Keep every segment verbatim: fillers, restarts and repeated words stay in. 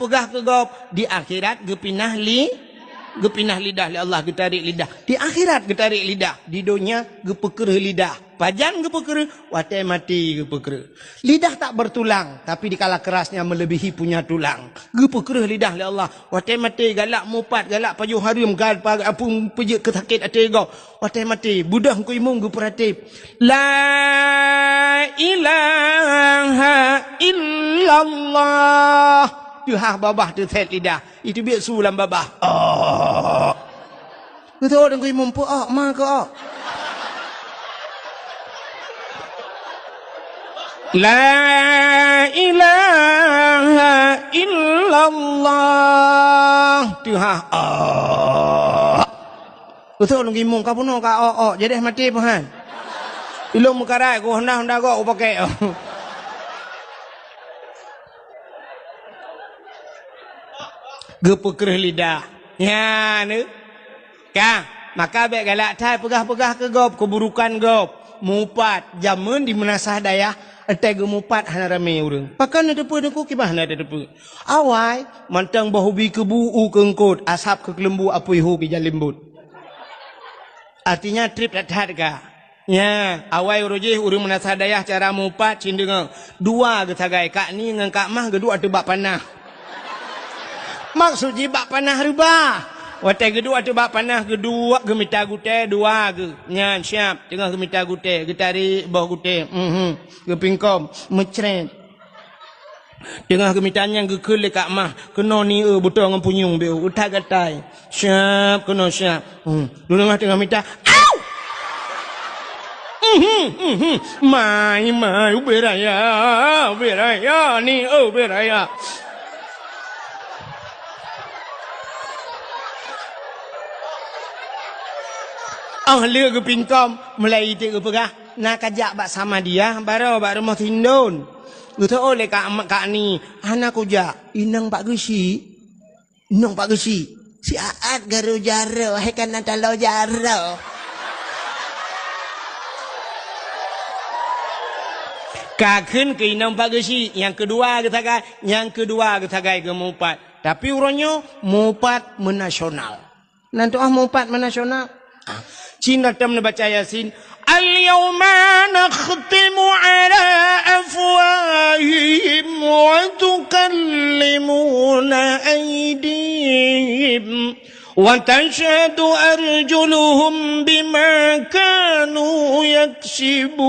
Peugah keu gob, di akhirat geupinah li-, geupinah lidah lé Allah, geutarek lidah. Di akhirat geutarek lidah, di donya geupeukreuh lidah. Pajan geupeukreuh? Watée maté geupeukreuh. Lidah tak bertulang, tapi dikala kerasnya melebihi punya tulang. Geupeukreuh lidah lé Allah. Watée maté galak mupat, galak pajoh hareuem, gal-, pa-, apui peujeuet keu sakét até gob. Watée maté, beudôh Teungku Imum geupeuratéb, "La ilaha illallah." Teuhah babah teusét lidah. Iteubiet su lam babah. Oh. Beutôi Teungku Imum, peu-ok ma keu-ok. "La ilaha illallah." Teuhah. Oh. Beutôi Teungku Imum, ka bunoe ka-ok-ok, jadi maté peuhan. Ilong meukarat ku honda-honda gok ku pakai. Geupeukreuh lidah. Nyan, eh. Ka, maka bék galak that peugah-peugah keu gob, keuburukan gob. Mupat, jameun di meunasah dayah, étai geumupat hana ramé ureuëng. Pakon na teupeu Teungku, kiban hana teupeu. Awai, mantong boh ubi keubu u keu eungkot, asab keu keuleumbu apui hu keu jalimbot. Artinya treb that-that ka. Nya, awai uroe jih ureuëng meunasah dayah cara mupat cit deungoe. Dua geusagai, Kak Ni ngon Kak Mah geuduek ateueh bak panah. Maksud jih bak panah reubah. Watée geuduek ateueh bak panah geuduek geumita gutée dua geuh. Nyan siab, teungoh geumita gutée, geutarek boh gutée. Mhm. Geupingkom, meucret. Teungoh geumita nyan geukheun lé Kak Mah, keunoe ni eu beutôi ngon punyueng beu, utak gatai. Siab, keunoe siab. Hmm. Lôn teungoh mita, au! Mhm, mhm. Mai, mai, ubé raya, ubé raya, ni eu ubé raya. Oh, lé geupingkom, mulai iték geupeugah, na kajak bak Samadiyah, baroe bak rumoh Sindon. Geuteu'oh lé Kak, Kak Ni, hana kujak, inong Pak Geuchik. Inong Pak Geuchik. Si Aat garo jaroe, hai kana talo jaroe. Ka kheun keu inong Pak Geuchik, nyang keudua geusagai, nyang keudua geusagai geumupat. Tapi uroe nyoe mupat meunasional. Nan tu'ah mupat meunasional. Ah, cit na tom neubaca Yasin. "Al-yauma nakhtimu ala afwahihim wa tukallimuna aydihim wa tashhadu arjuluhum bima kanu yaksibun."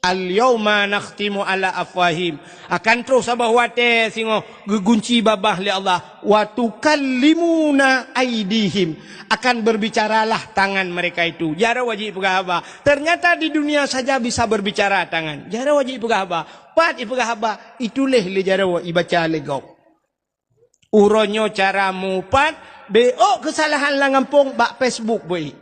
"Al-yauma nakhtimu ala afwahim." Akan troh saboh watée singoh geugunci babah lé Allah. "Wa tukallimuna aidihim." Akan berbicaralah tangan mereka itu. Jaroe jih peugah haba. Ternyata di dunia saja bisa berbicara tangan. Jaroe jih peugah haba. Pat ipeugah haba, ituléh lé jaroe, ibaca lé gob. Uroe nyoe cara mupat, bék keusalahan lam gampông bak Facebook beuih.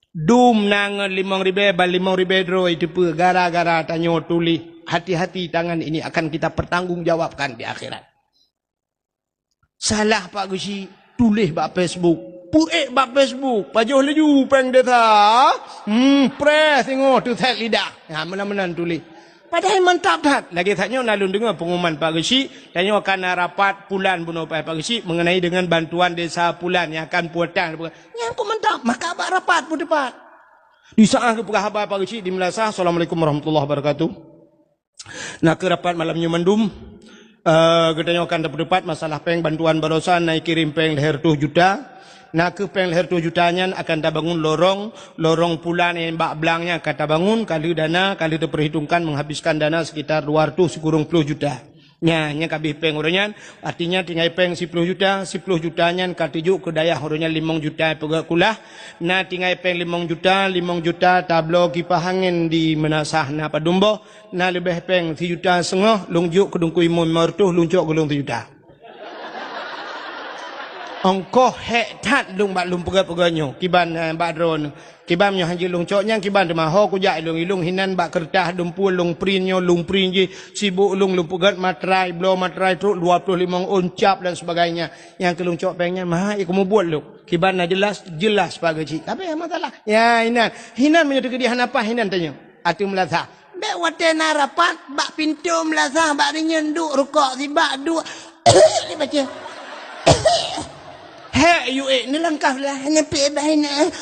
Dum na ngon limong ribée, ban limong ribée droe iteupeue gara-gara tanyoe tuléh. Hati-hati, tangan ini akan kita pertanggungjawabkan di akhirat. Salah Pak Geuchik, tuléh bak Facebook. Peuék bak Facebook, pajoh laju péng desa. Hmm, preh singoh teusét lidah. Ha, meunan-meunan tuléh. Padahai mantap that. Lagée that nyoe na lôn deungoe pengumuman Pak Geuchik, tanyoe akan na rapat pulan bunoe Pak Geuchik mengenai dengan bantuan desa pulan nyang akan pulang. Nyan kok mantap, maka bak rapat peuteupat. Di saat geupeugah haba Pak Geuchik di meulasah, "Assalamualaikum warahmatullahi wabarakatuh." Na kheueh rapat malam nyoe mandum. Eh, geutanyoe akan tapeuteupat masalah péng bantuan barosan na ikirém péng lhée reutôh juta. Na kheueh péng lhée reutôh juta nyan akan tabangun lorong, lorong pulan nyang bak blang nyan ka tabangun, ka lheueh dana, ka lheueh teupeurhitongkan menghabiskan dana sekitar dua reutôh sikureueng ploh juta. Nyan, nyan ka abéh péng uroe nyan, artinya tinggai péng siploh juta, siploh juta nyan ka teujok keu dayah uroe nyan limong juta peugét kulah, na tinggai péng limong juta, limong juta tabloe kipah angén di meunasah na padum boh, na leubeh péng sijuta seungoh lôn jok keu Teungku Imum limong reutôh, lôn cok keu lôn sijuta. Ongkoh hék that lôn bak lôn peugét-peugét nyoe, kiban, eh, bak droeneuh. Kiban nyoe han jeuet lôn cok nyan kiban teuma ho kujak ilong-ilong hinan bak keureutah dumpue lôn print nyoe lôn print jih sibok lôn lôn peugét matrai bloe matrai trok dua ploh limong ôn cap dan sebagainya. Nyang keu lôn cok péng nyan maha ikeu mubuet lôn. Kiban na jeulaih, jeulaih Pak Geuchik. Tapi masalah. Ya hinan. Hinan meunyoe teukeudi hana paih hinan tanyoe. Ateueh meulasah. Bék watée na rapat, bak pintoe meulasah, bak rinyeun duek, rukok sibak duek. Dibaca. Hék, yue ék, neulangkah lah, hana peue bah inoe.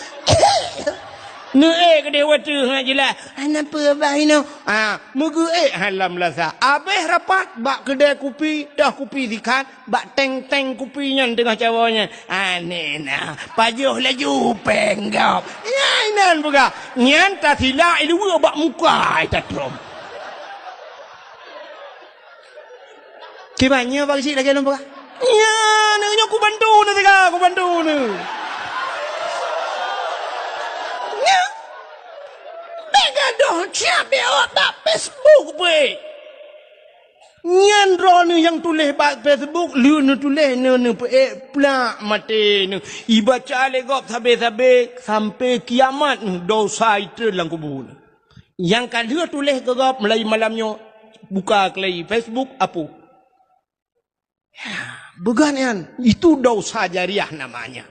Neuék keudeh watée hana jeulaih, hana peue bah inoe. Ah, meugeuék hana meulasah. Abéh rapat, bak keudè kupi, toh kupi sikhan, bak teng-teng kupi nyan teungoh cawoe nyan. Aneh na, pajoh laju péng gob. Nyan inan peugah. Nyan tasilak iluweue bak muka ai tatrôm. Kiban nyoe bak geuchik lagèe lôn peugah. Nyan, nyoe kubantu na teuka, kubantu na. Nyan. Bék gadoh siab bék bak Facebook peuék. Nyan droeneuh nyang tuléh bak Facebook, lheueh neutuléh neuh neupeuék plak maté neuh. Ibaca lé gob sabé-sabé sampoe kiamat neuh, dosa itreun lam kubu neuh. Nyang ka lheueh tuléh keu gob mulai malam nyoe, buka keulai Facebook, apoh. Ya, beugan nyan, itu dosa jariah namanya.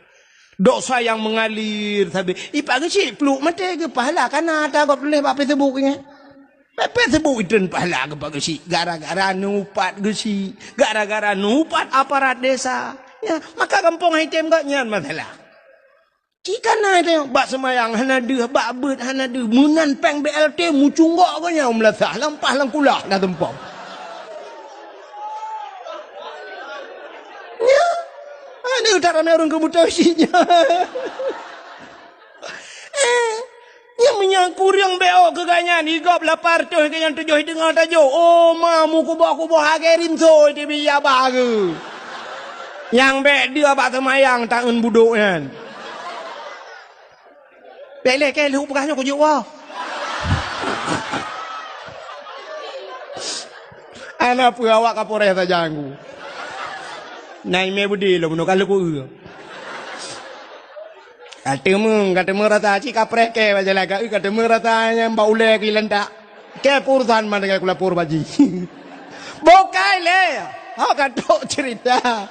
Dosa yang mengalir sabe. Ipak geuchik pluek maté geupahala kana ata gob tuléh bak Facebook nyan. Bak Facebook itreun pahala geupak geuchik gara-gara neuupat geuchik, gara-gara neuupat aparat desa. Ya, maka gampông hai tem gak nyan masalah. Cit kana teuh bak seumayang hana deuh, bak beuet hana deuh, meunan péng B L T mucunggok geuh nyan meulasah lampah lam kulah na tumpông. Nyan, aneuk that ramé ureueng keubutoe cit nyan. Eh, nyang meunyoe kureueng B O keu gobnyan, i gob lapan reutôh keu nyang tujoh i teungoh tajok. Oh, ma, meukuboh-kuboh lagèe rinso di biya bageue. Nyang bèk deuh bak seumayang taeun budok nyan. Bèk lé kèe lheueh peugah nyoe kujok woe. Ana peue awak Kapolres sajan ku. Na imé beudé lom nyoe ka lheueh ku eu. Ka teumé, ka teumé rasa cit kapreh kèe bak jalan ka eu, ka teumé rasa nyang bak ulèe keu ilantak. Kèe peurusan man dengan kulapor baji. Bukai lé. Ha ka tok cerita.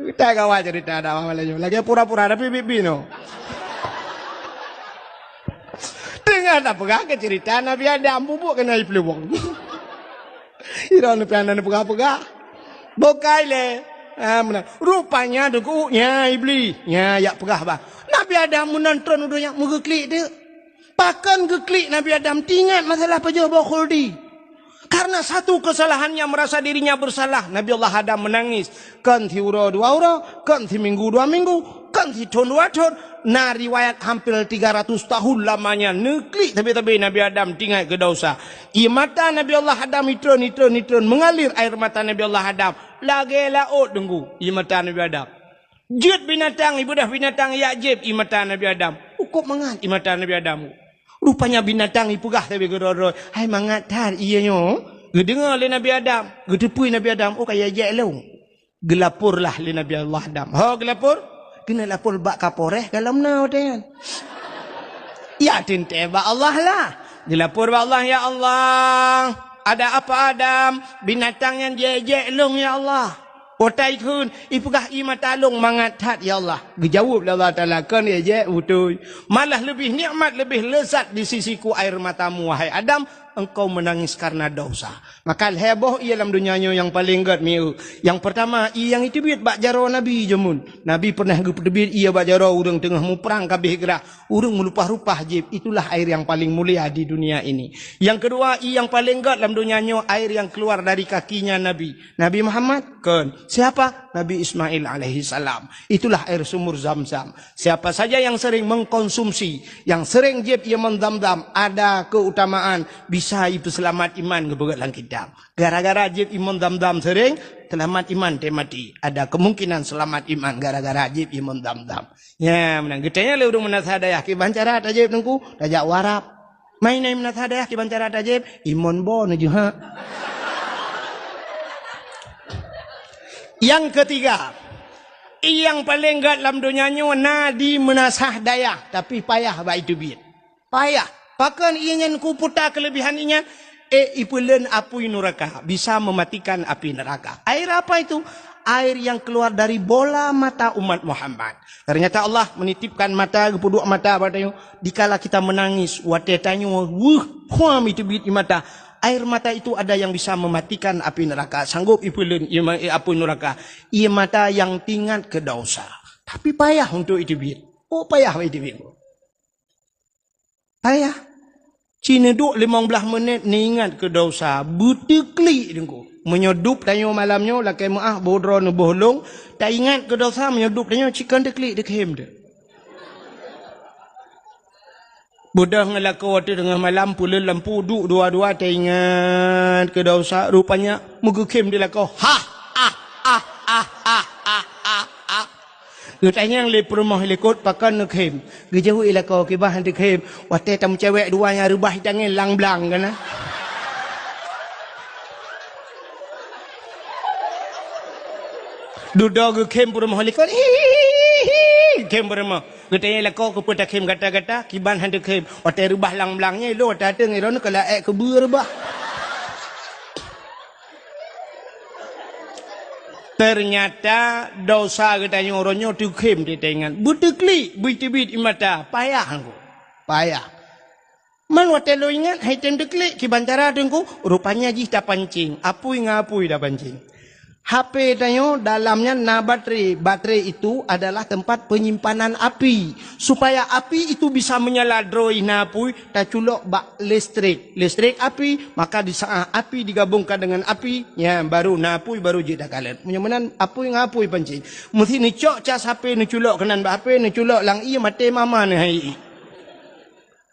Kita gawa cerita dakwah malam nyoe. Lagèe pura-pura tapi bibi no. Teungoh tapeugah keu cerita Nabi Adam bubuk keunan ipluwong. Ira neupian neupeugah-peugah. Bukai lé. Ha, meunan. Rupanya deungon nya Iblis. Nya yak peugah bah. Nabi Adam meunan tron u donya meugeuklik deuk. Pakon geuklik Nabi Adam tingat masalah pajoh boh khuldi. Karena satu kesalahannya merasa dirinya bersalah, Nabi Allah Adam menangis. Kon siuroe dua uroe, kon siminggu dua minggu, kon sithon dua thon. Na riwayat hampir tiga ratus tahun lamanya neuklik tabe-tabe Nabi Adam tingat keu dosa. Ie mata Nabi Allah Adam itron, itron, itron mengalir air mata Nabi Allah Adam. Lagèe laôt deungon ie mata Nabi Adam. Jeuet binatang, ibeudôh binatang yak jieb ie mata Nabi Adam. Ukôb mangat ie mata Nabi Adam. Rupanya binatang ipeugah sabe keudroe-droe, "Hai mangat that ie nyoe." Geudeungoe lé Nabi Adam, geuteupeue Nabi Adam, "Oh, ka ijak lôn." Geulaporlah lé Nabi Allah Adam. Ho geulapor? Keuneuk lapor bak Kapolres ka lom na watèe nyan. Ya teuntèe bak Allah lah. Geulapor bak Allah, "Ya Allah, ada apa Adam? Binatang nyan jijak lôn ya Allah." Watèe ikheun, ipeugah ie mata lôn mangat that ya Allah. Geujaweueb lé Allah Taala, "Kon ijak beutôi. Malah leubeh nikmat, leubeh lezat di sisiku air matamu, wahai Adam, engkau menangis karena dosa." Maka lhèe boh ie lam donya nyoe nyang paleng gèt mieu. Nyang peurtama, ie nyang iteubiet bak jaroe Nabi jameun. Nabi peureunah geupeuteubiet ie bak jaroe ureueng teungoh muprang ka abéh grah. Ureueng meulupah-lupah jieb, itulah air yang paling mulia di dunia ini. Yang kedua, ie nyang paleng gèt lam donya nyoe, air yang keluar dari kakinya Nabi. Nabi Muhammad? Kon. Siapa? Nabi Ismail alaihi salam. Itulah air sumur Zam-Zam. Siapa saja yang sering mengkonsumsi, yang sering jieb ie mon Zam-Zam, ada keutamaan bisa ipeuseulamat iman geupeugèt lam kitab. Gara-gara jieb ie mon Zam-Zam sering, seulamat iman teuh maté. Ada kemungkinan seulamat iman gara-gara jieb ie mon Zam-Zam. Nya, meunan. Geutanyong lé ureueng meunasah dayah, "Kiban cara tajieb Teungku?" "Tajak u Arab." "Meunan meunasah dayah, kiban cara tajieb?" "Ie mon bo neujeuhak." Yang ketiga, ie nyang paleng gèt lam donya nyoe na di meunasah dayah, tapi payah bak iteubiet. Payah. Pakon ie nyan kuputa keuleubihan ie nyan? Eh, ipeuleuen apui nuraka, bisa mematikan api neraka. Air apa itu? air yang keluar dari bola mata umat Muhammad. Ternyata Allah menitipkan mata, geupeuduek mata bak tanyoe. Dikala kita menangis, watée tanyoe weueh, huam iteubiet ie mata. Air mata itu ada yang bisa mematikan api neraka, sanggup ipeuleuen ie ma-, ie apui neraka. Ie mata yang teuingat keu dosa. Tapi payah untuk iteubiet. Oh, payah iteubiet. Payah. Ci neuduek limong blaih menit neuingat keu dosa, beuteuklik Teungku. Meunyoe dub tanyoe malam nyoe lakée meuáh boh droe neuboh lông, taingat keu dosa meunyoe dub tanyoe ci kon teuklik deukhém teuh. Beudôh ngon lakoe watée teungoh malam peuleueh lampu duek dua-dua taingat keu dosa, rupanya meugeukhém di lakoe. Hah! Ah! Ah! Ah! Ah! Ah! Ah! Ah! Ah! Geutanyong lé peurumoh likot pakon neukhém. Geujaweueb lakoe kiban han teukhém. Watée tameucewek dua nyang reubah itangen lang blang kana. Dudoe geukhém peurumoh likot. Hihihi, khém peurumoh. Geutanyong lakoe keupeue takhém gata-gata, kiban han teukhém. Watée reubah lang blang nyan, ilôn watée ateueng iron keu laék keubeue reubah. Ternyata dosa geutanyoe uroe nyoe teukhém teuingat. Beuteuklik, beuteubiet ie mata, payah Teungku. Payah. Man watée lôn ingat, hai tem teuklik, kiban cara Teungku, rupanya jih tapancing, apui ngon apui tapancing. H P tanyoe dalam nyan na baterai. Baterai itu adalah tempat penyimpanan api. Supaya api itu bisa menyala droe na apui, taculok bak listrik. Listrik api, maka di saat api digabungkan dengan api, nyan baru na apui baru jeuet takalon. Meunyoe meunan apui ngon apui pancing. Meusti neucok cas H P neuculok keunan bak H P, neuculok lam ie maté mama neuh hai ie.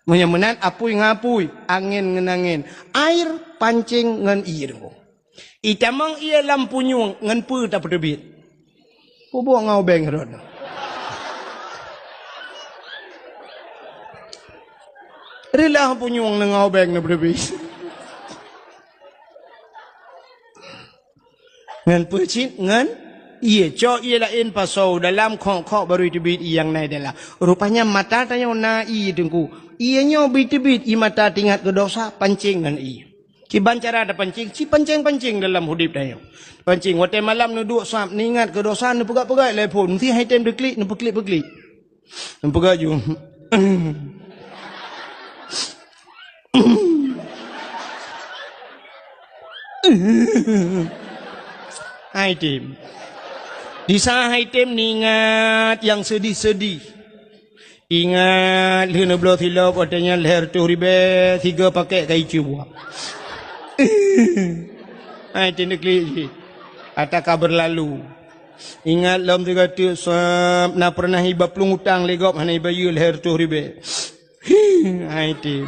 Meunyoe meunan apui ngon apui, angén ngon angén, air pancing ngon ie Teungku. Itamong ie lam punyueng ngon peue tapeuteubiet? Peubuet ngon ubeng rot. Rilah punyueng ngon ubeng na peuteubiet. Ngon peue cit? Ngon ie. Cok ie laén pasoe dalam, khok-khok baru iteubiet ie nyang na dalam. Rupanya mata tanyoe na ie Teungku. Ie nyoe beuteubiet ie mata teuingat keu dosa, pancing ngon ie. Kiban cara tapancing, ci pancing-pancing dalam udeb tanyoe. Pancing, watée malam neuduek sab, neuingat keu dosa, neupeugah-peugah lé phon, meusti hai tem teuklik, neupeuklik-peuklik. Neupeugah ju. Hai tem. Di saat hai tem neuingat nyang seudih-seudih. Ingat lheueh neubloe silop watée nyan lhée reutôh ribée sigoe pakét kayée buah. Hai tem teuklik cit. Ata ka beurlalu. Ingat lom sigoe teuk sab na peureunah iba plueng utang lé gob hana ibayeue lhée reutôh ribée. Hai tem.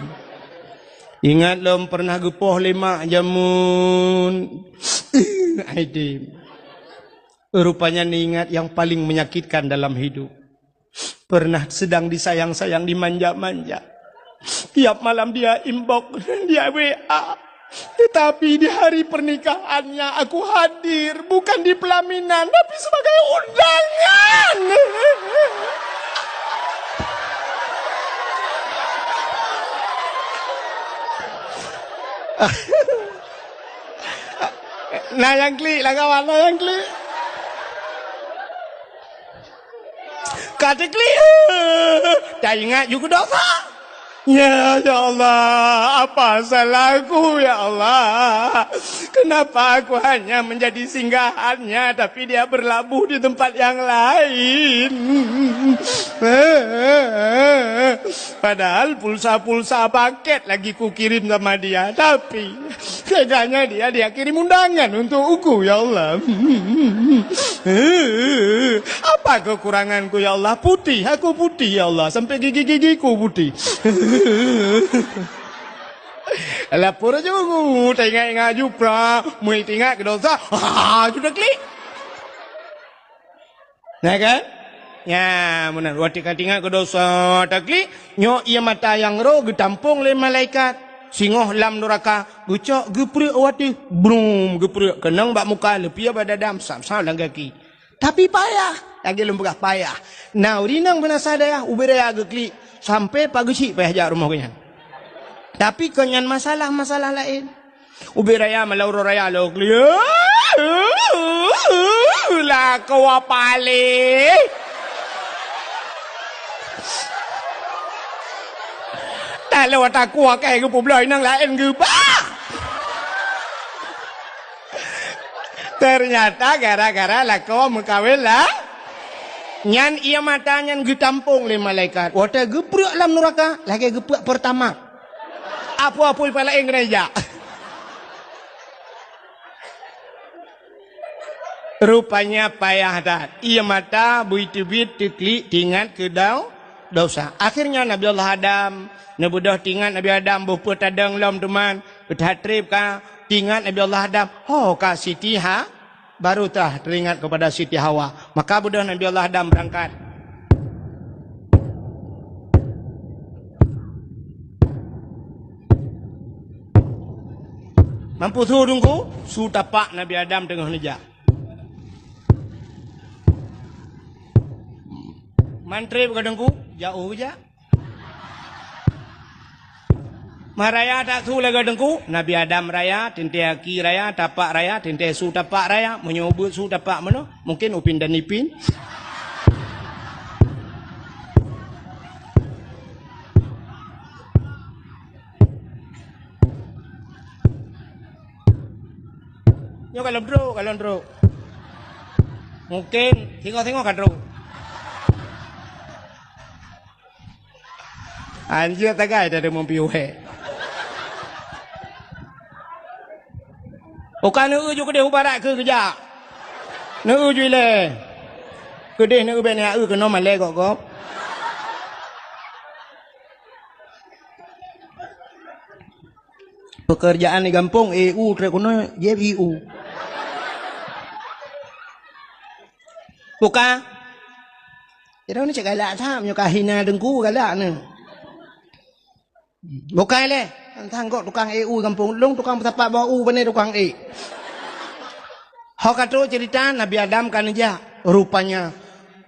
Ingat lom peureunah geupoh lé mak jameun. Hai tem. Rupanya neuingat nyang paleng menyakitkan dalam hidup. Pernah sedang disayang-sayang, dimanja-manja. Tiap malam dia inbox, dia W A. Tetapi di hari pernikahannya aku hadir, bukan di pelaminan, tapi sebagai undangan. Na nyang klik lah kawan, na nyang klik. Ka teuklik, taingat ju keu dosa. Ya, ya Allah, apa salahku, ya Allah? Kenapa aku hanya menjadi singgahannya, tapi dia berlabuh di tempat yang lain? Padahal pulsa-pulsa paket lagi kukirim sama dia, tapi teganya dia, dia kirim undangan untuk aku, ya Allah. Apa kekuranganku, ya Allah? Putih, aku putih, ya Allah. Sampai gigi-gigiku putih. Lapor ju, teuingat-ingat ju pra, meuingat keu dosa. Ha, ju teuklik. Nah kan? Ya, meunan. Watée ka teuingat keu dosa, teuklik, nyoe ie mata nyang roh geutampong lé malaikat. Singoh lam nuraka, geucok geuprek watée, brum, geuprek keunong bak muka, leupie bak dada, sam-sam lam gaki. Tapi payah, lagée lôn peugah payah. Na ureuëng inong beunasa dayah, ubé raya geuklik, sampai pageuchik payah jak rumoh geuhnyan. Tapi kon nyan masalah-masalah laén. Ubé raya malam uroe raya lôn klik. Lakoe paléh. Taloe takue keu geupeubloe nyang laén geuba. Teunyata gara-gara lakoe meukawen la-, nyan ié mata nyan geutampong lé malaikat. Watée geuprek lam nuraka, lagée geuprek Pertamax. Apui-apui pih laén keuneuk jak. Rupanya payah that. Ié mata bui teubiet teuklik teuingat keu dau-, dosa. Akhirnya Nabi Allah Adam, neubeudôh teuingat Nabi Adam boh peue tadong lom teuma, that treb ka teuingat Nabi Allah Adam, ho ka Siti Ha-, baru tah teuingat keupada Siti Hawa. Maka beudôh Nabi Allah Adam beurangkat. Mampu su Teungku, su tapak Nabi Adam teungoh neujak. Man treb ka Teungku, jak u jak. Man raya that su lagée Teungku, Nabi Adam raya, teuntée aki raya, tapak raya, teuntée su tapak raya, meunyoe ubeuet su tapak meunoe, mungken upin dan ipin. Nyoe kalon trok, kalon trok. Mungken singoh-singoh ka trok. Anjeuet tagai teudeungoe piôh hék. Uka neueu ju keudeh u barat keu geujak. Neueu ju ilée. Keudeh neueu bék neueu keunoe malée gob-gob. Pekerjaan di gampông, E U, trek keunoe, jieb I U. Buka. Kira ni cek galak that, meunyoe ka hina Teungku galak ni. Buka lé. Tang gok tukang E U gampông. Lôn tukang peusapat boh u, pane tukang ék. Ho ka trok cerita Nabi Adam ka neujak. Rupanya,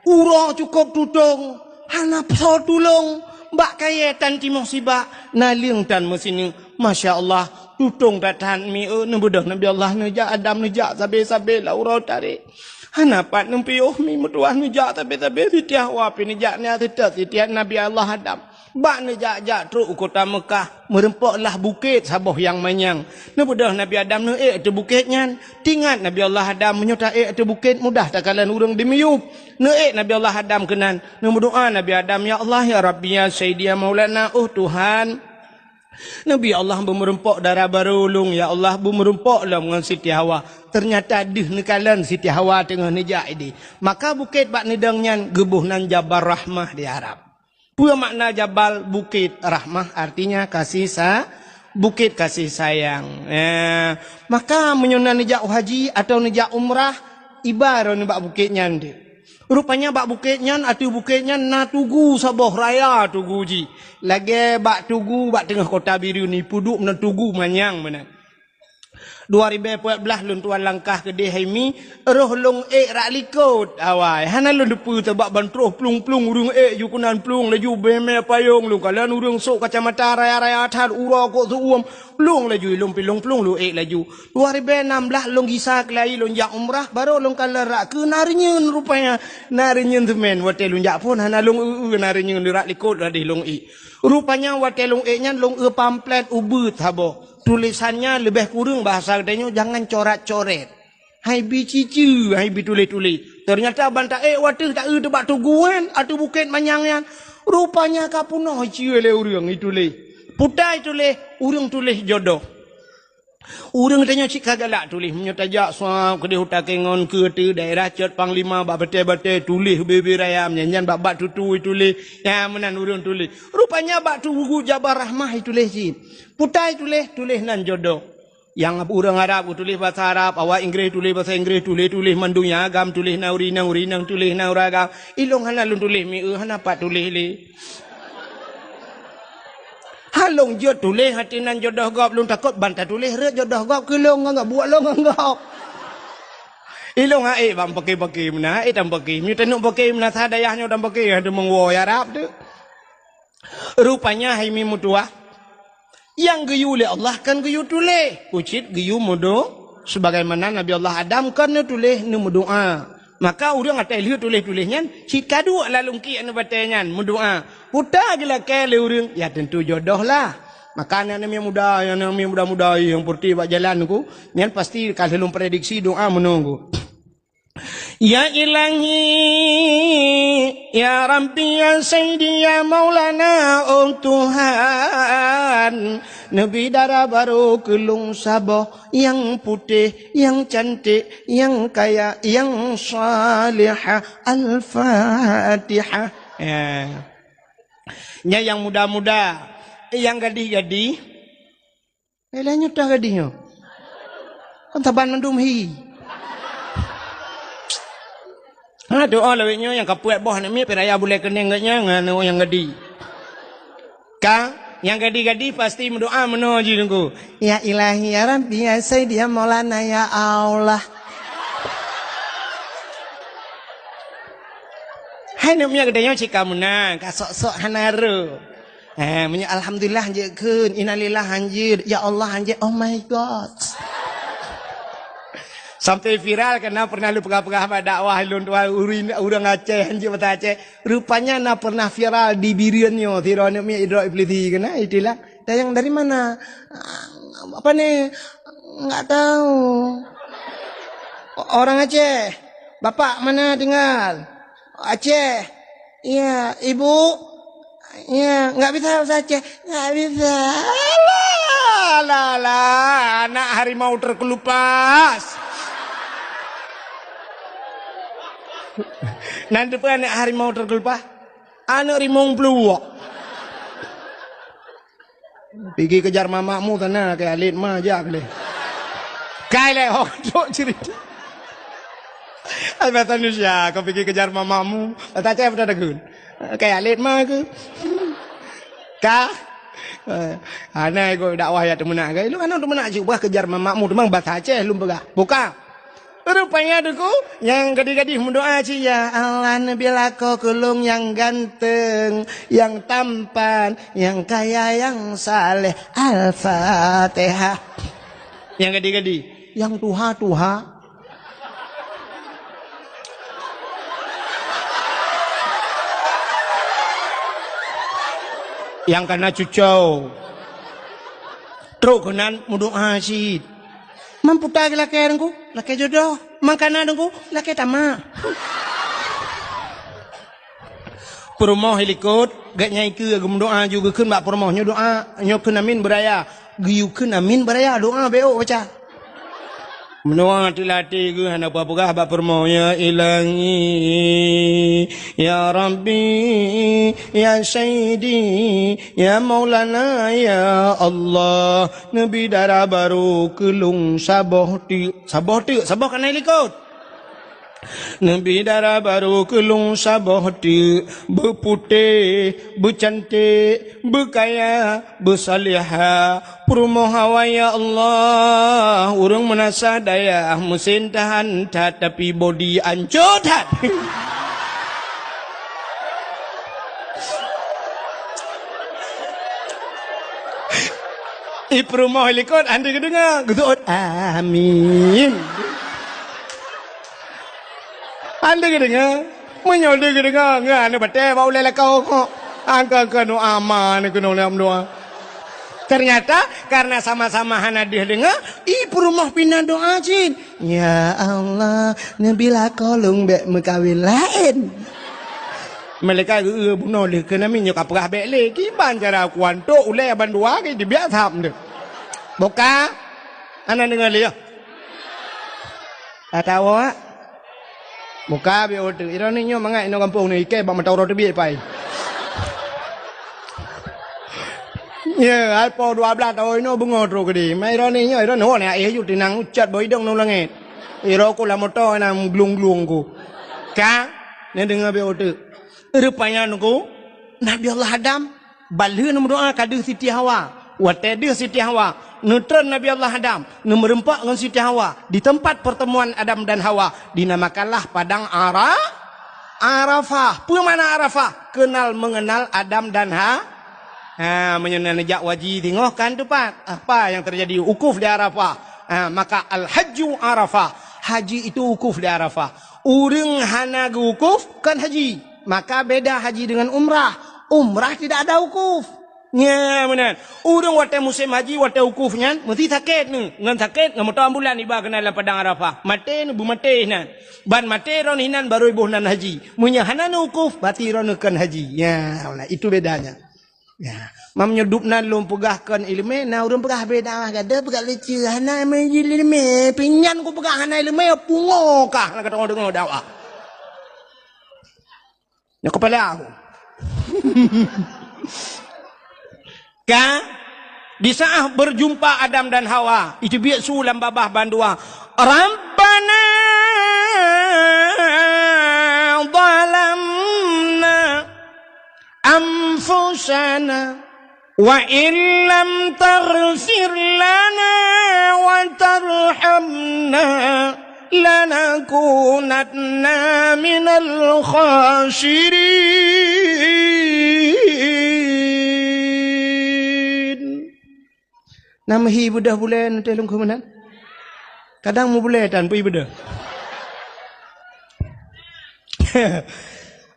uroe cukôp tutong, hana soe tulông, bak kayée tan timoh sibak, naleueng tan meusineuk. Masya Allah, tutong that-that mi, eh, neubeudôh Nabi Allah neujak, Adam neujak, sabe-sabe lam uroe tarek. Hana pat neupiôh mi meutuwah neujak sabe-sabe, Siti Hawa pih neujak nyan seutôt Siti Nabi Allah Adam. Bak neujak-jak trok u kota Meukah, meurumpok lah bukét saboh nyang manyang. Neubeudôh Nabi Adam neuék ateueh bukét nyan. Teuingat Nabi Allah Adam, meunyoe taék ateueh bukét mudah takalon ureuëng dimiyueb. Neuék Nabi Allah Adam keunan, neumeudoá Nabi Adam, "Ya Allah, ya Rabbi, ya Sayyidi, ya Maulana, oh Tuhan. Nabi Allah beumeurumpok dara barô lôn, ya Allah, beumeurumpok lom ngon Siti Hawa." Teunyata deuh neukalon Siti Hawa teungoh neujak idéh. Maka bukét bak neudong nyan geuboh nan Jabal Rahmah di Arab. Peue makna jabal? Bukét. Rahmah artinya kasih sa-, bukét kasih sayang. Eh, maka meunyoe na neujak haji atawa neujak umrah, iba droeneuh bak bukét nyan deuh. Rupanya bak bukét nyan, ateueh bukét nyan na tugu saboh raya tugu jih. Lagée bak tugu bak teungoh kota Bireuen ni, peuduek meunan tugu manyang meunan. Dua ribée peuet blaih lôn tuan langkah keudeh hai mi, roh lôn ék rak likot awai. Hana lôn teupeue sabab ban troh plueng-plueng ureuëng ék ju keunan plueng laju beuhemé payong lôn kalon ureuëng sôk kacamata raya-raya that uroe kok seuuem. Plueng laju ilôn pilong plueng lôn ék laju. Dua ribée nam blaih lôn gisa keulayi lôn jak umrah, barô lôn kalon rak keu na reunyeun rupanya. Na reunyeun seumén watée lôn jak phon hana lôn eu-eu na reunyeun rak likot rak deh lôn ék. Rupanya watée lôn ék nyan lôn eu pamflet ubeut saboh. Tulésan nyan leubeh kureueng bahasa geutanyoe jangan corat-coret. Hai bi cici, hai bi tuléh-tuléh. Teunyata ban taék wateueh taeu teubak tugu nyan, ateueh bukét manyang nyan. Rupanya ka peunoh icie lé ureuëng ituléh. Putai tuléh, ureuëng tuléh jodoh. Ureuëng tanyoe cit ka galak tuléh. Meunyoe tajak suab keudeh u Takengon keu ateueh daerah Cot Panglima bak batée-batée tuléh bebe raya nyan, nyan bak-bak tutui tuléh. Ya meunan ureuëng tuléh. Rupanya bak tugu Jabal Rahmah ituléh cit. Putai tuléh, tuléh nan jodoh. Nyang ureuëng Arab geutuléh basa Arab, awak Inggréh tuléh basa Inggréh, tuléh-tuléh mandum nyang agam tuléh na ureuëng inong, ureuëng inong tuléh na ureuëng agam. Ilong hana lôn tuléh mi, eh, hana pat tuléh lé. Ha lôn jeuet tuléh ateueh nan jodoh gob, lôn takot ban tatuléh rot jodoh gob keu lôn ngon gob, buet lôn ngon gob. Ilong ha ék bak paké-paké meunan, ha ék tam paké. Meunyoe taneuk paké meunan sa dayah nyoe tam paké, ha teumeung woe Arab tu. Rupanya hai mi meutuwah, nyang geuyue lé Allah kan geuyue tuléh, keucit geuyue mudo-, Sebagaimana Nabi Allah Adam kon neutuléh neumeudoá. Maka ureuëng até lheueh tuléh-tuléh nyan, cit ka duek lam lungkiek neubatée nyan meudoá. Peue ta geulakée lé ureuëng, ya teuntu jodoh lah. Maka aneuk-aneuk muda, aneuk-aneuk muda-muda nyang peureutih bak jalan ku, nyan pasti ka lheueh lôn prediksi doá meunoe ku. Ya Ilahi, ya Rabbi, ya Sayyidi, ya Maulana, oh Tuhan, neubi dara barô keu lôn saboh nyang putéh, nyang cantik, nyang kaya, nyang salihah. Al-Fatihah. Ya. Nyan nyang muda-muda, nyang gadih-gadih. Eh, lheueh nyoe toh gadih nyoe. Kan saban mandum hi. Ha, doa lawét nyoe nyang ka puet boh aneuk miet, pih raya bulée keunéng geuh nyan ngon aneuk nyang gadih. Ka, nyang gadih-gadih pasti meudoá meunoe jih Teungku. Ya Ilahi, ya Rabbi, ya Sayyidi, ya Maulana, ya Allah. Hai aneuk miet geutanyoe cit ka meunan, ka sok-sok hana rô. Eh, meunyoe alhamdulillah hanjeuet kheun, innalillah hanjeuet, ya Allah hanjeuet, oh my God. Sampai viral karena pernah lôn peugah-peugah bak dakwah lôn tuan ureuëng, ureuëng Aceh hanjeuet bahasa Aceh. Rupanya na pernah viral di Bireuen nyoe, sidroe aneuk miet idrop iblisi keunan, itulah. Datang dari mana? Apa ni? Enggak tahu. Orang Aceh. Bapak mana tinggal? Aceh. Iya, ibu? Iya, enggak bisa bahasa Aceh. Enggak bisa. Alah, alah, alah, anak harimau terkelupas. Nan teupeu anak harimau terkelupas? Anak rimong peluwok. Pigi kejar mamakmu sana, kayak alit ma jak leh. Kai leh, oh, trok cerita. Ai, bahasa Indonesia, kau pigi kejar mamakmu. Bahasa Aceh apa dah degun? Kayak alit ma ke? Ka? Eh, anai kau dakwah ya teumeunak ke? Lu kan teumeunak juga kejar mamakmu, teumang bahasa Aceh lu peugah. Buka. Rupanya Teungku, nyang gadih-gadih meudoá cit, "Ya Allah, neubi lakoe keu lôn nyang ganteng, nyang tampan, nyang kaya, nyang saleh." Al-Fatihah. Nyang gadih-gadih, nyang tuha-tuha. Nyang kana cucau. Trok keunan meudoá cit. Man peue ta geulakée Teungku? Lakée jodoh. Man kana Teungku? Lakée tamak. Peurumoh i likot, gét nyang ikeue geumeudoá ju geukheun bak peurumoh nyoe doá, nyoe kheun amin beuraya. Geuyue kheun amin beuraya, doá bék baca. Meunoe teulatih geuh hana peugah-peugah bak peurumoh, "Ya Ilahi, ya Rabbi, ya Sayyidi, ya Maulana, ya Allah, neubi dara barô keu lôn saboh teuk." Saboh teuk, saboh kana i likot. Neubi dara barô keu lôn saboh teuk, beuputéh, beucanték, beukaya, beusalihah, peurumoh awai, ya Allah, ureuëng meunasah dayah, meusén tahan that, tapi bodi ancô that. I peurumoh i likot, hana geudeungoe, geuseuôt, "Amin." Hana geudeungoe. Meunyoe lé geudeungoe, ngon aneuk batée bak ulée lakoe kok. Angka-angka doa ma aneuk keunoe lé meudoa. Ternyata, karena sama-sama hana deuh deungoe, i peurumoh pina doa cit. "Ya Allah, neubi lakoe lôn bék meukawen laén." Malaikat geu-, bunoe lé keunan, nyoe ka peugah bék lé. Kiban cara kuantok ulée bandua ke dibiak tham deuh. Boka, hana deungoe lé, ya. Atawa muka biôh teuk. Iroh ni nyoe mangat inoe gampông ni, ikée bak mata uroe teubiet pai. Ya, hai po dua blaih taun inoe beungoh trok keudeh. Ma iroh ni nyoe, iroh ni, oh, ni aéh ju tinang ucat bak idong ngon langét. Iroh ku lam moto na glung-glung ku. Ka, ni deungoe biôh teuk. Rupanya Teungku, Nabi Allah Adam, ban lheueh neumeudoá ka deuh Siti Hawa. Watée deuh Siti Hawa, neutreun Nabi Allah Adam, neumeureumpok ngon Siti Hawa di teumpat pertemuan Adam dan Hawa, dinamakanlah Padang Ara-, Arafah. Peue makna Arafah? Kenal mengenal Adam dan Ha-, ha, meunyoe neujak haji singoh kan teupat. Apa yang terjadi? Wukuf di Arafah. Ha, maka al-hajju Arafah. Haji itu wukuf di Arafah. Ureuëng hana geuwukuf, kon haji. Maka beda haji dengan umrah. Umrah tidak ada wukuf. Nya meunan. Ureuëng watée musém haji, watée wukuf nyan, meusti sakét neu. Ngon sakét, ngon moto ambulan iba keunan lam padang Arafah. Maté neu, beumaté nan. Ban maté droeneuh inan barô iboh nan haji. Meunyoe hana neuwukuf, berarti droeneuh kon haji. Nya meunan. Itu bedanya. Ya, meunyoe dub nan lôn peugah kon iéleumé, na ureuëng peugah beda, gadoh peugah lucu, hana iéleumé, pinyan kupeugah hana iéleumé, pungo kah na ka teungoh deungoe dakwah. Nyoe kepala aku. Ka, di saat berjumpa Adam dan Hawa, itu biek su lam babah bandua. Rabbana zalamna anfusana wa in lam taghfir lana wa tarhamna lanakunanna minal khasirin. Nam hi beudoh bulée nute lungkhu meunan. Kadang mubulée tan pui beudoh.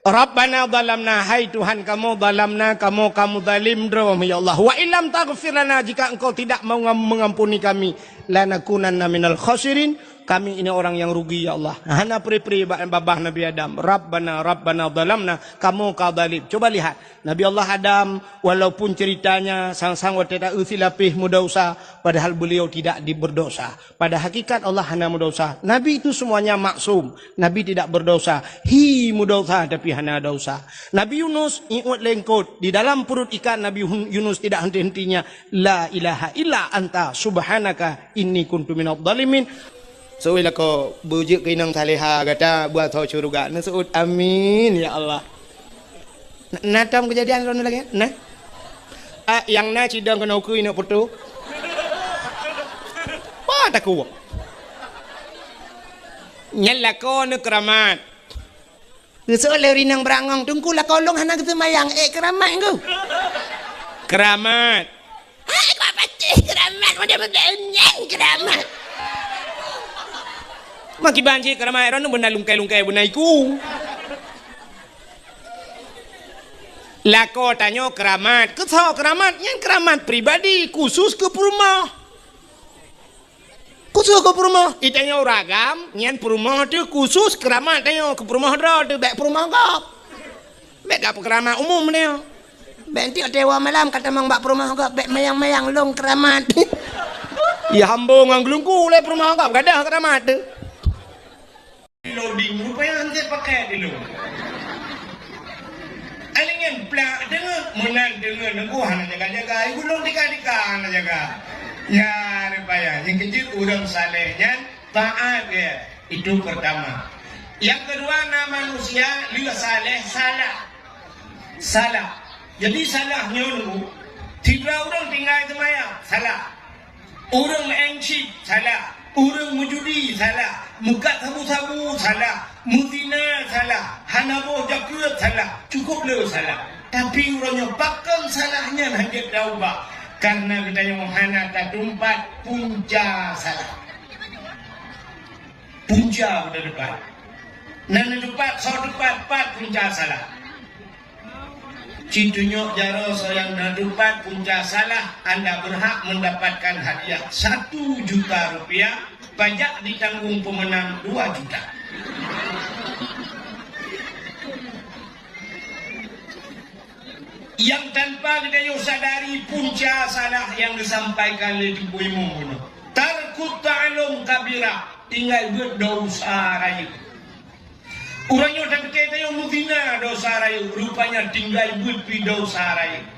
Rabbana zalamna, hai Tuhan kamoe, zalamna, kamoe ka meuzalim droe, ya Allah. Wa illam taghfir lana, jika Engkau tidak mengam-, mengampuni kami, lanakunanna minal khasirin, kami ini orang yang rugi, ya Allah. Hana pri-pri ba-, babah Nabi Adam. Rabbana, Rabbana zalamna, kamoe ka zalim. Coba lihat, Nabi Allah Adam, walaupun ceritanya sang-sang watée ta-eu silapéh meudesya, padahal beliau tidak di-, berdosa. Pada hakikat Allah hana meudesya. Nabi itu semuanya maksum. Nabi tidak berdosa. Hi meudesya tapi hana desya. Nabi Yunus iut lengkot. Di dalam perut ikan Nabi Hun-, Yunus tidak henti-hentinya. La ilaha illa anta subhanaka inni kuntu minadh dhalimin. Seuôt lakoe beujeuet keu inong saleha gata buat tho syeuruga. Neuseuôt amin ya Allah. Na, na tom keujadian droeneuh lagée nyan? Na? Ah, nyang na cidong keunoe ukeue inok putoh. Wah, takue. Nyan lakoe neu keuramat. Geuseuôt lé ureuëng nyang beurangong, teungku lakoe lôn hana geuseumayang, ék keuramat ngku. Keuramat. Hai, kok pacéh keuramat, model-model nyan keuramat. Makiban cit keuramat, droeneuh beuna lungkai-lungkai beuna iku. Lakoe tanyoe keuramat. Keusoe keuramat? Nyan keuramat pribadi, khusus keu peurumoh. Khusus keu peurumoh. Itanyoe ureuëng agam, nyan peurumoh teuh khusus keuramat tanyoe keu peurumoh droe teuh, bék peurumoh gob. Bék ka peukeuramat umum tanyoe. Bék tieb-tieb malam ka tamong bak peurumoh gob, bék mayang-mayang lôn keuramat. Ya hambo ngon geulungku lé peurumoh gob, gadoh keuramat teuh. Loading rupanya hana pakai dulu. Alingan plak deungon, meunan deungon nunggu hana jaga-jaga, ibu lôn tika-tika hana jaga. Ya, rupanya, nyang keujeuet ureuëng saleh nyan taat ya. Itu pertama. Yang kedua, na manusia lheueh saleh salah. Salah. Jadi salah nyoe nunggu, tiga ureuëng tinggai seumayang, salah. Ureuëng meuéng cit, salah. Ureuëng meujudi, salah. Meukat sabu-sabu, salah. Meuzina, salah. Hana boh jakeuet, salah. Cukup le salah. Tapi uroe nyoe pakon salah nyan hana taubat? Karena geutanyoe hana tatumpat punca salah. Punca geutanyoe teupat. Nan teupat, soe teupat, pat punca salah. Ci tunyok jaroe soe nyang na teupat punca salah, anda berhak mendapatkan hadiah satu juta rupiah, pajak ditanggung pemenang dua juta. Yang tanpa geutanyoe sadari punca salah nyang disampaikan lé Teungku Imum bunoe. Tarkut ta'allum kabira, tinggai beuet dosa rayeuk. Uroe nyoe tapike tanyoe meuzina dosa rayeuk, rupanya tinggai beuet pi dosa rayeuk.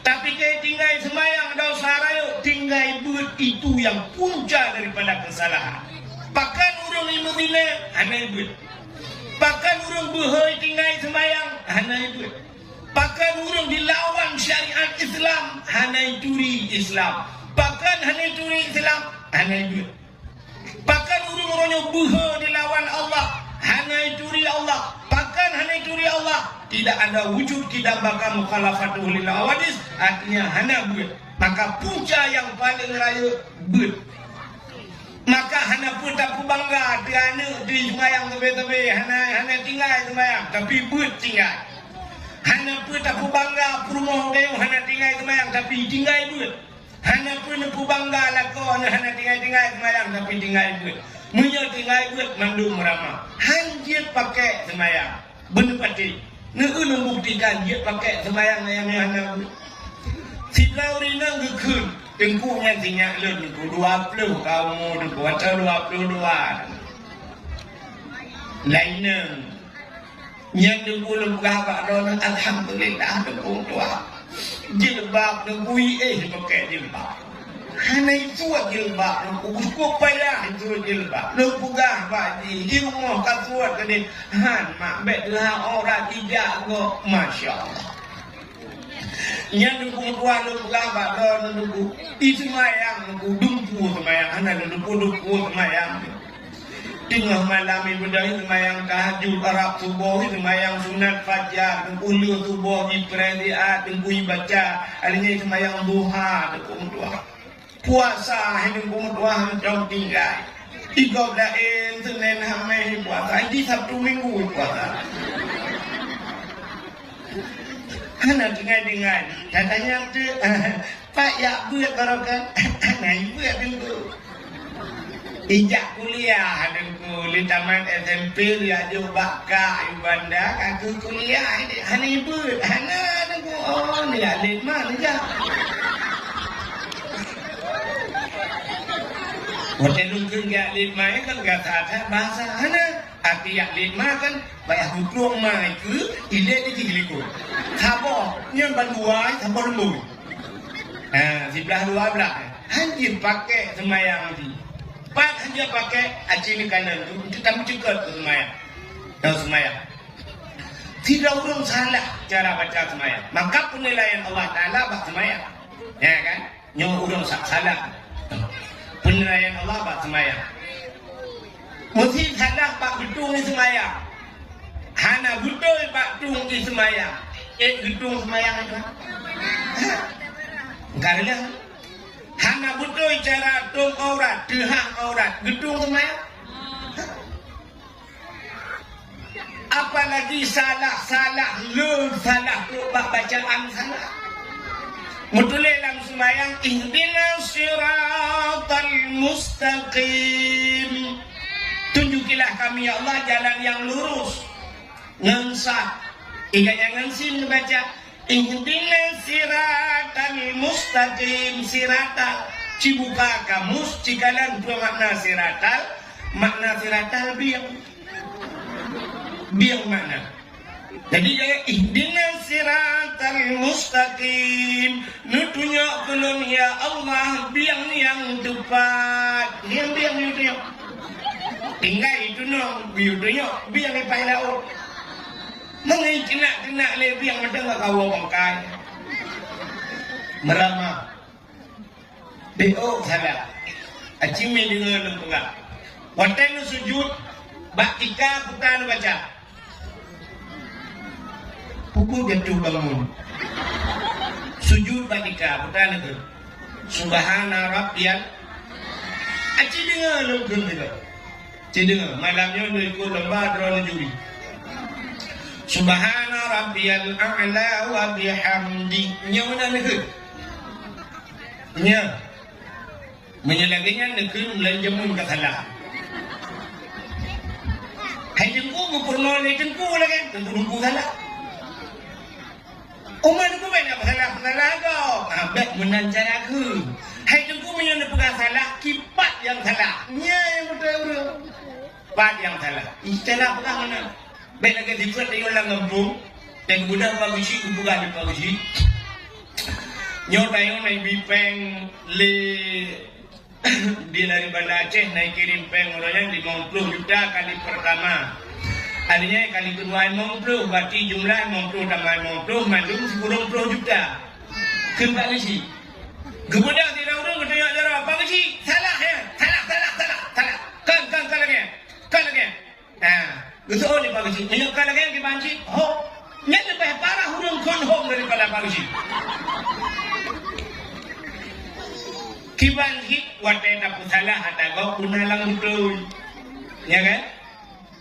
Tapike tinggai seumayang dosa rayeuk, tinggai beuet itu nyang punca daripada keusalahan. Pakon ureuëng meuzina hana beuet. Pakon ureuëng beuhôi tinggai seumayang hana beuet. Pakon ureuëng dilawan syariat Islam hana turi Islam. Pakon hana turi Islam hana beuet. Pakon ureuëng-ureuëng nyang beuhe dilawan Allah, hana turi Allah? Pakon hana turi Allah? Tidak ada wujud qidam baqa mukhalafatuhu lil hawadits, artinya hana beuet. Maka punca nyang paleng rayeuk beuet. Aneuk teuh seumayang sabe-sabe, hana, hana tinggai seumayang, tapi beuet tinggai. Hana peue tapeubangga, peurumoh gayôh hana tinggai seumayang, tapi tinggai beuet. Hana peue neupeubangga lakoe, hana tinggai-tinggai seumayang, tapi tinggai beuet. Meunyoe tinggai beuet, mandum ramah. Han jeuet pakèk seumayang. Beuneupatéh, neueu lôn buktikan jeuet pakèk seumayang nyang hana. Sidroe ureueng inong geukheun, "Teungku, nyan sinyak lôn, Teungku, dua ploh ka umu Teungku, atau dua ploh dua." Laén nyan, nyan Teungku lôn peugah bak droeneuh, "Alhamdulillah, Teungku, tuha." Jilbab Teungku, éh, pakèk jilbab. Hana isuet jilbab, Teungku, cukup payah isuet jilbab. Lôn peugah bak jih, di rumoh ka suet keudéh, han mak, bèk teuhah aurat ijak gob, masya Allah. Nyan Teungku meutuah lôn peugah bak droeneuh Teungku, i seumayang Teungku, dumpeue seumayang, hana lôn dumpeue, dumpeue seumayang. Teungoh malam ibadah, seumayang tahajud, rab suboh, seumayang sunat fajar, Teungku, lheueh suboh jipreh siat, Teungku, ibaca, alheuh nyan seumayang duha, Teungku meutuah. Puasa, hai Teungku meutuah, mantong tinggai. Di gob laén, Senin, Hamèh puasa, di Sabtu Minggu puasa. Hana tinggai-tinggai. Katanya tu, Pak, jak beuet baroe kan? Hana beuet Teungku. Ijak kuliah Teungku, lé tamat S M P, lé jak jok bak kak i Banda, ka keu kuliah, hana beuet, hana Teungku. Oh, neujak lét ma neujak. Watèe lôn kheun jak lét ma, kan gata that bahasa, hana. Arti jak lét ma kan, payah geutrok ma keu ilèe di jih likot. Saboh, nyan ban dua, saboh leumbôi. Ha, siblah dua blah. Han jeuet pakèk seumayang jih. Pat han jeuet pakèk, aci neukalon tu, untuk tameucukot keu seumayang. Nyoe seumayang. Sidroe ureueng salah cara baca seumayang. Maka peunilaian Allah Taala bak seumayang. Ya kan? Nyoe ureueng sa-, salah. Peunilaian Allah bak seumayang. Meusi salah bak geutueng seumayang. Hana beutôi bak tueng seumayang. Eh, geutueng seumayang itu. Karena hana beutôi cara tueng aurat, teuhah aurat, geutueng seumayang. Apalagi salah-salah, lé salah trok bak bacaan salah. Meutuléh lam seumayang, "Ihdinas siratal mustaqim." Tunjukilah kami, ya Allah, jalan yang lurus. Ngon sat. Iga nyan ngon sin neubaca, "Ihdinas siratal mustaqim." Siratal. Cibuka kamus, cikalon peue makna siratal. Makna siratal bieng. Bieng makna. Jadi, "Ihdinas siratal mustaqim." Neutunyok keu lôn, ya Allah, bieng nyang teupat. Bieng-bieng neutunyok. Tinggai itunyok, neutunyok bieng di pai laôt. Meungai keunak-keunak lé bieng mantong ka kawoe bangkai. Meurama. Beuh, oh, salah. Aci mi deungoe lôn peugah. Watèe neusujut, bak tika peue ta neubaca? Pukul jatuh bangun. Sujut bak tika, peue ta neukheun? Subhana rabbiyal. Aci deungoe lôn kheun deungoe. Ci deungoe, malam nyoe lôn ikot lomba droeneuh juri. Subhana rabbiyal a'la wa bihamdi. Nyoe meunan neukheun. Nyoe. Meunyoe lagèe nyan neukheun, bulan jameun ka salah. Hai Teungku, geupeurunoe lé Teungku lagèe, Teungku, Teungku salah. Umat Teungku bèk na peusalah-peusalah gob. Ha, bèk meunan cara kheun. Hai Teungku, meunyoe neupeugah salah, kipat nyang salah. Nyan nyang beutôi ureueng. Pat nyang salah. Istilah peugah meunan. Bèk lagèe sifeuet tanyoe lam gampông. Nyang geubeudôh Pak Geuchik, geupeugah lé Pak Geuchik. Nyoe tanyoe na ibi péng lé Di dari Banda Aceh na ikirém péng uroe nyan limong ploh juta kali pertama. Akhirnya kali kedua limong ploh, berarti jumlah limong ploh tambah limong ploh, mandum sikureueng ploh juta. Kheun Pak Geuchik. Geubeudôh sidroe ureueng geutanyoe jaroe, "Pak Geuchik, salah, ya? Salah, salah, salah, salah. Kon, kon, kon lagèe nyan. Kon lagèe nyan." Nah, geuseuôt lé Pak Geuchik, "Meunyoe ka lagèe nyan kiban cit, ho, nyan leubeh parah ureueng kon hom daripada Pak Geuchik." Kiban cit watèe tapeusalah ata gob beuna lam beutôi. Ya kan?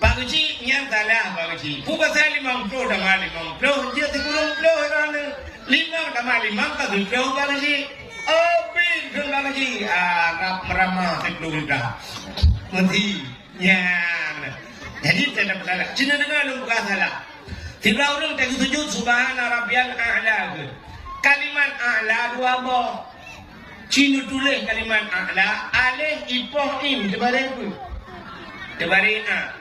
Pak Keuchik, nyan salah Pak Keuchik. Peue pasal limong ploh tamah limong ploh, jeuet sikureueng ploh droeneuh. Limong tamah limong ka siplôh Pak Keuchik. Oh, bin kheun Pak Keuchik. Ah, rab meuramah siplôh juta. Meuti. Nyan. Jadi, tanda peutanda. Cina deungoe lôn buka salah. Siblah ureueng teungoh sujud, "Subhana rabbiyal a'la," kheun. Kalimat a'la dua boh. Cina tuléh kalimat a'la, alif ipoh in teubaré peue? Teubaré a.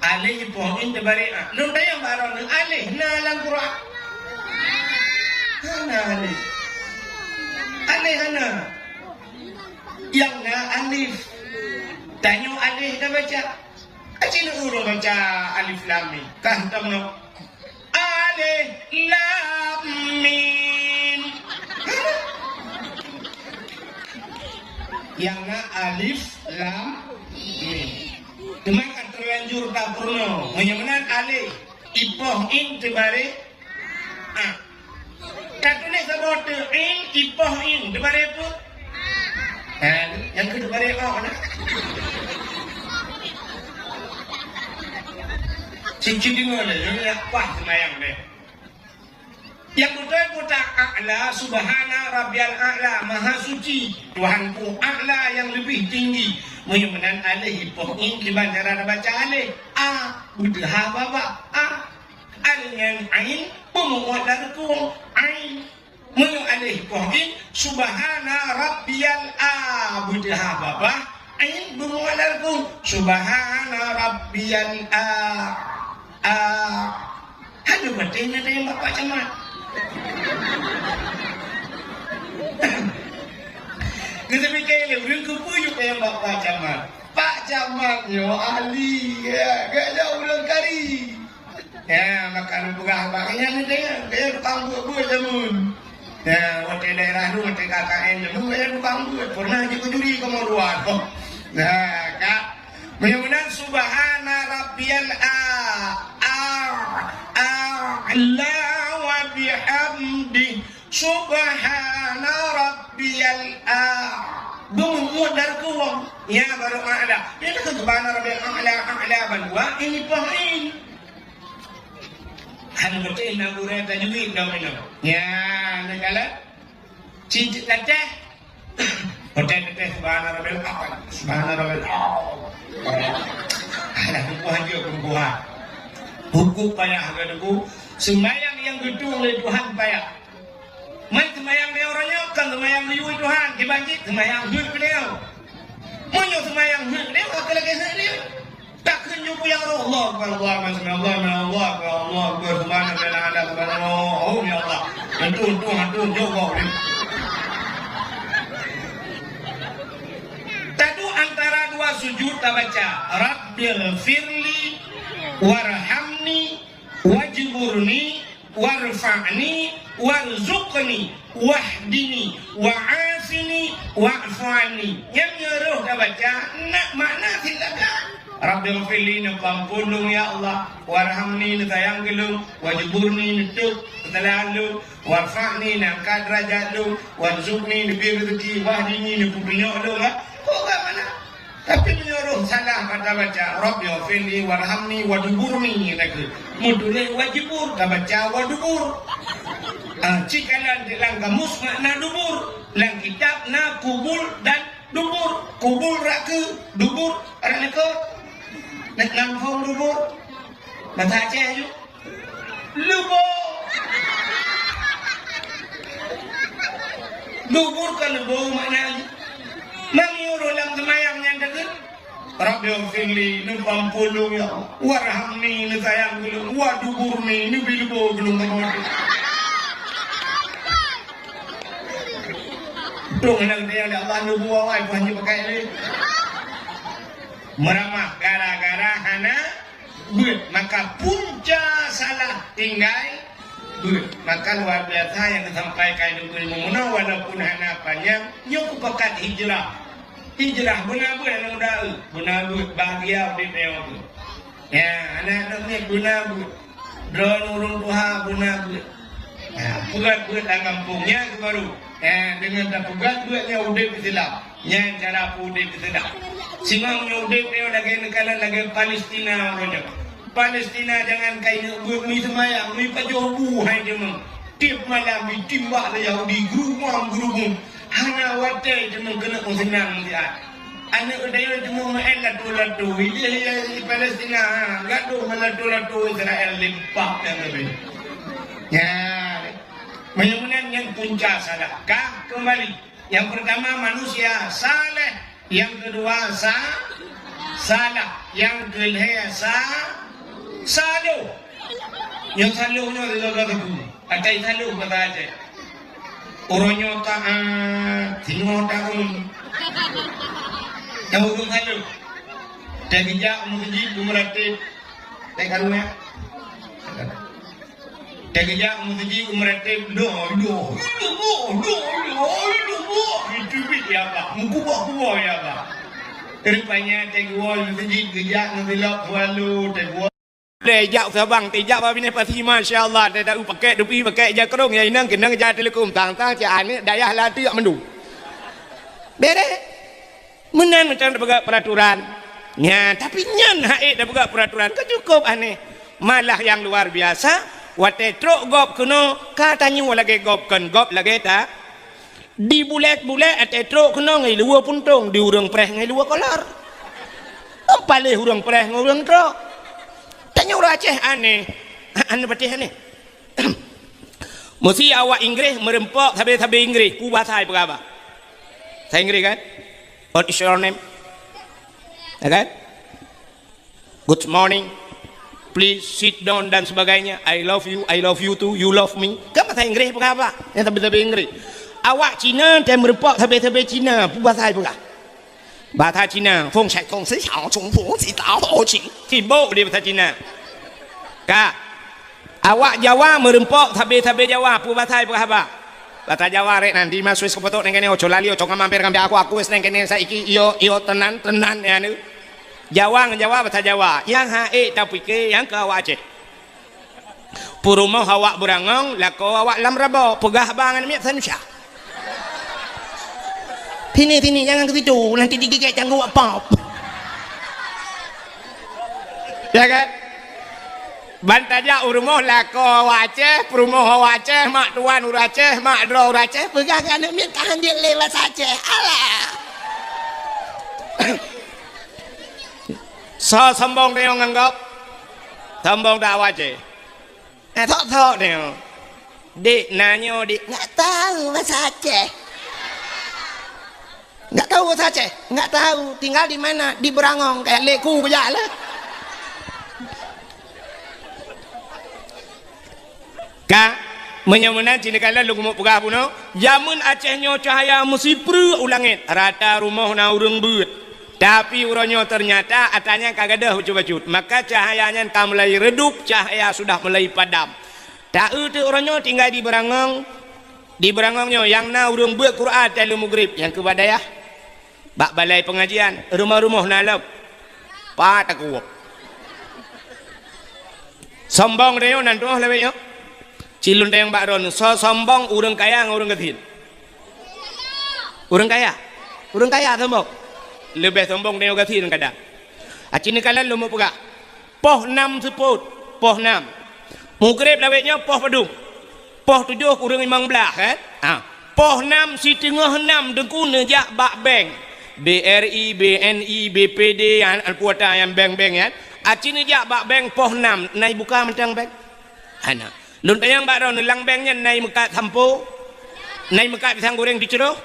Alif ipoh in teubaré a. Lôn tanyong bak droeneuh, alif na lam Quran? Hana alif. Alif hana. Nyang na alif. Tanyoe alif tabaca. Aci ureueng baca alif lam mim. Kah tam no. Alif lam mim. Nyang na alif lam mim. Teuma ka teulanjur tapeurunoe. Meunyoe meunan alif, ipoh in teubaré a. Tatuléh saboh teuk in, ipoh in, teubaré peue? Ha, nyang keu teubaré o na. Cicit deungoe lé, nyoe yak paih seumayang deh. Nyang beutôi kata a'la, subhana rabbiyal a'la, maha suci Tuhanku, a'la yang lebih tinggi. Meunyoe meunan alif ipoh in kiban cara tabaca alif. A, beuteuha babah. A. Alif nyan ain, beumuot lam rukung. Ain. Meunyoe alif poh in, subhana rabbiyal a, beuteuha babah, ain beumuot lam rukung. Subhana rabbiyal a, a. Aduh, beutôi na teuh Bapak Camat. Geuteubiet lé ureueng keupeue yue teuh Bapak Camat. Pak Camat nyoe ahli, ya, gak jauh ureueng kari. Ya, maka lôn peugah bak nyan, nyan, nyan tukang buet-buet jameun. Ya, watèe daerah tu, watèe K K N jameun, nyan tukang buet. Pernah jikujuri kamoe dua. Nah, ka. Meunyoe meunan, subhana rabbiyal a, a, a'la wa bihamdi. Subhana rabbiyal a. Beumuot lam rukung. Ya, baru a'la. Nyan keuh subhana rabbiyal a'la, a'la bandua, ini poh in. Hana beutôi na gurèe tajwid dong inoe. Nyan, neukalon. Cit teuteh. Beutôi teuteh subhana rabbiyal a'la. Subhana rabbiyal a'la. Alah, teungku hanjeuet keulungkuhan. Huköm payah keu teungku. Seumayang nyang geutueng lé Tuhan payah. Man seumayang lé uroe nyoe kon seumayang geuyue Tuhan, kiban jih seumayang heuet lé nyoe. Meunyoe seumayang heuet lé nyoe, ka lagèe heuet lé nyoe. Takheun jumpa ya Allah, Allahu Akbar, Allahu Akbar, Allahu Akbar, Allahu Akbar, Subhanallah, Allahu Akbar, Allahu Akbar, ya Allah. Hantu, hantu, hantu, jauh bau ni. Tadu antara dua sujud tabaca, Rabbighfirli warhamni wajburni warfa'ni warzuqni wahdini wa'afini wa'fu anni. Nyan nyoe roh tabaca, na makna silakan. Rabbighfirli, neupeuamphon lôn ya Allah, warhamni, neusayang keu lôn, wajburni, neutôb keusalahan lôn, warfa'ni, neuangkat deurajat lôn, warzuqni, neubri reuzeuki, wahdini, neupeutunyok lôn, ha? Kok ka makna? Tapi meunyoe roh salah bak tabaca, Rabbighfirli warhamni waduburni, takheun. Meutuléh wajibur, tabaca wadubur. Ah, cit kalon lam kamus makna dubur. Lam kitab na kubul dan dubur. Kubul rot keue, dubur rot likot. Nak nam phôn dubur. Bahasa Aceh aju. Lubô. Dubur kon lubô makna jih. Meunyoe lam seumayang nyan takheun, Rabbighfirli, neupeuamphon lôn ya Allah. Warhamni, neusayang keu lôn. Waduburni, neubri lubô keu lôn. Dong hana geutanyong lé Allah, lubô awai pun hana pakai lé. Meuramah gara-gara hana beuet, maka punca salah tinggai beuet. Maka luar biasa nyang teusampaikan di buleuen meunoe, walaupun hana panyang, nyoe kupakat hijrah. Hijrah beuna beuet aneuk muda, beuna beuet bahagia udép nyoe. Ya, aneuk-aneuk miet beuna beuet. Droeneuh ureueng tuha beuna beuet. Ya, peugöt beuet lam gampông nyan keuh baru. Ya, deungon tapeugöt beuet nyan udép Islam. Nyan cara peuudép Islam. Singoh nyoe udép nyoe lagèe neukalon lagèe Palestina uroe nyoe. Palestina jangankan ineuk beuet, meuseumayang, meupajoh bu hai teuma. Tiep malam jitimbak lé Yahudi, geurubong-geurubong. Hana watèe teuma keuneuk meuseunang siat. Aneuk geutanyoe teuma meu'en lato-lato. Ilèe di Palestina, ha, gadôh ngon lato-lato Israel limpah dan leubeh. Nyan. Meunyoe meunan nyan punca salah. Ka keumbali. Nyang peurtama manusia saleh, nyang keudua sa-, salah, nyang keulhèe sa-, saloh. Nyang saloh nyoe lagèe teungku. Atai saloh basa Aceh. Uroe nyoe taat, singoh taun. Nyang ureueng saloh. Teugeujak meuseujid geumeuratéb. Teuka ruwah. Teugeujak meuseujid geumeuratéb, doh, doh, doh, doh, doh, doh, doh, itu bit ya, Pak. Meukuboh-kuboh ya, Pak. Rupanya teuguwoe meuseujid geujak ngon silop swallow, teuguwoe. Teuh jak Sabang, teuh jak bak binéh pasi, masya Allah, teuh taeu pakèk dupi, pakèk jakrong, ya inong keunong jak teuleukum, tang-tang cit aneuk dayah latu jak mandum. Bereh. Meunan mantong tapeugah peuraturan. Nyan, tapi nyan hak ék tapeugah peuraturan ka cukôp aneh. Malah nyang luar biasa, watèe trok gob keunoe, ka tanyoe lagèe gob kon gob lagèe ta. Di bulèk-bulèk watèe trok keunoe ngon luweue puntông, di ureueng preh ngon luweue kolor. Paléh ureueng preh ngon ureueng trok. Tanyoe ureueng Aceh aneh. Aneh patéh aneh. Meusi awak Inggréh meureumpok sabé-sabé Inggréh, peue bahasa jipeugah haba? Bahasa Inggréh kan? What is your name? Ya kan? Good morning. Please sit down dan sebagainya. I love you, I love you too, you love me. Kan bahasa Inggréh peugah haba? Nyang sabé-sabé Inggréh. Awak Cina teuh meureumpok sabé-sabé Cina, peue bahasa jipeugah? Bahasa Cina, feng shai gong shi xiao, chung fu shi dao ho qing. Sibok di bahasa Cina. Ka. Awak Jawa meureumpok sabé-sabé Jawa, peue bahasa jipeugah haba? Bahasa Jawa rek nan, di ma sui seupotok neng kene, oco lali, oco ngamamper ngambi aku, aku wes neng kene saiki, iyo, iyo, tenan, tenan, ya, ni. Jawa ngon Jawa, bahasa Jawa. Nyang hak ék tapike, nyang keu awak Aceh. Peurumoh awak Beurangong, lakoe awak lam Rabo, peugah haba ngon miet Sanusha. Sini, sini, jangan ke situ, nanti digigit cangguh pop. Ya kan? Ban tajak u rumoh lakoe awak Aceh, peurumoh awak Aceh, mak tuan ureueng Aceh, mak droe ureueng Aceh, peugah keu aneuk miet ka han jeuet lé bahasa Aceh. Alah. Soe sombong tanyoe ngon gob? Sombong dak awak Aceh? Eh, sok-sok tanyoe. Dek, na nyoe, Dek. Nggak tahu bahasa Aceh. Nggak tahu bahasa Aceh? Nggak tahu. Tinggal di mana? Di Beurangong. Kayak leku kejak lah. Ka, meunyoe meunan cit neukalon lôn keumeung peugah bunoe, jameun Aceh nyoe cahya meusipreuk u langét, rata rumoh na ureueng beuet. Tapi uroe nyoe teunyata atra nyan ka gadôh bacut-bacut. Maka cahya nyan ka mulai redup, cahya sudah mulai padam. Ta-eu teuk uroe nyoe tinggai di Beurangong. Di Beurangong nyoe nyang na ureueng beuet Quran teuh lheuh mugrib nyang keu bak dayah. Bak balai pengajian, rumoh-rumoh na lom. Pat takue. Sombong tanyoe nan tuoh lawét nyoe. Cilun tayang bak droeneuh, soe sombong ureueng kaya ngon ureueng gasien? Ureueng kaya. Ureueng kaya sombong. Leubeh sombong tanyoe gasien kadang. Aci neukalon lôn meupeugah. Poh nam seupôt, poh nam. Mugrib lawét nyoe poh padum? Poh tujoh kureueng limong blaih, kan? Ha. Poh nam siteungoh nam teungku neujak bak bank. B R I, B N I, B P D, an, an kuota nyang bank-bank nyan. Aci neujak bak bank poh nam, na ibuka mantong bank? Hana. Lôn tanyong bak droeneuh, lam bank nyan na imeukat sampo? Na imeukat pisang goreng teucroh?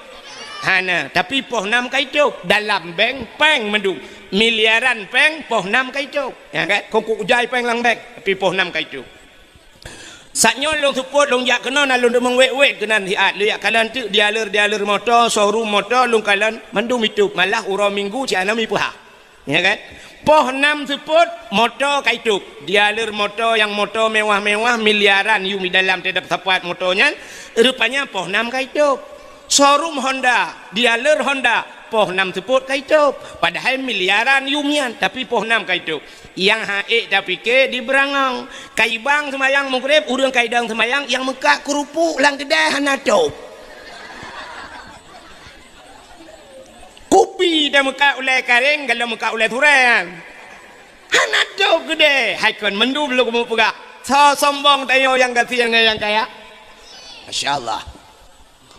Hana, tapi poh nam ka itôb. Dalam bank, péng mandum. Miliaran péng, poh nam ka itôb. Ya kan? Kongkuk ujai péng lam bank, tapi poh nam ka itôb. Saat nyoe lôn seupôt, lôn jak keunoe, na lôn deungoe wét-wét keunan siat. Lôn jak kalon teuk dealer-dealer moto, showroom moto, lôn kalon mandum itôb. Malah uroe Minggu cit hana mipeuhah. Ya kan? Poh nam seupôt, moto ka itôb. Dealer moto nyang moto mewah-mewah, miliaran yum di dalam teutab sapat moto nyan, rupanya poh nam ka itôb. Showroom Honda, dealer Honda, poh nam seupôt ka itôb. Padahai miliaran yum nyan, tapi poh nam ka itôb. Nyang hak ék tapike di Beurangong. Ka ibang seumayang mugrib, ureueng ka idong seumayang, nyang meukat keurupuk lam keudè hana tôb. Kup Pi tameukat ulèe kareng, galom meukat ulèe surèe nyan. Hana tôb keudè, hai kon mandum lôn keumeung peugah. Soe sombong tanyoe nyang gasien ngon nyang kaya? Masya Allah.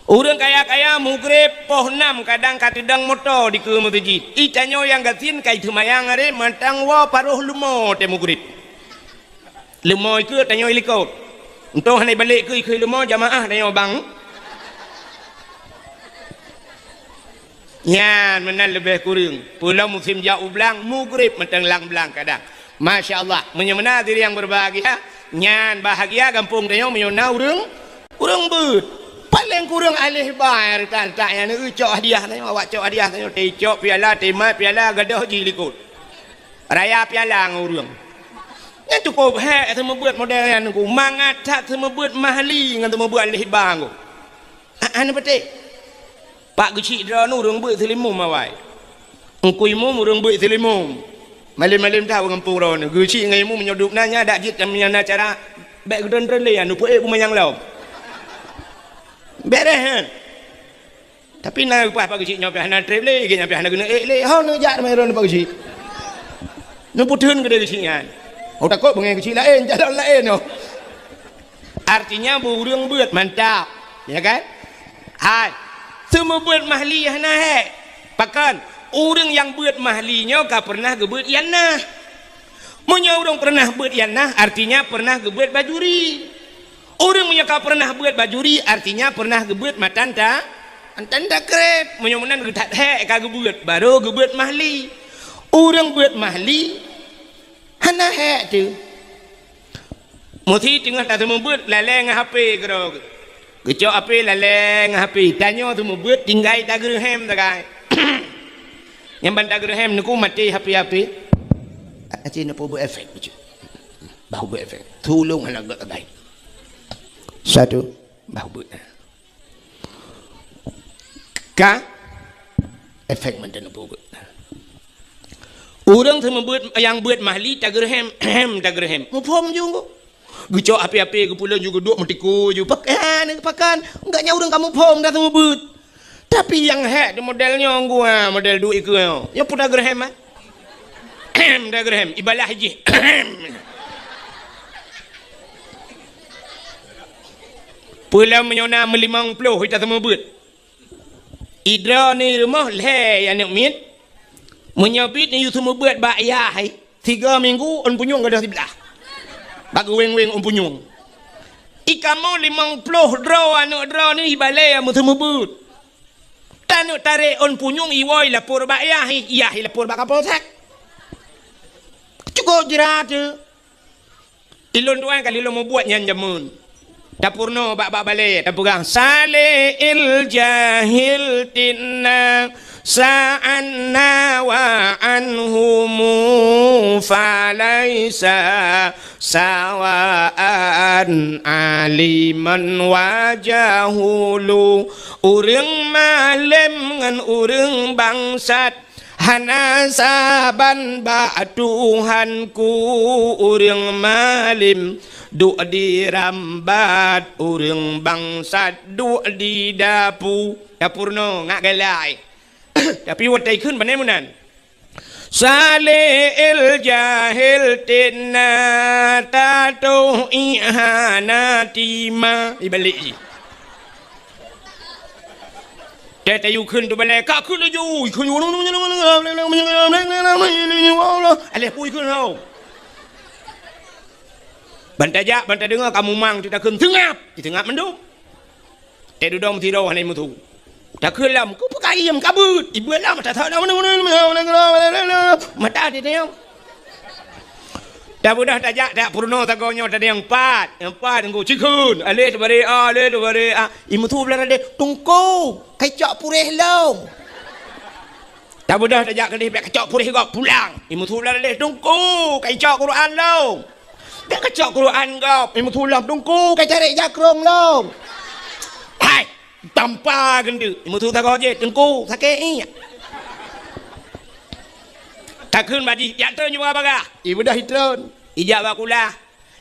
Ureueng kaya-kaya mugreb poh nam kadang ka teudong moto dikeue meuseujid. I tanyoe nyang gasien ka iteumayang aré mantong woe paroh leumo teuh mugreb. Leumo ikeue tanyoe ilikot. Entong hana ibalek keue ikeue leumo jamaah tanyoe bang. Nyan meunan leubeh kureueng. Peulom musém jak u blang, mugreb mantong lam blang kadang. Masya Allah, meunyoe meunan hadirin yang berbahagia, nyan bahagia gampông tanyoe meunyoe na ureueng, ureueng beuet. Paleng kureueng aléh ba nyang reutak-reutak nyan, neucok hadiah tanyoe, awak cok hadiah tanyoe, teucok piala, teumat piala, gadôh jih likot. Raya piala ngon ureueng. Nyan cukôp hék seumeubeuet model nyan, Teungku. Mangat that seumeubeuet mahli ngon seumeubeuet aléh ba, Teungku. A-, hana patéh. Pak Geuchik droeneuh ureueng beuet seulimum awai. Teungku Imum ureueng beuet seulimum. Malém-malém that u gampông droeneuh. Geuchik ngon Imum meunyoe duek na nyan dak jeuet nyang na cara bèk geutreun-treun lé nyan, neupeuék bumanyang lom. Bèrèh nyan. Tapi na upah Pak Geuchik nyoe pih hana trép lé, gét nyan pih hana keuneuk ék lé. Ho neujak teuma droeneuh Pak Geuchik. Neupeutheun keudéh Geuchik nyan. Oh, takot beungèh Geuchik laén, jalan laén nyoe. Artinya, beu ureueng beuet mantap, ya kan? Hai, seumeubeuet mahli hana hék. Pakon? Ureueng nyang beuet mahli nyoe ka peureunah geubeuet ianah. Meunyoe ureueng peureunah beuet ianah, artinya peureunah geubeuet bajuri. Ureueng meunyoe ka peureunah beuet bajuri, artinya peureunah geubeuet matan ta-, matan takreb. Meunyoe meunan geuthat hék ka geubeuet, barô geubeuet mahli. Ureueng beuet mahli, hana hék teuh. Musi teungoh taseumeubeuet lalée ngon H P keudroe. Geucok H P lalée ngon H P. Tanyoe seumeubeuet tinggai tageureuhem sagai. Nyang ban tageureuhem neuku maté H P-H P. Aci neupeubuet efek bacut. Bah buet efek. Tulông hana gét sagai. Satu. Bah buet. Ka efek mantong neupeubuet. Ureuëng seumeubeuet nyang beuet mahli tageureuhem, hem tageureuhem. Muphom ju ngon. Geucok api-api geupulo ju geuduek meutiku ju. Pak, eh, ni pakan. Enggak nyang ureuëng kamoe phom dah seumeubeuet. Tapi nyang hék di model nyoe gua, model duek ikeu nyoe. Nyoe pun tageureuhem, eh. Tageureuhem, ibalah jih. Pulang meunyoe na meulimong ploh ita seumeubeuet. Idroe ni rumoh lhée aneuk miet. Meunyoe bit ni yue seumeubeuet bak yah hai, tiga minggu ôn punyueng gadôh siblah. Bak geuweng-weng ôn punyueng. Ikamoe limong ploh droe aneuk droe ni ibalée meuteumeubeut. Taneuk tarek ôn punyueng iwoe lapor bak yah, yah lapor bak kapolsek. Cukup jrat tu. Ilôn tuan kali lôn mubuet nyan jameun. Tapurno bak-bak balée, tapeugah, "Saleh il jahil tinna sa'anna wa anhumu falaisa sawaan aliman wa jahulu." Ureuëng malém ngon ureuëng bangsat hana saban bak Tuhanku, ureuëng malém duek di rambat, ureuëng bangsat duek di dapu. Dapur nyoe ngak galai. Tapi watée kheun pane meunan. Saleh el jahil tinna tatoh ihana tima. Ibalik jih. Tée tayue kheun tu balée, ka kheun laju, kheun, aléh pui kheun hau. Ban tajak, ban tadeungoe ka mumang, teuk takheun, "Seungab!" Seungab mandum. Tée dudong sidroe hana meusu. Takheun lom, "Keupeue kayém ka beuet?" Ibeuet lom, mata thok lom. Mata teudeung. Tabeudôh tajak, tak peurunoe sagoe nyoe tadi nyang pat. Nyang pat, Teungku, cikheun. Aléh teubari a, aléh teubari a. Imeusu blah radeh, "Teungku, kacok puréh lom." Tabeudôh tajak keudeh, "Bèk kacok puréh gob, pulang." Imeusu blah radeh, "Teungku, kacok Quran lom." "Bèk kacok Quran gob." Imeusu lom, "Teungku, kacarek jakrong lom." Hai! Tampa geundeuk. Imeusu sagoe jih, "Teungku, sakét iék." Takheun bak jih, "Jak treun nyoe bagah." Ibeudôh itreun. Ijak bak kulah.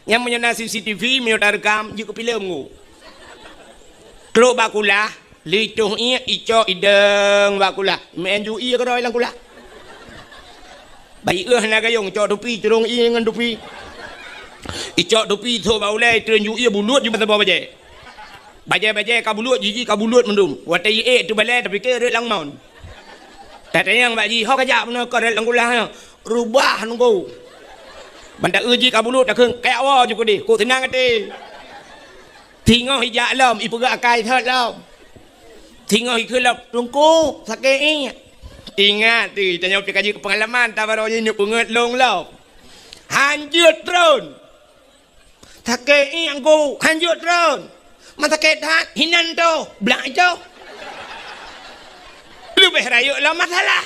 Nyan meunyoe na C C T V, meunyoe tareukam, jeuet keu filem ngon. Trok bak kulah, Lheuh itoh iék, icok idong bak kulah. Meu'en ju ié keudroe lam kulah. Bak ié na gayong, icok tupi, turông ié ngon tupi. Icok tupi, ithok bak ulèe, itreun ju ié, bulut ju bak saboh bajèe. Bajèe-bajèe ka bulut, jiji ka bulut mandum. Watèe iék teubalèe, tapike rhot lam mon. Tatanyong bak jih, "Ho kajak bunoe keu rhot lam kulah nyoe?" "Reubah nunggu." Ban taeu jih ka bulut, takheun, "Kajak woe ju keudeh, kok seunang até." Singoh ijak lom, ipeugah akai thot lom. Singoh ikheun lom, "Teungku, sakét iék." Ingat teuh, tanyoe pih ka jeuet keu peungalaman, tabarô jih neuk peungeut lôn lom. Han jeuet treun. "Sakét iék, Teungku, han jeuet treun. Man sakét that, hinan toh, blak toh." Leubeh rayeuk lom masalah.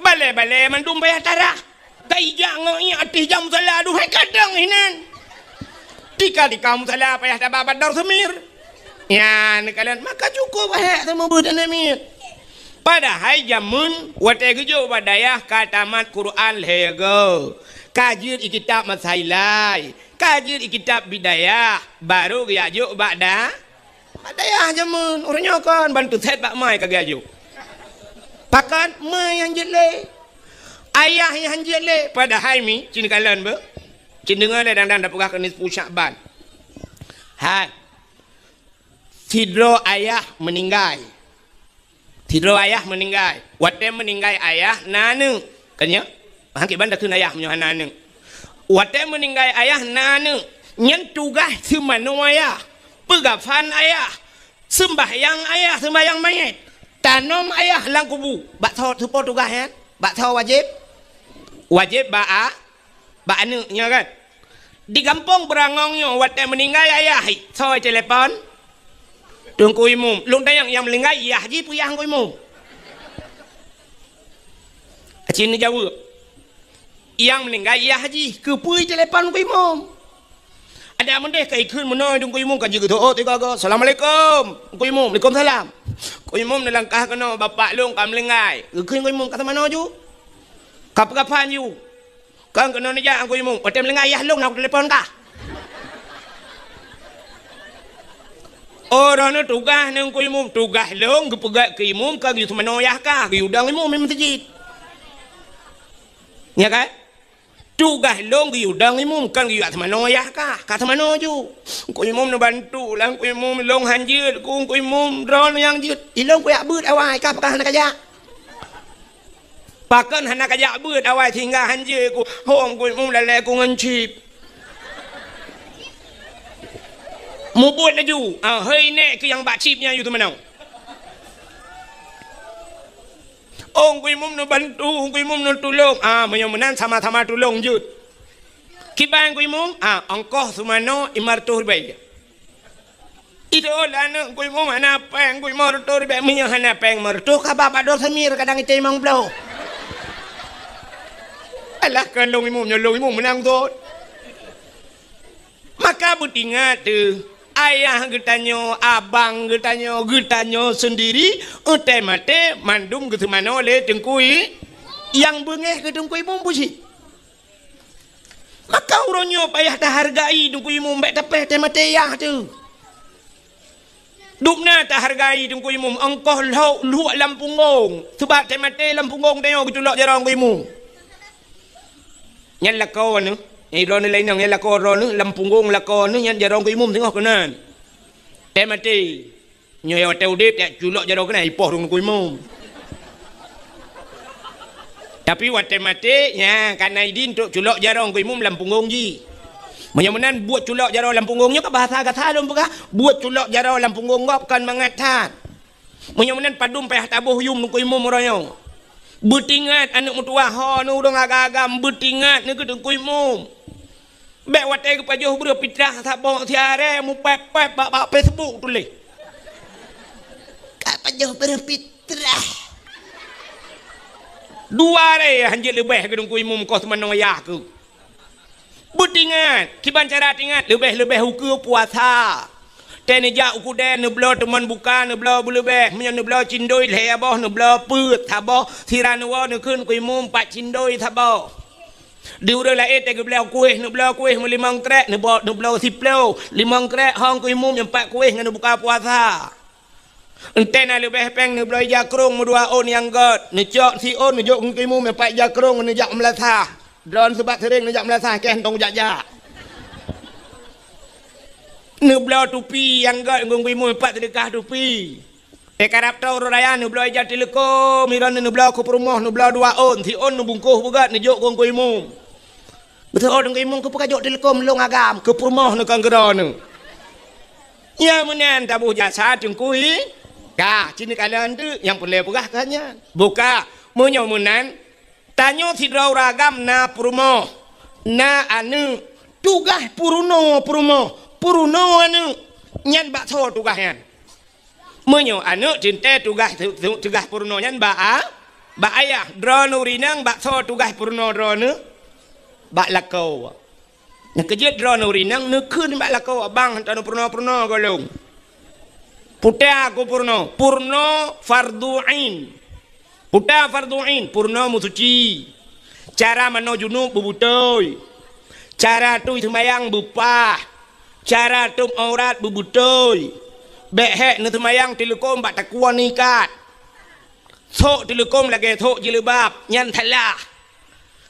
Balèe-balèe mandum payah tarah. Ka ijak ngon iék ateueh jam musala, aduhai kadang hinan. Tika-tika musala payah taba bak dor seumir. Nyan neukalon, maka cukup hék seumeubeuet aneuk miet. Padahai jameun watèe geujok bak dayah ka tamat Quran lhèe goe. Ka jeuet i kitab Masailai. Ka jeuet i kitab Bidayah. Barô geujak jok bak da-, Bak dayah jameun, uroe nyoe kon bantu sét bak mai ka geujok. Pakon mai han jeuet lé. Ayah nyang han jeuet lé, padahai mi, cit neukalon beuh. Cit deungö lé dang-dang tapeugah keu nisfu Syakban. Hai. Sidroe ayah meuninggai. Sidroe ayah meuninggai. Watèe meuninggai ayah na aneuk. Kan nyo? Han kiban takheun ayah meunyoe hana aneuk. Watèe meuninggai ayah na aneuk. Nyan tugaih seumanoe ayah. Peugafan ayah. Seumbahyang ayah, seumbahyang manyét. Tanom ayah lam kubu. Bak soe, soe po tugaih nyan? Bak soe wajéb? Wajéb bak a-, bak aneuk nyoe kan? Di gampông Beurangong nyoe watèe meuninggai ayah, soe telepon? Teungku Imum. Lôn tanyong nyang meuninggai yah jih peue yah Teungku Imum? Aci neujaweueb. Nyang meuninggai yah jih, keupeue telepon Teungku Imum? Adak meudeh ka ikheun meunoe Teungku Imum ka jeuet geuteuôt tiga go. "Assalamualaikum." Teungku Imum, "Waalaikumsalam." Teungku Imum neulangkah keunoe, "Bapak lôn ka meuninggai." Geukheun Teungku Imum, "Ka teumanoe ju?" "Ka peugafan ju." "Kon keunoe neujak Teungku Imum, watèe meuninggai yah lôn na kutelepon kah." Oh, droeneuh tugaih neuh Teungku Imum, tugaih lôn geupeugöt keu imum kon geuyue seumanoe yah kah, geuyue dong imum di meuseujid. Nya kan? Tugaih lôn geuyue dong imum kon geuyue seumanoe yah kah, ka seumanoe ju. Teungku Imum neubantu lah Teungku Imum, lôn han jeuet ku Teungku Imum, droeneuh nyang jeuet. Ilôn kujak beuet awai kah pakon hana kajak. Pakon hana kajak beuet awai sehingga han jeuet ku, hom Teungku Imum lalèe ku ngon chip. Mubuet laju, ah, hei nèk keuh nyang bak chip nyan yue teumanoe. Oh, Teungku Imum neubantu, Teungku Imum neutulông. Ah, meunyoe meunan sama-sama tulông jeuet. Kiban Teungku Imum, ah, ongkoh seumanoe lima reutôh ribèe. Itu lah aneuk Teungku Imum hana pèng, Teungku Imum reutôh ribèe, meunyoe hana pèng lima reutôh, ka ba bak dua samir kadang item limong ploh. Alah, kon lôn Imum, nyoe lôn Imum meunang thot. Maka beutingat teuh, ayah geutanyoe, abang geutanyoe, geutanyoe seundiri, watèe maté mandum geuseumanoe lé Teungku I-, nyang beungéh keu Teungku Imum buci. Maka uroe nyoe payah tahargai Teungku Imum, bèk tapèh watèe maté yah teuh. Dubna tahargai Teungku Imum, ongkoh lhok luek lam punggong. Seubab watèe maté lam punggong tanyoe geuculok jaroe Teungku Imum. Nyan lakoe neuh, nyang droeneuh laén nyan lakoe droeneuh, lam punggong lakoe neuh nyan jaroe Teungku Imum singoh keunan. Watèe maté. Nyoe watèe udép, jak culok jaroe keunan ipoh rhueng Teungku Imum. Tapi watèe maté, nya, ka na idin trok culok jaroe Teungku Imum lam punggong jih. Meunyoe meunan buet culok jaroe lam punggong nyoe ka bahasa gata lôn peugah, buet culok jaroe lam punggong gob kon mangat that. Meunyoe meunan padum payah taboh yum Teungku Imum uroe nyoe. Beutingat aneuk meutuwah ho neuh ureueng agam-agam, beutingat neuh keu Teungku Imum. Bèk watèe geupajoh breuh pitrah saboh siaré mupèp-pèp bak, bak Facebook tuléh. Ka pajoh breuh pitrah. Dua ré han jeuet leubeh keu Teungku Imum koh seumanoe yah keuh. Beutingat, kiban cara tingat, leubeh-leubeh ukeue puasa. Watèe neujak u keudè, neubloe teumon buka, neubloe beuleubeh. Meunyoe neubloe cindoi lhèe boh, neubloe peuet saboh, sira neuwoe neukheun keu Imum pat cindoi saboh. Di ureueng laén watèe geubloe kuéh, neubloe kuéh meulimong krek, neubo-, neubloe siploh, limong krek hong keu Imum nyang pat kuéh ngon neubuka puasa. Enteuk na leubeh péng neubloe ija krông meudua ôn nyang gét, neucok siôn neujok ngon imum, pat ija krông neujak meulasah. Droeneuh seubab seuréng neujak meulasah, kèe hana jak-jak. Neubloe tupi nyang gét ngon imum, pat seudeukah tupi. Éh, karab tô uroe raya neubloe ija teuleukom, droeneuh neubloe keu peurumoh, neubloe dua ôn, siôn neubungkôh beugét neujok ngon imum. Beutôi, oh, Teungku Imum, keupeue kajok teuleukom lôn agam, keu peurumoh nyoe kon keu droeneuh. Nyan meunan taboh jasa Teungku I. Ka, ci neukalon teuk, nyang peureulèe peugah ka nyan. Buka, meunyoe meunan, tanyoe sidroe ureueng agam na peurumoh, na aneuk, tugaih peurunoe peurumoh, peurunoe aneuk, nyan bak soe tugaih nyan? Meunyoe aneuk teuntèe tugaih, tu-, tu-, tugaih peurunoe nyan bak a-, bak ayah, droeneuh ureueng inong bak soe tugaih peurunoe droeneuh? Bak lakoe. Nyang keujeuet droeneuh ureueng inong neukheun bak lakoe, "Abang, hantom peurunoe-peurunoe gohlom." Puta ku peurunoe, peurunoe fardhu ain. Puta fardhu ain, peurunoe meusuci. Cara manoe junub beubeutôi. Cara tui seumayang beupah. Cara tôp aurat beubeutôi. Bèk hék neuseumayang teuleukom bak takue neuikat. Sôk teuleukom lagèe sôk jilbab, nyan salah.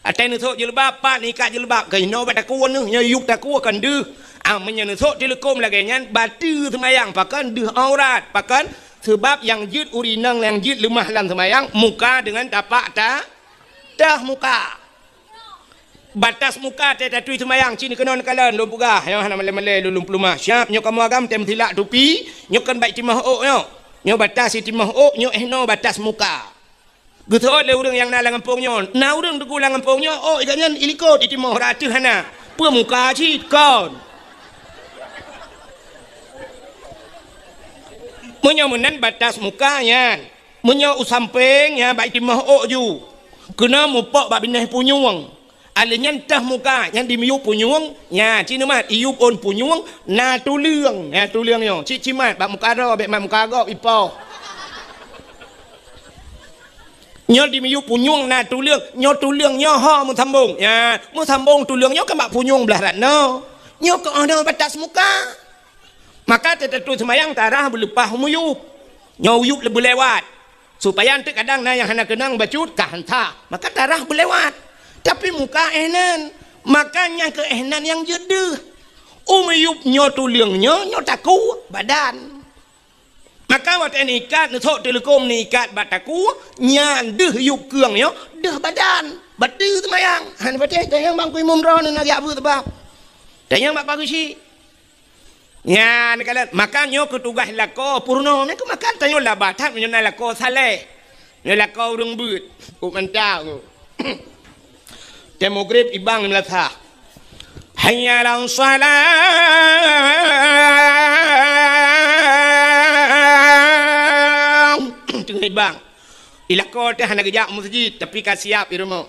Watèe neusôk jilbab, pat neuikat jilbab, keunoe bak takue neuh, nyoe yup takue kon deuh. Ah, meunyoe neusôk teuleukom lagèe nyan, bateue seumayang, pakon deuh aurat, pakon? Seubab nyang jeuet ureueng inong, nyang jeuet leumah lam seumayang, muka deungon tapak ta-, teuh muka. Batas muka teuh tatui seumayang, ci neukeunong neukalon, lôn peugah, nyoe hana malèe-malèe lôn, lôn peuleumah. Siap, nyoe kamoe agam teuh meusilak tupi, nyoe kon bak timoh ôk nyoe. Nyoe batas timoh ôk, nyoe eh noe batas muka. Geuseuôt lé ureueng nyang na lam gampông nyoe. Na ureueng teungku lam gampông nyoe, ôk gobnyan ilikot itimoh, rot ateueh hana. Peue muka cit kon. Meunyoe meunan batas muka nyan. Meunyoe u sampéng nyan bak itimoh ôk ju. Keunoe mupok bak binéh punyueng. Alèh nyan teuh muka, nyan dimiyueb punyueng, nyan, ci neumat, iyueb ôn punyueng, na tuleueng, na tuleueng nyoe, cit cimat, bak muka droe, bèk mat muka gob, ipoh. Nyoe dimiyueb punyueng na tuleueng, nyoe tuleueng nyoe ho meusambong, nyan, meusambong tuleueng nyoe kan bak punyueng blah rot nyoe. Nyoe keuh nyoe batas muka. Maka teutatui seumayang tarah beuleupah miyueb. Nyoe uyueb leubeh lewat. Supaya eunteuk kadang na nyang hana keunong bacut, ka han sah. Maka tarah beulewat. Tapi muka eh nan. Maka nyang keu eh nan nyang jeuet deuh. Umeuyueb nyoe tuleueng nyoe, nyoe takue badan. Maka watèe neuikat, neusok teuleukom neuikat bak takue, nyan deuh yueb keueng nyoe, deuh badan. Bateue seumayang. Han patéh, tanyong bak Teungku Imum droeneuh na geujak beuet sabab. Tanyong bak Pak Geuchik. Nyan kalon, maka nyoe keuh tugaih lakoe peurunoe. Nyan keuh maka tanyoe laba that meunyoe na lakoe saleh. Nyoe lakoe ureueng beuet. Kok mantap kok. Watèe mugrib ibang di meulasah. Hayya 'alas shalah. Teungoh ibang. Di lakoe teuh hana geujak meuseujid, tapi ka siap di rumoh.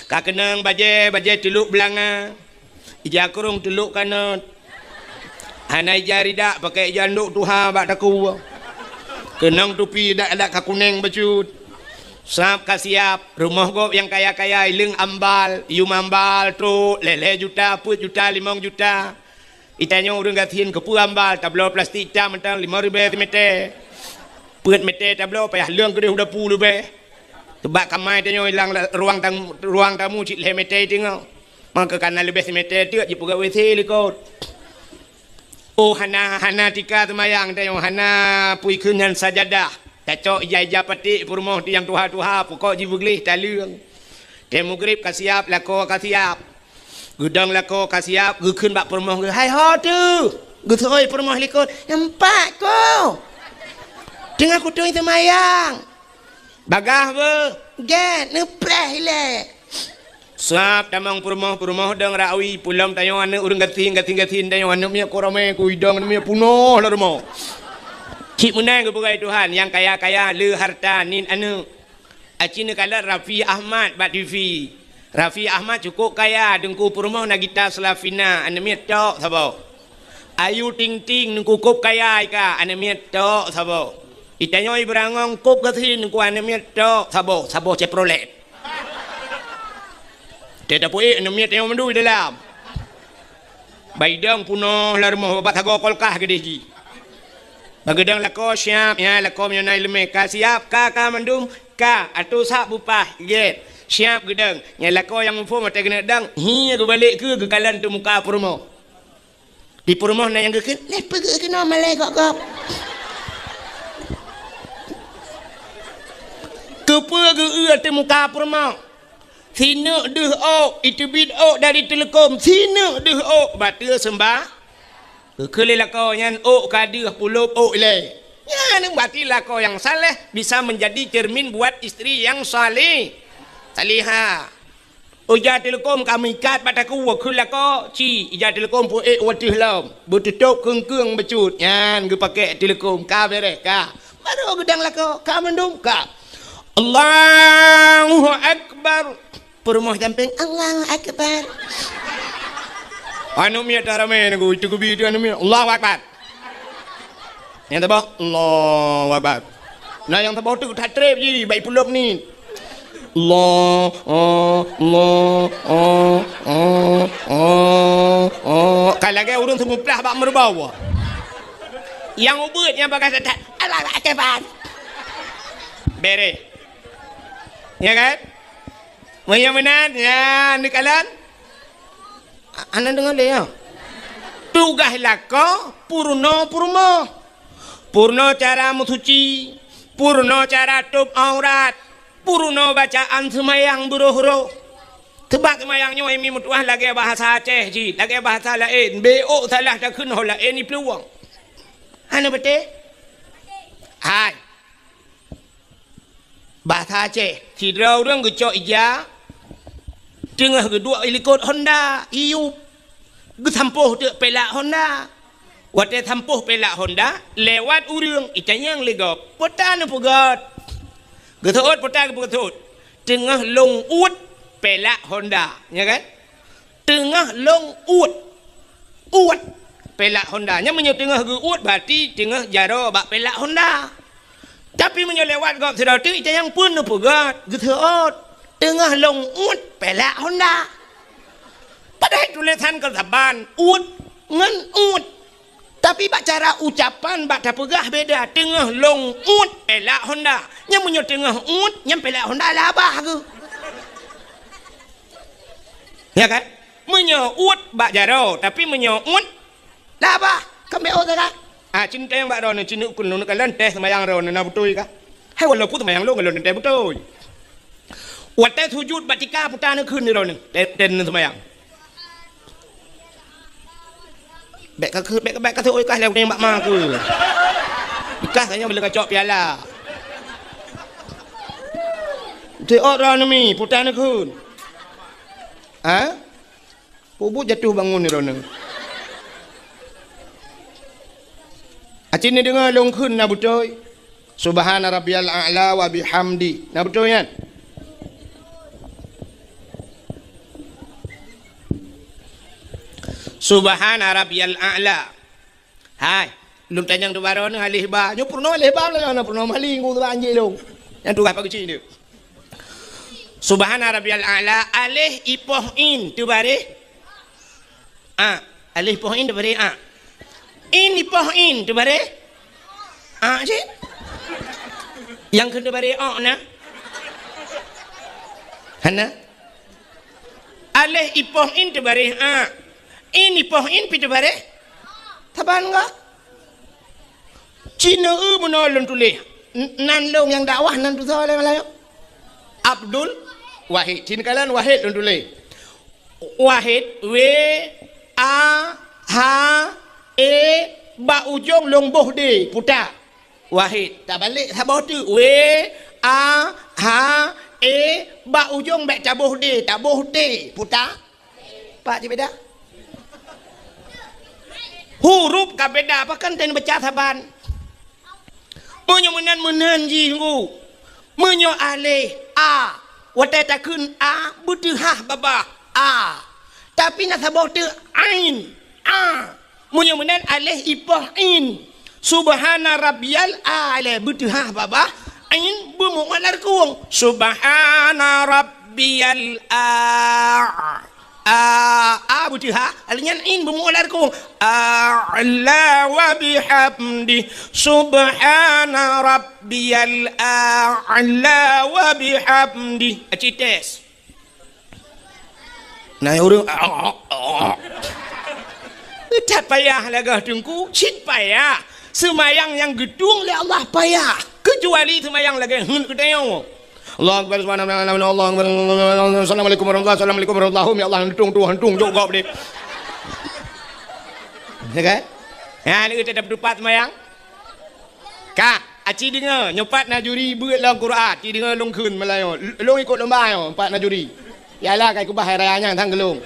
Ka keunong bajèe, bajèe teulok beulanga, ija krông teulok kanot. Hana ija ridak, pakai ija andok tuha bak takue. Keunong tupi adak-adak ka kunèng bacut. Sab ka siap, rumoh gob nyang kaya-kaya, ileueng ambal, yum ambal, trok, lhèe-lhèe juta, peuet juta, limong juta. Itanyoe ureueng gasien keupeue ambal, tabloe plastik itam mantong limong ribèe simètè. Peuet mètè tabloe, payah leueng keudéh u dapu leubeh. Seubab kamai tanyoe lam ruang tamu, ruang tamu cit lhèe mètè teungoh. Maka kana leubeh simètè teuk jipeugöt WC likot. Oh, hana, hana tika seumayang tanyoe, hana peue kheun nyan sajadah. Tacok ija-ija paték peurumoh nyang tuha-tuha, pukok jibeugleh taleueng. Watèe mugrib ka siap, lakoe ka siap. Geudong lakoe ka siap, geukheun bak peurumoh geuh, "Hai ho teuh?" Geuseuôt peurumoh likot, "Nyan pat keuh. Teungoh kutui seumayang." "Bagaih beuh?" "Gèt, neupreh ilèe." Sab tamong peurumoh, peurumoh dong rawi, pulom tanyoe aneuk ureueng gasien, gasien-gasien tanyoe aneuk miet kok ramè, kok idong aneuk miet punoh lam rumoh. Cit meunan geupeugah Tuhan, nyang kaya-kaya le harta niet aneuk. Aci neukalon Raffi Ahmad bak TV. Raffi Ahmad cukôp kaya, teungku peurumoh na gita Slavina, aneuk miet tok saboh. Ayu Ting Ting, teungku kôb kaya ika, aneuk miet tok saboh. Itanyoe Ibrangong kôb gasien, teungku aneuk miet tok saboh, saboh Chevrolet. Teuh tapeuék aneuk miet tanyoe mandum di dalam. Bak idong punoh lam rumoh, bak sagoe kulkas keudéh jih. Bak geudong lakoe siab, nyan lakoe meunyoe na iéleumé ka siab, ka, ka mandum, ka, ateueh sab bupah, gét. Siab geudong. Nyan lakoe nyang muphom watée keuneuk dong, hi geubalek keu geukalon teumuka peurumoh. Di peurumoh na nyang geukheun, "Lé peugeuh keunoe malée gop-gop." Keupeue geu-eu teumuka peurumoh? Sineuk deuh ôk, iteubiet ôk dari teuleukom, sineuk deuh ôk, bateue seumbah. Geukheun lé lakoe nyan ôk ka deuh pulop ôk ilée. Nyan berarti lakoe nyang saleh bisa menjadi cermin buat istri yang salih-, salihah. Ija teuleukom ka meuikat bak takue, kheun lakoe, ci, ija teuleukom peuék u ateueh lom, beututôb keung-keung bacut. Nyan geupakée teuleukom, ka béréh, ka. Barô geudong lakoe, ka mandum, ka. Allahu Akbar. Peurumoh sampéng, "Allahu Akbar." Aneuk miet dah ramé nunggu, itu geubi itu aneuk miet, "Allahu Akbar." Nyang saboh, "Allahu Akbar." Nah, nyang saboh tu that treb ji, bak ipulop ni. Allah, oh, Allah, oh, oh, oh, oh. Ka lagée ureuëng seumuplah bak meureubawa. Nyang ubeuet nyang bagah that, "Allahu Akbar." Béréh. Ya kan? Meunyoe meunan, nyan neukalon. A-, hana deungoe lé, ya. Tugaih lakoe peurunoe peurumoh. Peurunoe cara meusuci, peurunoe cara tôb aurat, peurunoe bacaan seumayang beuroh-roh. Seubab seumayang nyoe mi meutuah lagée bahasa Aceh cit, lagée bahasa laén. Bék ôk salah takheun ho laén iplueng. Hana beutôi? Hai. Basa Aceh, sidroe ureuëng geucok ija, teungoh geuduek i likot honda, iyup, geusampôh teuk pelak honda. Watée sampôh pelak honda, lewat ureuëng, itanyong lé gob, "Peue tan neupeugét?" Geuseuôt peue tan geupeugét, "Teungoh lôn uet pelak honda," nya kan? Teungoh lôn uet, uet pelak honda. Nyan meunyoe teungoh geuuet, berarti teungoh jaroe bak pelak honda. Tapi meunyoe lewat gob sidroe teuk, itanyong peue neupeugét, geuseuôt, "Teungoh lôn uet pelak honda." Padahai tulésan kon saban, uet ngon uet. Tapi bak cara ucapan, bak tapeugah beda, "Teungoh lôn uet pelak honda." Nyan meunyoe teungoh uet, nyan pelak honda labah geuh. Ya kan? Meunyoe uet bak jaroe, tapi meunyoe uet labah, kan bék ôk sagai. Ah, cinteng bak droeneuh, cinteng ukeue lôn kalon teuh seumayang droeneuh na beutôi kah? Hai, walaupun seumayang lôn, lôn teuntée beutôi. Watée sujut bak tika peue tan neukheun droeneuh, teuntée seumayang. Bék ka, bék, bék ka seuôt kah lé bak ma keu. Kah tanyoe bila kacok piala. Teuôt droeneuh mi, peue tan neukheun. Ha? Peubuet jatuh bangun droeneuh. Aci neudeungoe lôn kheun na beutôi. Subhana rabbiyal a'la wa bihamdi. Na beutôi nyan? Subhana rabbiyal a'la. Hai, lôn tanyong teubarô neuh aleh ba. Nyoe peurunoe aleh ba lôn, peurunoe mali ngon ba anjing lôn. Nyang tugaih pageucing dia. Subhana rabbiyal a'la, aleh ipoh in teubareh. A, aleh ipoh in teubareh a. In ipoh in teubareh a cit. Nyang keu teubareh o na? Hana. Aleh ipoh in teubareh a. In ipoh in pi teubareh. Saban enggak? Cina eu meunoe lôn tuléh. N-, nan lôn nyang dakwah nan tusoe lé malam nyoe. Abdul Wahid. Cina kalan Wahid lôn tuléh. Wahid, W, A, H, E, bak ujong lôn boh D, puta. Wahid. Tabalek saboh teuk. W, A, H, E, bak ujong bék taboh D, taboh T, puta. Pak cit beda? Huruf ka beda, pakon tan baca saban. Meunyoe meunan, meunan jih ngu. Meunyoe aleh, a, watée takheun a, beuteuhah babah, a. Tapi na saboh teuk ain, a. Meunyoe meunan aleh ipoh in. Subhana rabbiyal a'la, beuteuhah babah, ain beumuat lam reukung. Subhana rabbiyal a. A, a beuteuha, nyan in beumuoh lam rukung. A'la wa bihamdi, subhana rabbiyal a'la wa bihamdi. Aci tes. Nah, ureueng, a, a, a. That payah lagèe teungku, cit payah. Seumayang nyang geutueng lé Allah payah. Keucuali seumayang lagèe heuet geutanyoe. Allahu Akbar, subhanallah, Allahu Akbar, assalamualaikum warahmatullahi, assalamualaikum warahmatullahi, ya Allah, hantung tu, hantung, jok gob deh. Ya kan? Ya, ni kita dapat tupat semayang. Ka, aci deungoe, nyoe pat na juri beuet lam Quran, aci deungoe lôn kheun Meulayu. Lôn ikot lomba nyoe, pat na juri. Yalah, kai kubah hai raya nyan, sang geulong.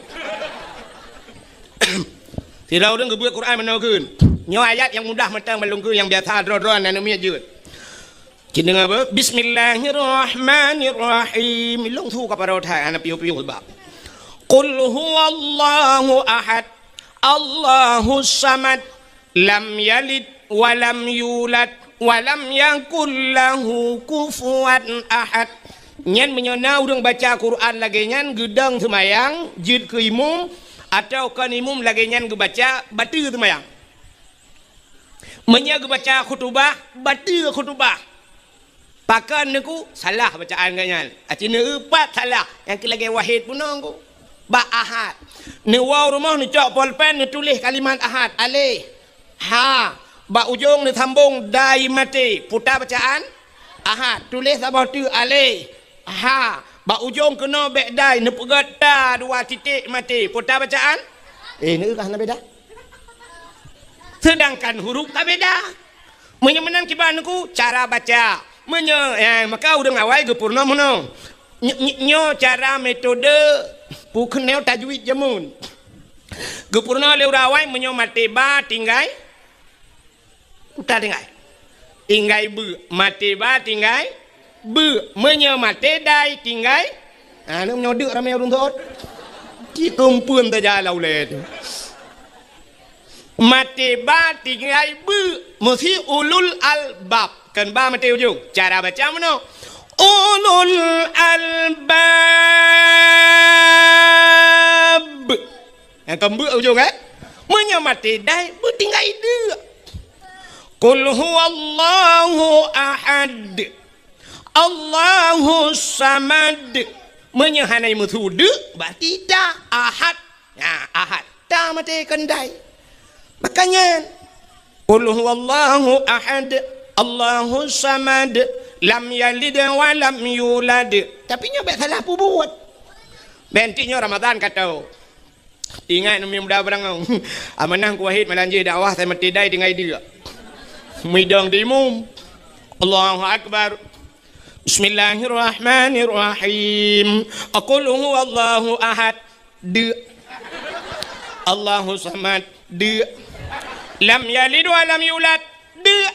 Sidroe ureueng geubeuet Quran meunoe kheun. Nyoe ayat nyang mudah mantong ban lôn kheun, nyang biasa droe-droe na neumiet jeuet. Ci deungoe beuh, Bismillahirrahmanirrahim. Lôn su ka parot hai, hana piôh-piôh bak. Qul huwallahu ahad, Allahus samad, lam yalid wa lam yulad, wa lam yakul lahu kufuwan ahad. Nyan meunyoe na ureueng baca Quran lagèe nyan geudong seumayang, jeuet keu imum, atawa kon imum lagèe nyan geubaca, bateue seumayang. Meunyoe geubaca khutubah, bateue khutubah. Pakon neuku salah bacaan geuh nyan. Aci neupat salah, nyang keu lagèe Wahid bunoe ku. Bak Ahad. Neuwoe rumoh neucok polpen neutuléh kalimat Ahad. Aleh. Ha. Bak ujong neusambong dai maté. Puta bacaan Ahad. Tuléh saboh teuk aleh. Ha, bak ujong keunoe bèk dai neupeugèt ta dua titik maté. Peue ta bacaan? Eh, neueu kah na beda? Seudangkan huruf ka beda. Meunyoe meunan kiban neuku cara baca. Meunyoe, eh, maka ureueng awai geupeurunoe meunoe. Ny-, ny-, nyoe cara metode peukeunong tajwid jameun. Geupeurunoe lé ureueng awai meunyoe maté ba tinggai Uta tinggai. Tinggai beu. Maté ba tinggai beu. Meunyoe maté dai tinggai. Ha, ni meunyoe deuk ramé ureueng thot. Ci keumpeuen tajak lam ulèe tu. Maté ba tinggai beu. Meusi ulul albab. Kan ba maté ujong. Cara baca meunoe. Ulul albab. Nyang keumbeuek ujong, eh? Meunyoe maté dai, beutinggai deuk. Qul huwallahu ahad. Allahus samad. Meunyoe hana meusu deuk, berarti ta ahad. Nah, ahad. Ta maté kon dai. Makanya, Qul huwallahu ahad. Allahus samad. Lam yalid wa lam yulad. Tapi nyoe bèk salah peubuet. Bèk nyoe Ramadan ka tho. Ingat, umi muda barangong. Amanah ku Wahid malam jih dakwah, saya mati dai tinggai dia. Midong di imum. Allahu Akbar. Bismillahirrahmanirrahim. Aqul huwallahu ahad. Deuk. Allahu samad. Deuk. Lam yalid wa lam yulad. Deuk.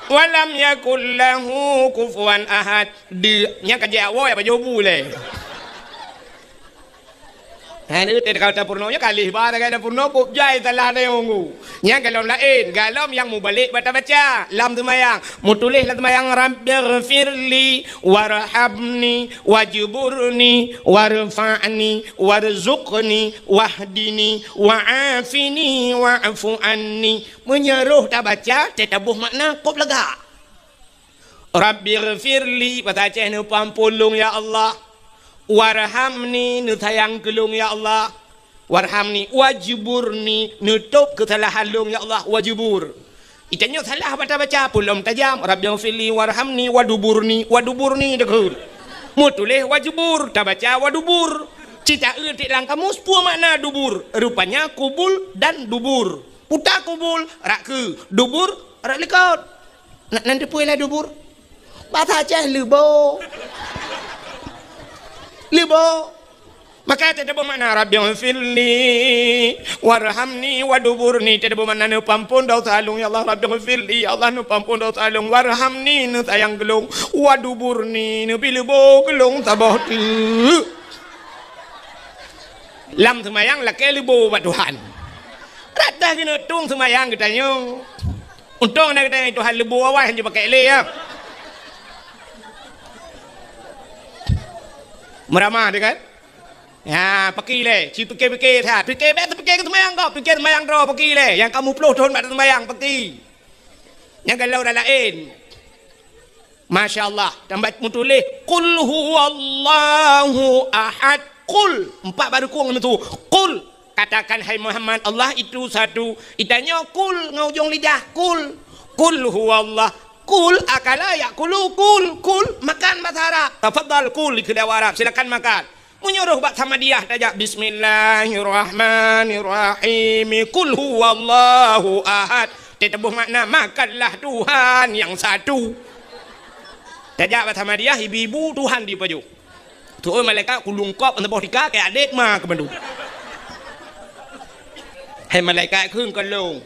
Wa lam yakul lahu kufuwan ahad. Deuk. Nyang ka jak woe apa jobu lé. Hai, ni teuka tapeurunoe, nyoe kalih ba tagai tapeurunoe, boh jai salah tayong ku. Nyang golom laén, golom nyang mubalek bak tabaca lam seumayang. Mutuléh lam seumayang, Rabbighfirli warhamni wajburni warfa'ni warzuqni wahdini wa'afini wa'fu anni. Meunyoe roh tabaca, teutabôh makna kôb lagak. Rabbighfirli, bahasa Aceh, neupeuampôn lôn, ya Allah. Warhamni, neusayang keu lôn, ya Allah. Warhamni, wajburni, neutôb keusalahan lôn, ya Allah, wajbur. Itanyoe salah bak tabaca, peue lom tajam. Rabbighfirli, warhamni, waduburni, waduburni, deukheun. Mutuléh wajbur, tabaca wadubur. Ci taeu tiek lam kamus, peue makna dubur? Rupanya kubul dan dubur. Peue ta kubul, rak keue. Dubur, rak likot. Na, nan teupeue lah dubur? Bahasa Aceh leubo. Leubo. Maka teutabôh makna, Rabbighfirli warhamni waduburni. Teutabôh makna, neupeuampôn desya lôn, ya Allah. Rabbighfirli, ya Allah, neupeuampôn desya lôn. Warhamni, neusayang keu lôn. Waduburni, neubi leubo keu lôn saboh teuk. Lam seumayang lakèe leubo bak Tuhan. Rata keuneuk tueng seumayang geutanyoe. Untông na geutanyoe Tuhan leubo awai hanjeuet pakai lé, ya. Meuramah dia kan? Ha, paki lé, ci pike-pike that. Pike bèk teupike keu seumayang gob, pike seumayang droe paki lé. Nyang ka muplôh thôn bak teuseumayang paki. Nyang galak ureueng laén. Masya Allah, tambah meutuléh, "Qul huwallahu ahad." Qul, empat baru kong itu. "Qul," katakan, "Hai Muhammad, Allah itu satu." Itanyoe "Qul" ngon ujong lidah, "Qul." "Qul huwallah." "Qul akala ya'kulu." "Qul, qul," makan bahasa Arab. "Tafadhal kul," dikheun lé Arab, "Silakan makan." Meunyoe bak Samadiyah tajak, "Bismillahirrahmanirrahim. Qul huwallahu ahad." Teutabôh makna, "Makanlah Tuhan yang satu." Tajak bak Samadiyah, ibu-ibu Tuhan dipajoh. Tu'oh malaikat kulungkop, teuboh tika, keu adek ma keu bandum. Hai malaikat kheun kalong.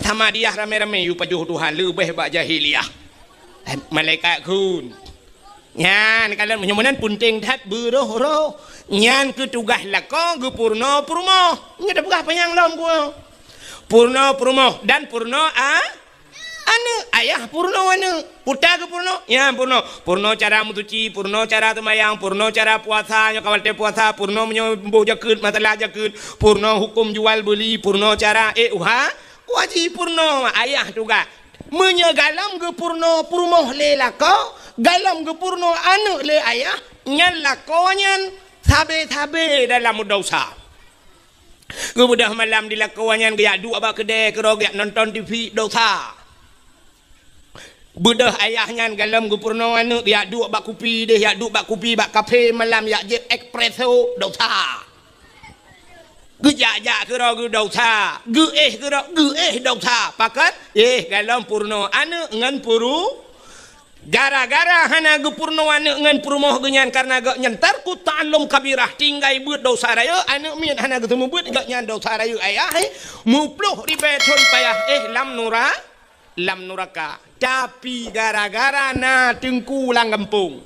Samadiyah ramé-ramé yue pajoh Tuhan leubeh bak jahiliyah. Eh, malaikat kheun. Nyan, kalon meunyoe meunan peunteng that beuroh-roh. Nyan keuh tugaih lakoe geupeurunoe peurumoh. Nyoe tapeugah panyang lom geuh. Peurunoe peurumoh dan peurunoe a-, aneuk. Ayah peurunoe aneuk. Puta geupeurunoe, nyan peurunoe. Peurunoe cara meusuci, peurunoe cara seumayang, peurunoe cara puasa, nyoe ka watèe puasa, peurunoe meunyoe boh jakeuet, masalah jakeuet, peurunoe huköm jual beuli, peurunoe cara, eh, uha, wajib peurunoe, ayah tugaih. Meunyoe galom geupeurunoe peurumoh lé lakoe, galom geupeurunoe aneuk lé ayah, nyan lakoe nyan sabe-sabe dalam desya. Geubeudôh malam di lakoe nyan geujak duek bak keudè keudroe geujak nonton T V, desya. Beudôh ayah nyan galom geupeurunoe aneuk geujak duek bak kupi deh, jak duek bak kupi bak kafe malam jak jieb espresso, desya. Geujak-jak keudroe geuh desya, geuéh keudroe geuéh desya. Pakon? Eh, galom peurunoe aneuk ngon peuru-, gara-gara hana geupeurunoe aneuk ngon peurumoh geuh nyan kareuna gobnyan tarku ta'allum kabirah, tinggai beuet desya rayeuk, aneuk miet hana geuseumeubeuet gobnyan desya rayeuk ayah, eh, muplôh ribèe thôn payah, eh, lam nura-, lam nuraka. Tapi gara-gara na teungku lam gampông.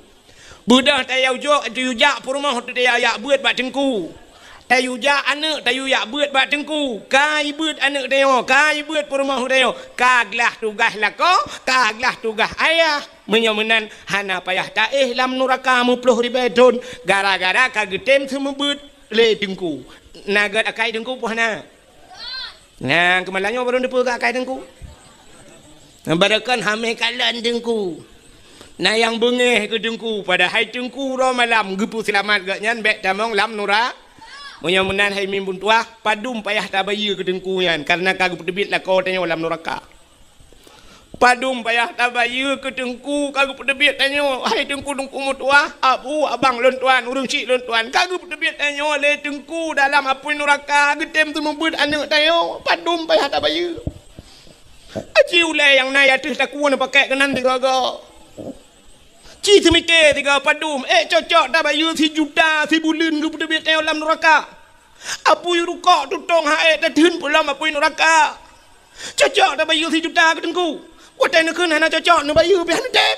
Beudôh tayue jok, tayue jak peurumoh teuh tayue jak beuet bak teungku. Tayue jak aneuk tayue jak beuet bak teungku. Ka jibeuet aneuk tanyoe, ka jibeuet peurumoh tanyoe. Ka glah tugaih lakoe, ka glah tugaih ayah. Meunyoe meunan hana payah taéh lam nuraka muplôh ribèe thôn gara-gara ka geutem seumeubeuet lé teungku. Na gèt akai teungku peue hana? Nah, keumalam nyoe barô neupeu keu akai teungku. Barô kon hamé kalon teungku. Na nyang beungéh keu teungku, padahai teungku uroe malam geupeuseulamat gobnyan bèk tamong lam nura-. Meunyoe meunan hai mimpén tuah, padum payah tabayeue keu teungku nyan, kareuna ka geupeuteubiet lakoe tanyoe lam nuraka. Padum payah tabayeue keu teungku ka geupeuteubiet tanyoe, hai teungku-teungku meutuah, abu, abang lôn tuan, ureueng chik lôn tuan, ka geupeuteubiet tanyoe lé teungku dalam apui nuraka, geutem seumeubeuet aneuk tanyoe, padum payah tabayeue. Aci ulèe nyang na ateueh takue neupakék keunan sigoe-goe. Ci teumike sigoe padum, ék cocok tabayeue sijuta sibuleuen geupeuteubiet tanyoe lam nuraka. Apui rukok tutong han ék tatheun peulom apui nuraka. Cocok tabayeue sijuta keu teungku. Watèe neukheun hana cocok neubayeue pih hana tem.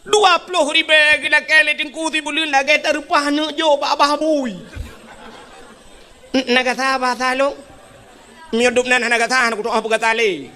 Dua ploh ribèe geulakèe lé teungku sibuleuen lagèe tareupah aneuk jok bak babah bui. N-, na gata bahasa lôn? Meunyoe dum nan hana gata, hana kutu'oh peugata lé.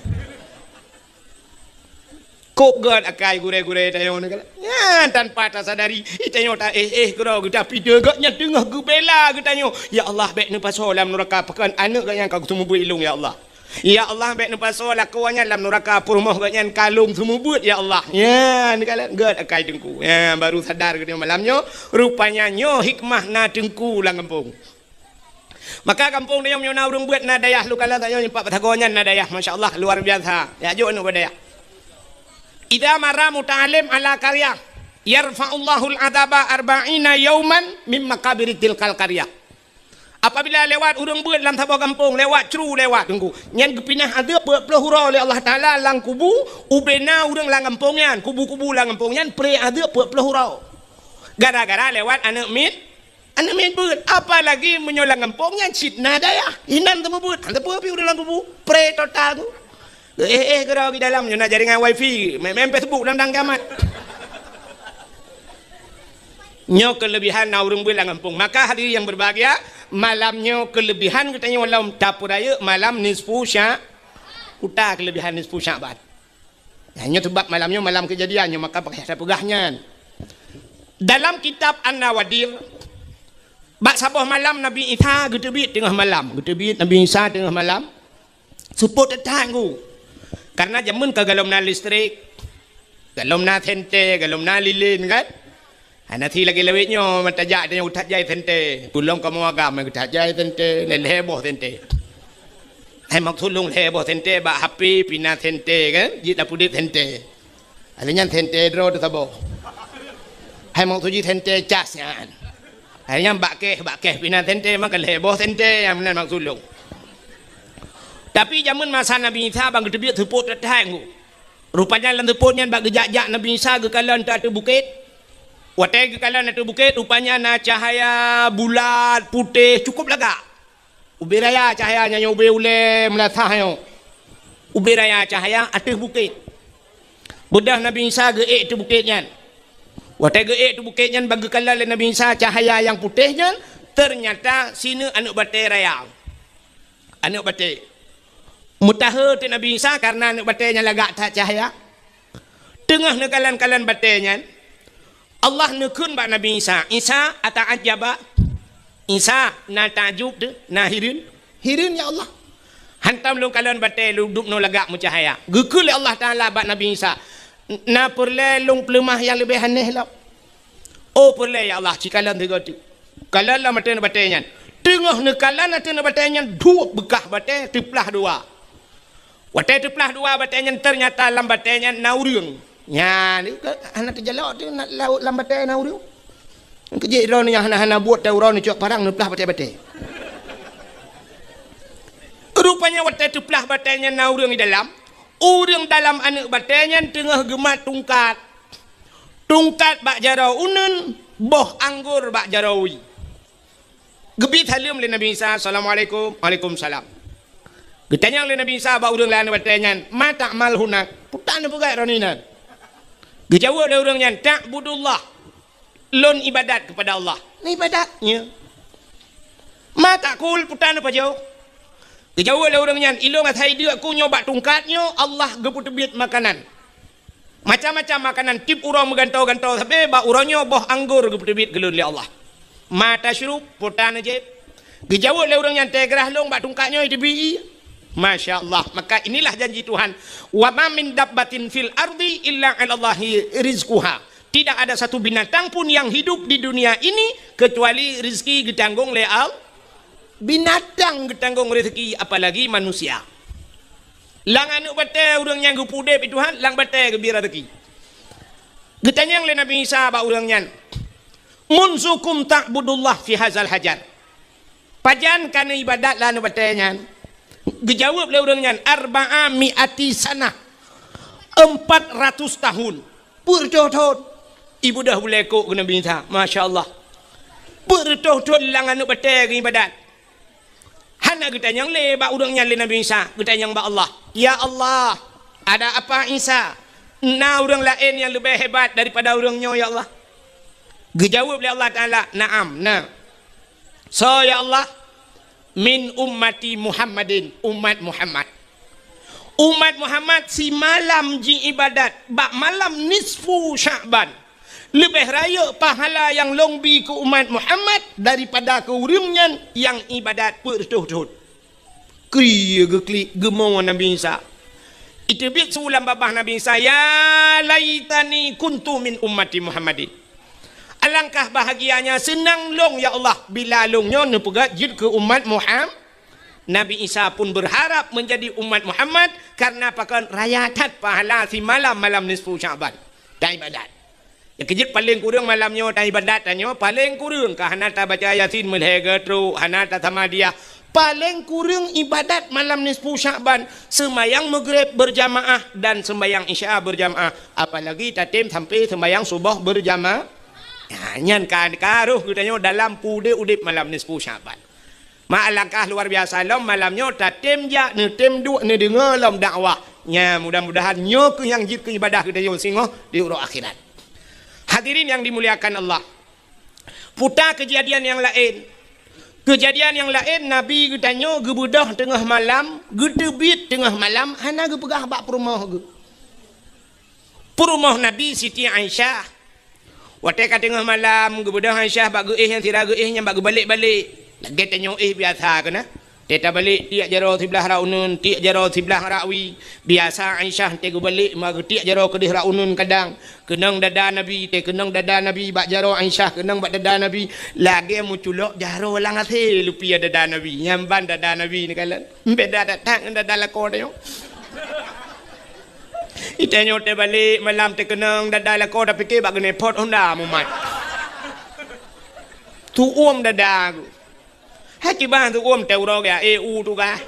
Kôb gèt akai gurèe-gurèe tanyoe nyoe kan. Nyan tanpa tasadari, tanyoe taéh-éh keudroe geuh, tapi gobnyan teungoh geubela geutanyoe. Ya Allah, bèk neupasoe lam nuraka pakon aneuk gobnyan ka geuseumeubeuet ilôn, ya Allah. Ya Allah, bèk neupasoe lakoe nyan lam nuraka, peurumoh gobnyan ka lôn seumeubeuet, ya Allah. Nyan kan gèt akai teungku. Nyan baru sadar geutanyoe malam nyoe, rupanya nyoe hikmah na teungku lam gampông. Maka gampông tanyoe meunyoe na ureueng beuet na dayah, lôn kalon tanyoe nyoe pat Batagong nyan na dayah, masya Allah, luar biasa. Jak jok aneuk bak dayah. Idza marra muta'allim ala qaryah, yarfa'ullahul adzaba arba'ina yauman min maqabiri tilkal qaryah. Apabila lewat ureueng beuet lam saboh gampông, lewat cru lewat teungku, nyan geupinah azeub peuet ploh uroe lé Allah Taala lam kubu, ubena ureueng lam gampông nyan, kubu-kubu lam gampông nyan, pré azeub peuet ploh uroe. Gara-gara lewat aneuk mit-, Aneuk miet beuet, apalagi meunyoe lam gampông nyan cit na dayah, inan teuma beuet, hana teupeu pih ureueng lam kubu, pré total tu. Eh, eh, keudroe di dalam, nyoe na jaringan wifi, main, main Facebook dang-dang kiamat. Nyoe keulebihan na ureueng beuet lam gampông. Maka hadirin yang berbahagia, malam nyoe keulebihan geutanyoe lom tapeurayeuk malam nisfu Sya-, uta keulebihan nisfu Sya'ban. Nyan nyoe sabab malam nyoe malam keujadian nyoe, maka payah tapeugah nyan. Dalam kitab An-Nawadir, bak saboh malam Nabi Isa geuteubiet teungoh malam. Geuteubiet Nabi Isa teungoh malam. Seupôt that-that ngu. Karena jameun ka golom na listrik, golom na senter, golom na lilin kan. Hana si lagèe lawét nyoe, meutajak tanyoe geutajai senter. Peulom kamoe agam geutajai senter, lhèe-lhèe boh senter. Hai maksud lôn lhèe boh senter bak H P pih na senter kan, jeuet tapeuduek senter. Lheuh nyan senter droe teuh saboh. Hai maksud jih senter cas nyan. Lheuh nyan bak kèh, bak kèh pih na senter, maka lhèe boh senter nyang meunan maksud lôn. Tapi jameun masa Nabi Isa ban geuteubiet seupôt that-that ngu. Rupanya lam seupôt nyan bak geujak-jak Nabi Isa geukalon ateueh bukét. Watèe geukalon ateueh bukét, rupanya na cahya bulat, putéh, cukup lagak. Ubé raya cahya nyan, ubé ulèe meulasah nyoe. Ubé raya cahya ateueh bukét. Beudôh Nabi Isa geuék ateueh bukét nyan. Watèe geuék ateueh bukét nyan, ban geukalon lé Nabi Isa cahya nyang putéh nyan, teunyata sineuk aneuk batèe raya. Aneuk batèe. Meutahe teuk Nabi Isa kareuna aneuk batèe nyan lagak that cahya. Teungoh neukalon-kalon batèe nyan, Allah neukheun bak Nabi Isa, "Isa, ata'ajjaba?" Isa, na takjub teuh, na hireuen? Hireuen, ya Allah. Hantom lôn kalon batèe lôn dubnoe lagak meucahya. Geukheun lé Allah Taala bak Nabi Isa, "Na peureulèe lôn peuleumah nyang leubeh aneh lom?" "Oh, peureulèe, ya Allah, ci kalon sigoe teuk." Kalon lam ateueh batèe nyan. Teungoh neukalon ateueh batèe nyan, duek beukah batèe teuplah dua. Watèe teuplah dua batèe nyan, teunyata lam batèe nyan na ureueng. Nyan, hana teujalok teuh na, lam batèe na ureueng. Keujeuet droeneuh nyang hana-hana buet, teuh droeneuh cok parang neuplah batèe-batèe. Rupanya watèe teuplah batèe nyan na ureueng di dalam. Ureueng dalam aneuk batèe nyan teungoh geumat tungkat. Tungkat bak jaroe uneuen, boh anggor bak jaroe wie. Geubri saleuem lé Nabi Isa, "Assalamualaikum." "Waalaikumsalam." Geutanyong lé Nabi Isa bak ureueng lam aneuk batèe nyan, "Ma ta'mal huna?" "Peue tan neupeugèt droeneuh inan?" Geujaweueb lé ureueng nyan, "Ta'budullah." "Lôn ibadat keupada Allah." "Neuibadat?" "Nyo." "Ma ta'kul?" "Peue tan neupajoh?" Geujaweueb lé ureueng nyan, "Ilôn asai deuk ku nyoe bak tungkat nyoe, Allah geupeuteubiet makanan. Macam-macam makanan, tiep uroe meugantoe-gantoe sabé bak uroe nyoe boh anggor geupeuteubiet keu lôn lé Allah." "Ma tasyrub?" "Peue tan neujieb?" Geujaweueb lé ureueng nyan, "Teugrah lôn bak tungkat nyoe teubiet." Masya Allah. Maka inilah janji Tuhan, "Wa ma min dabbatin fil ardi illa 'alallahi rizquha." Tidak ada satu binatang pun yang hidup di dunia ini kecuali rezeki geutanggong lé Allah. Binatang geutanggong rezeki, apalagi manusia. Lam aneuk batèe ureueng nyang geupeuudép Tuhan, lam batèe geubri rezeki. Geutanyong lé Nabi Isa bak ureueng nyan, "Munzu kam ta'budullah fi hadzal hajar?" "Pajan ka neuibadat lam aneuk batèe nyan?" Geujaweueb lé ureueng nyan, "Arba'a mi'ati sanah." "Empat ratus tahun." "Peuet reutôh thôn." Ibeudôh bulèe kok keu Nabi Isa. Masya Allah. "Peuet reutôh thôn lam aneuk batèe geuibadat." Hana geutanyong lé bak ureueng nyan lé Nabi Isa, geutanyong bak Allah. "Ya Allah, ada apa Isa? Na ureueng laén nyang leubeh hebat daripada ureueng nyoe, ya Allah?" Geujaweueb lé Allah Taala, "Na'am, na." "Soe, ya Allah?" "Min ummati Muhammadin," umat Muhammad. Umat Muhammad simalam jiibadat bak malam nisfu Sya'ban. Leubeh rayeuk pahala nyang lôn bi keu umat Muhammad daripada keu ureueng nyan nyang ibadat peuet reutôh thôn. Kri geuklik geumo Nabi Isa. Iteubiet su lam babah Nabi Isa, "Ya laitani kuntu min ummati Muhammadin." Alangkah bahagianya seunang lôn, ya Allah, bila lôn nyoe neupeugèt jeuet keu umat Muham-, Nabi Isa pun berharap menjadi umat Muhammad, karena pakon raya that pahala simalam malam nisfu Sya'ban. Taibadat. Nyang keujeuet paleng kureueng malam nyoe taibadat tanyoe, paleng kureueng ka hana tabaca Yasin meulhèe geutrok, hana tasamadiyah. Paleng kureueng ibadat malam nisfu Sya'ban, seumayang Maghrib berjamaah dan seumayang Isya berjamaah, apalagi tatem sampai seumayang suboh berjamaah. Nah, nyan ka, ka roh geutanyoe dalam peuudép-udép malam nisfu Sya'ban. Ma alangkah luar biasa lom malam nyoe tatem jak, neutem duek, neudeungoe lom dakwah. Nya, mudah-mudahan nyoe keuh nyang jeuet keu ibadah geutanyoe singoh di uroe akhirat. Hadirin yang dimuliakan Allah. Puta keujadian nyang laén. Keujadian nyang laén, Nabi geutanyoe geubeudôh teungoh malam, geuteubiet teungoh malam, hana geupeugah bak peurumoh geuh. Peurumoh Nabi Siti Aisyah. Watée ka teungoh malam, geubeudôh Aisyah bak geuéh nyang sira geuéh nyan bak geubalek-balek. Lagée tanyoe éh biasa keunan. Teuta balek tiek jaroe siblah rak uneuen, tiek jaroe siblah rak wie. Biasa Aisyah teuh geubalek ma geutiek jaroe keudeh rak uneuen kadang. Keunong dada Nabi, teuh keunong dada Nabi bak jaroe Aisyah, keunong bak dada Nabi. Lagée meuculok jaroe lam asée lupiya dada Nabi. Nyan ban dada Nabi neukalon. Beda that-that ngon dada lakoe tanyoe. Itanyoe teuh balek malam teuh keunong dada lakoe tapike bak geunepot honda mumat. Tuom dada ku. Hai kiban tuom teuh uroe gaya, eh, u tu gah.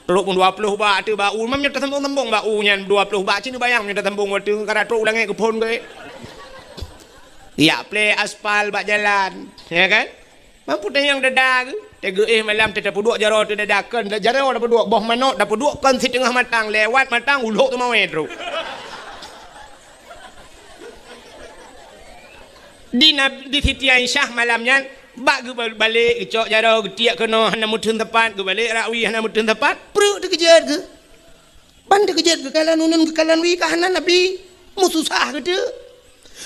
Trok pun dua ploh bak teuh bak u, mam nyoe tasambong-sambong bak u nyan dua ploh bak, cit neubayang nyoe tasambong watée ka trok u langét geuphon geuh. Yak plé aspal bak jalan, ya kan? Mampu tanyong dada geuh. Teuh geuéh malam teuh tapeuduek jaroe teuh dada kon, jaroe tapeuduek, boh manok tapeuduek kon siteungoh matang, lewat matang ulok teumawé trok. Di Nab-, di Siti Aisyah malam nyan, bak geubalek geucok jaroe geutiek keunoe hana meuteun teumpat, geubalek rak wie hana meuteun teumpat, pruet teukeujot geuh. Ban teukeujot geukalon uneuen geukalon wie ka hana Nabi, meususah geuteuk.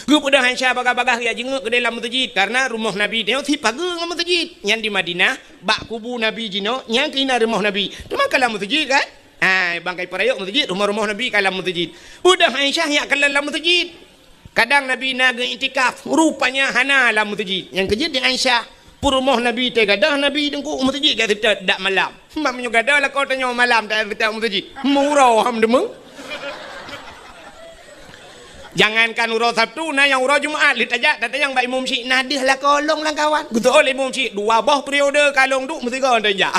Geubeudôh Aisyah bagah-bagah geujak jingeuk keudeh lam meuseujid, kareuna rumoh Nabi nyoe sipageue ngon meuseujid. Nyan di Madinah, bak kubu Nabi jinoe, nyan keuh inan rumoh Nabi. Teuma ka lam meuseujid kan? Hai, bangkai peurayok meuseujid, rumoh-rumoh Nabi ka lam meuseujid. Beudôh Aisyah nyak kalon lam meuseujid. Kadang Nabi na geuiktikaf, rupanya hana lam meuseujid. Nyang keujeuet di Aisyah, peurumoh Nabi teuh gadôh Nabi teungku meuseujid ka seutôt dak malam. Mam nyoe gadôh lakoe tanyoe malam dak seutôt meuseujid. Meuuroe ham deungoe. Jangankan uroe Sabtu, na nyang uroe Jumat lheueh tajak tatanyong bak imum syik na deuh lakoe lôn lam kawan. Geutôh lé imum syik dua boh periode ka lôn duek meusigoe tajak.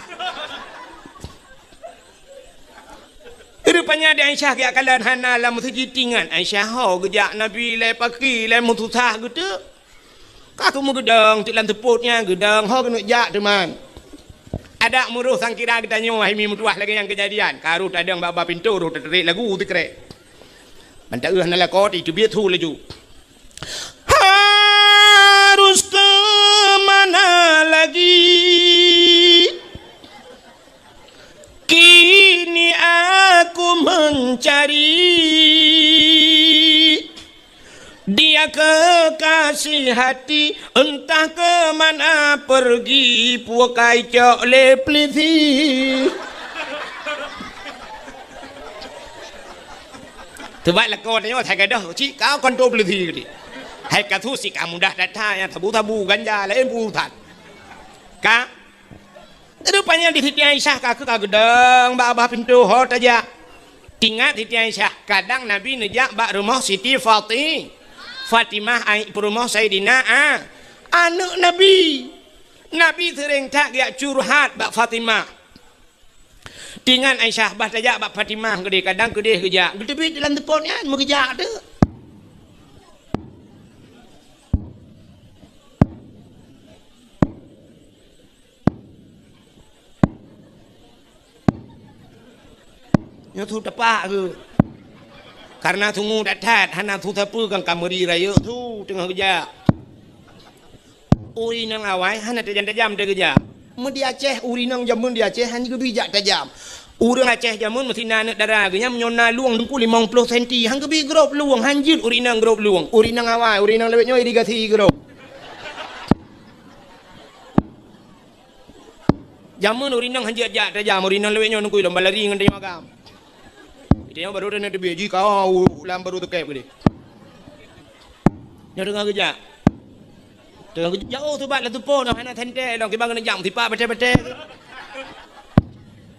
Rupanya di Aisyah geujak kalon hana lam meuseujid, tingat Aisyah ho geujak Nabi lé paki lé meususah geuteuk. Ka keumeung geudong teuk lam seupôt nyan geudong ho keuneuk jak teuma. Adak meuroh sangkira geutanyoe hai mi meutuwah lagée nyang keujadian. Ka roh tadong bak-bak pintoe roh tateurék lagu sikrek. Ban taeu hana lakoe teubiet su laju. Harus ke mana lagi? Kini aku mencari dia kekasih hati, entah ke mana pergi, pukai cok lé peulisi. Teubat lakoe tanyoe hai gadôh cit ka konto peulisi geude. Hai ka su sik ka mudah that-that nyang sabu-sabu ganja laén peurusan. Ka Rupanya di Siti Aisyah ka keuh ka geudong bak babah pintoe ho tajak. Tingat Siti Aisyah, kadang Nabi neujak bak rumoh Siti Fati-, Fatimah ai-, peurumoh Saidina A-, aneuk Nabi. Nabi seuréng that geujak curhat bak Fatimah. Tingat Aisyah bah tajak bak Fatimah keudeh, kadang keudeh geujak. Geuteubiet lam seupôt nyan meugeujak teuk. Nyoe su teupah keuh. Kareuna sungue that-that, hana su sapeue kan ka meuri rayeuk su teungoh geujak. Ureueng inong awai hana tajam-tajam teuh geujak. Meu di Aceh, ureueng inong jameun di Aceh hana geubi jak tajam. Ureueng Aceh jameun meusi na aneuk dara geuh nyan meunyoe na lueng teungku limong ploh senti, han geubi grob lueng, han jeuet ureueng inong grob lueng. Ureueng inong awai, ureueng inong lawét nyoe irigasi grob. Jameun ureueng inong han jeuet jak tajam, ureueng inong lawét nyoe teungku lom balari ngon tanyoe agam. Tanyoe barô teuneuk teubiet jih ka u lam barô teukeb keudeh. Nyoe teungoh geujak. Teungoh geujak, oh, subat lam seupôt, hana sentée lom, kiban keuneuk jak meusipak batée-batée.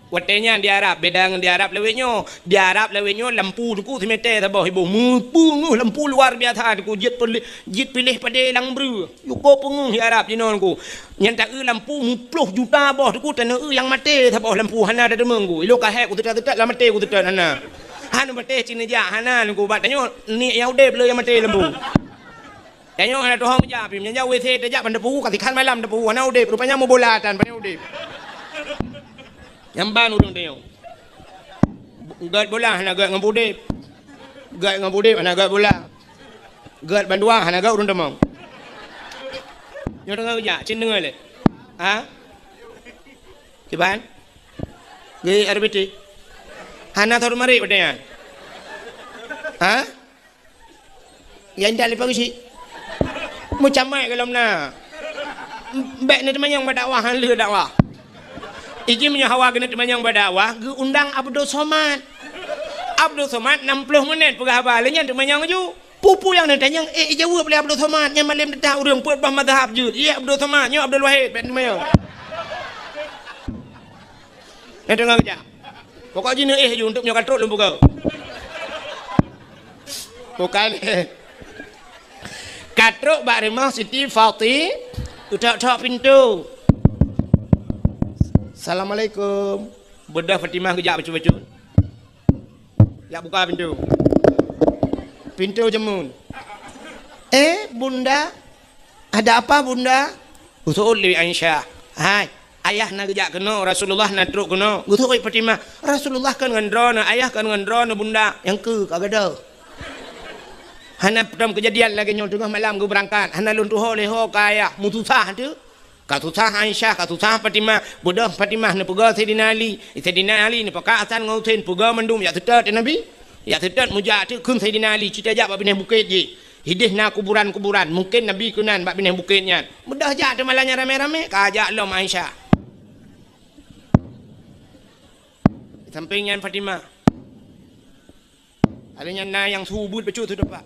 Watée nyan di Arab, beda ngon di Arab lawét nyoe. Di Arab lawét nyoe lampu teungku simete saboh iboh. Meupeungeuh lampu luar biasa teungku, jeuet piléh, jeuet piléh padé lam breueh. Yuko peungeuh di Arab jinoe teungku. Nyan taeu lampu meuploh juta boh teungku, taneuk eu nyang maté saboh lampu, hana tateumé teungku. Ilok ka hék ku teutat-teutat lam maté ku teutat hana. Hana maté cit neujak, hana teungku, bak tanyoe niet nyang udeb le nyang maté lampu. Tanyoe hana tuho meujak pih, meunyo jak W C tajak ban teupeu, ka sikhan malam teupeu, hana udeb, rupanya meubola tan, hana udeb. Nyan ban ureueng tanyoe. Gét bola hana gét ngon udeb. Gét ngon udeb hana gét bola. Gét bandua hana gét ureueng tamong. Nyoe teungoh geujak, cit deungoe lé. Ha? Kiban? Gét R B T. Hana thot marit watée nyan. Ha? Nyang intat lé pageue cit. Meucamai golom na. Bèk neuteumanyong bak dakwah, han lheueh dakwah. Iji meunyoe hawa keuneuk teumanyong bak dakwah, geuundang Abdul Somad. Abdul Somad nam ploh menit peugah haba, lheueh nyan teumanyong ju. Peue-peue nyang neutanyong, eh, ijaweueb lé Abdul Somad, nyan malém teutab ureueng peuet boh mazhab jeuet. Iya Abdul Somad, nyoe Abdul Wahid, bèk teumanyong. Nyan teungoh geujak. Pokok jih neuéh ju, untuk meunyoe ka trok lôn peugah. Bukan. Ka trok bak rumoh Siti Fati, geutok-tok pintoe. "Assalamualaikum." Beudôh Fatimah geujak bacut-bacut. Jak buka pintoe. Pintoe jeumun. "Eh, Bunda?" "Ada apa, Bunda?" Geuseuôt lé Aisyah. "Hai, ayah na geujak keunoe, Rasulullah na trok keunoe." Geuseuôt Fatimah. "Rasulullah kon ngon droeneuh, ayah kon ngon droeneuh, Bunda." "Nyang keu ka gadôh." Hana peue teuma keujadian lagèe nyoe, teungoh malam geubeurangkat. Hana lôn tuho lé ho keu ayah. Meususah teuh. Ka susah Aisyah, ka susah Fatimah. Beudôh Fatimah neupeugah Saidina Ali. Saidina Ali neupeugah Hasan ngon Husein, peugah mandum jak seutôt Nabi. Jak seutôt meujak teuh kheun Saidina Ali, cit tajak bak binéh bukét jih. Idéh na kuburan-kuburan, mungken Nabi keunan bak binéh bukét nyan. Beudôh jak teuh malam nyan ramé-ramé, ka jak lom Aisyah. Di sampéng nyan Fatimah. Alèh nyan na nyang su beuet bacut su tapak.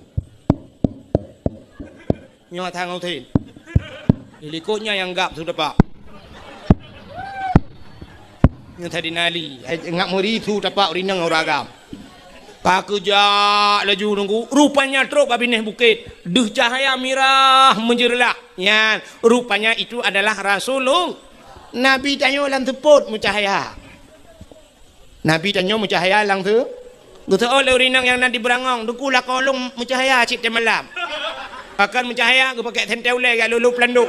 Nyoe Hasan ngon Husein. Di likot nyan nyang gab su tapak. Nyoe Saidina Ali, hai, ngat meuri su tapak ureueng inong ureueng agam. Ka geujak laju nunggu, rupanya trok bak binéh bukét, deuh cahya mirah meujeureulah. Nyan, rupanya itu adalah Rasulullah. Nabi tanyoe lam seupôt meucahya. Nabi tanyoe meucahya lam seu-, geuseuôt lé ureueng inong nyang na di beurangong, "Teungku, lakoe lôn meucahya cit teumalam." Pakon meucahya, geupakék sentée ulée jak lôp-lôp peulandôk.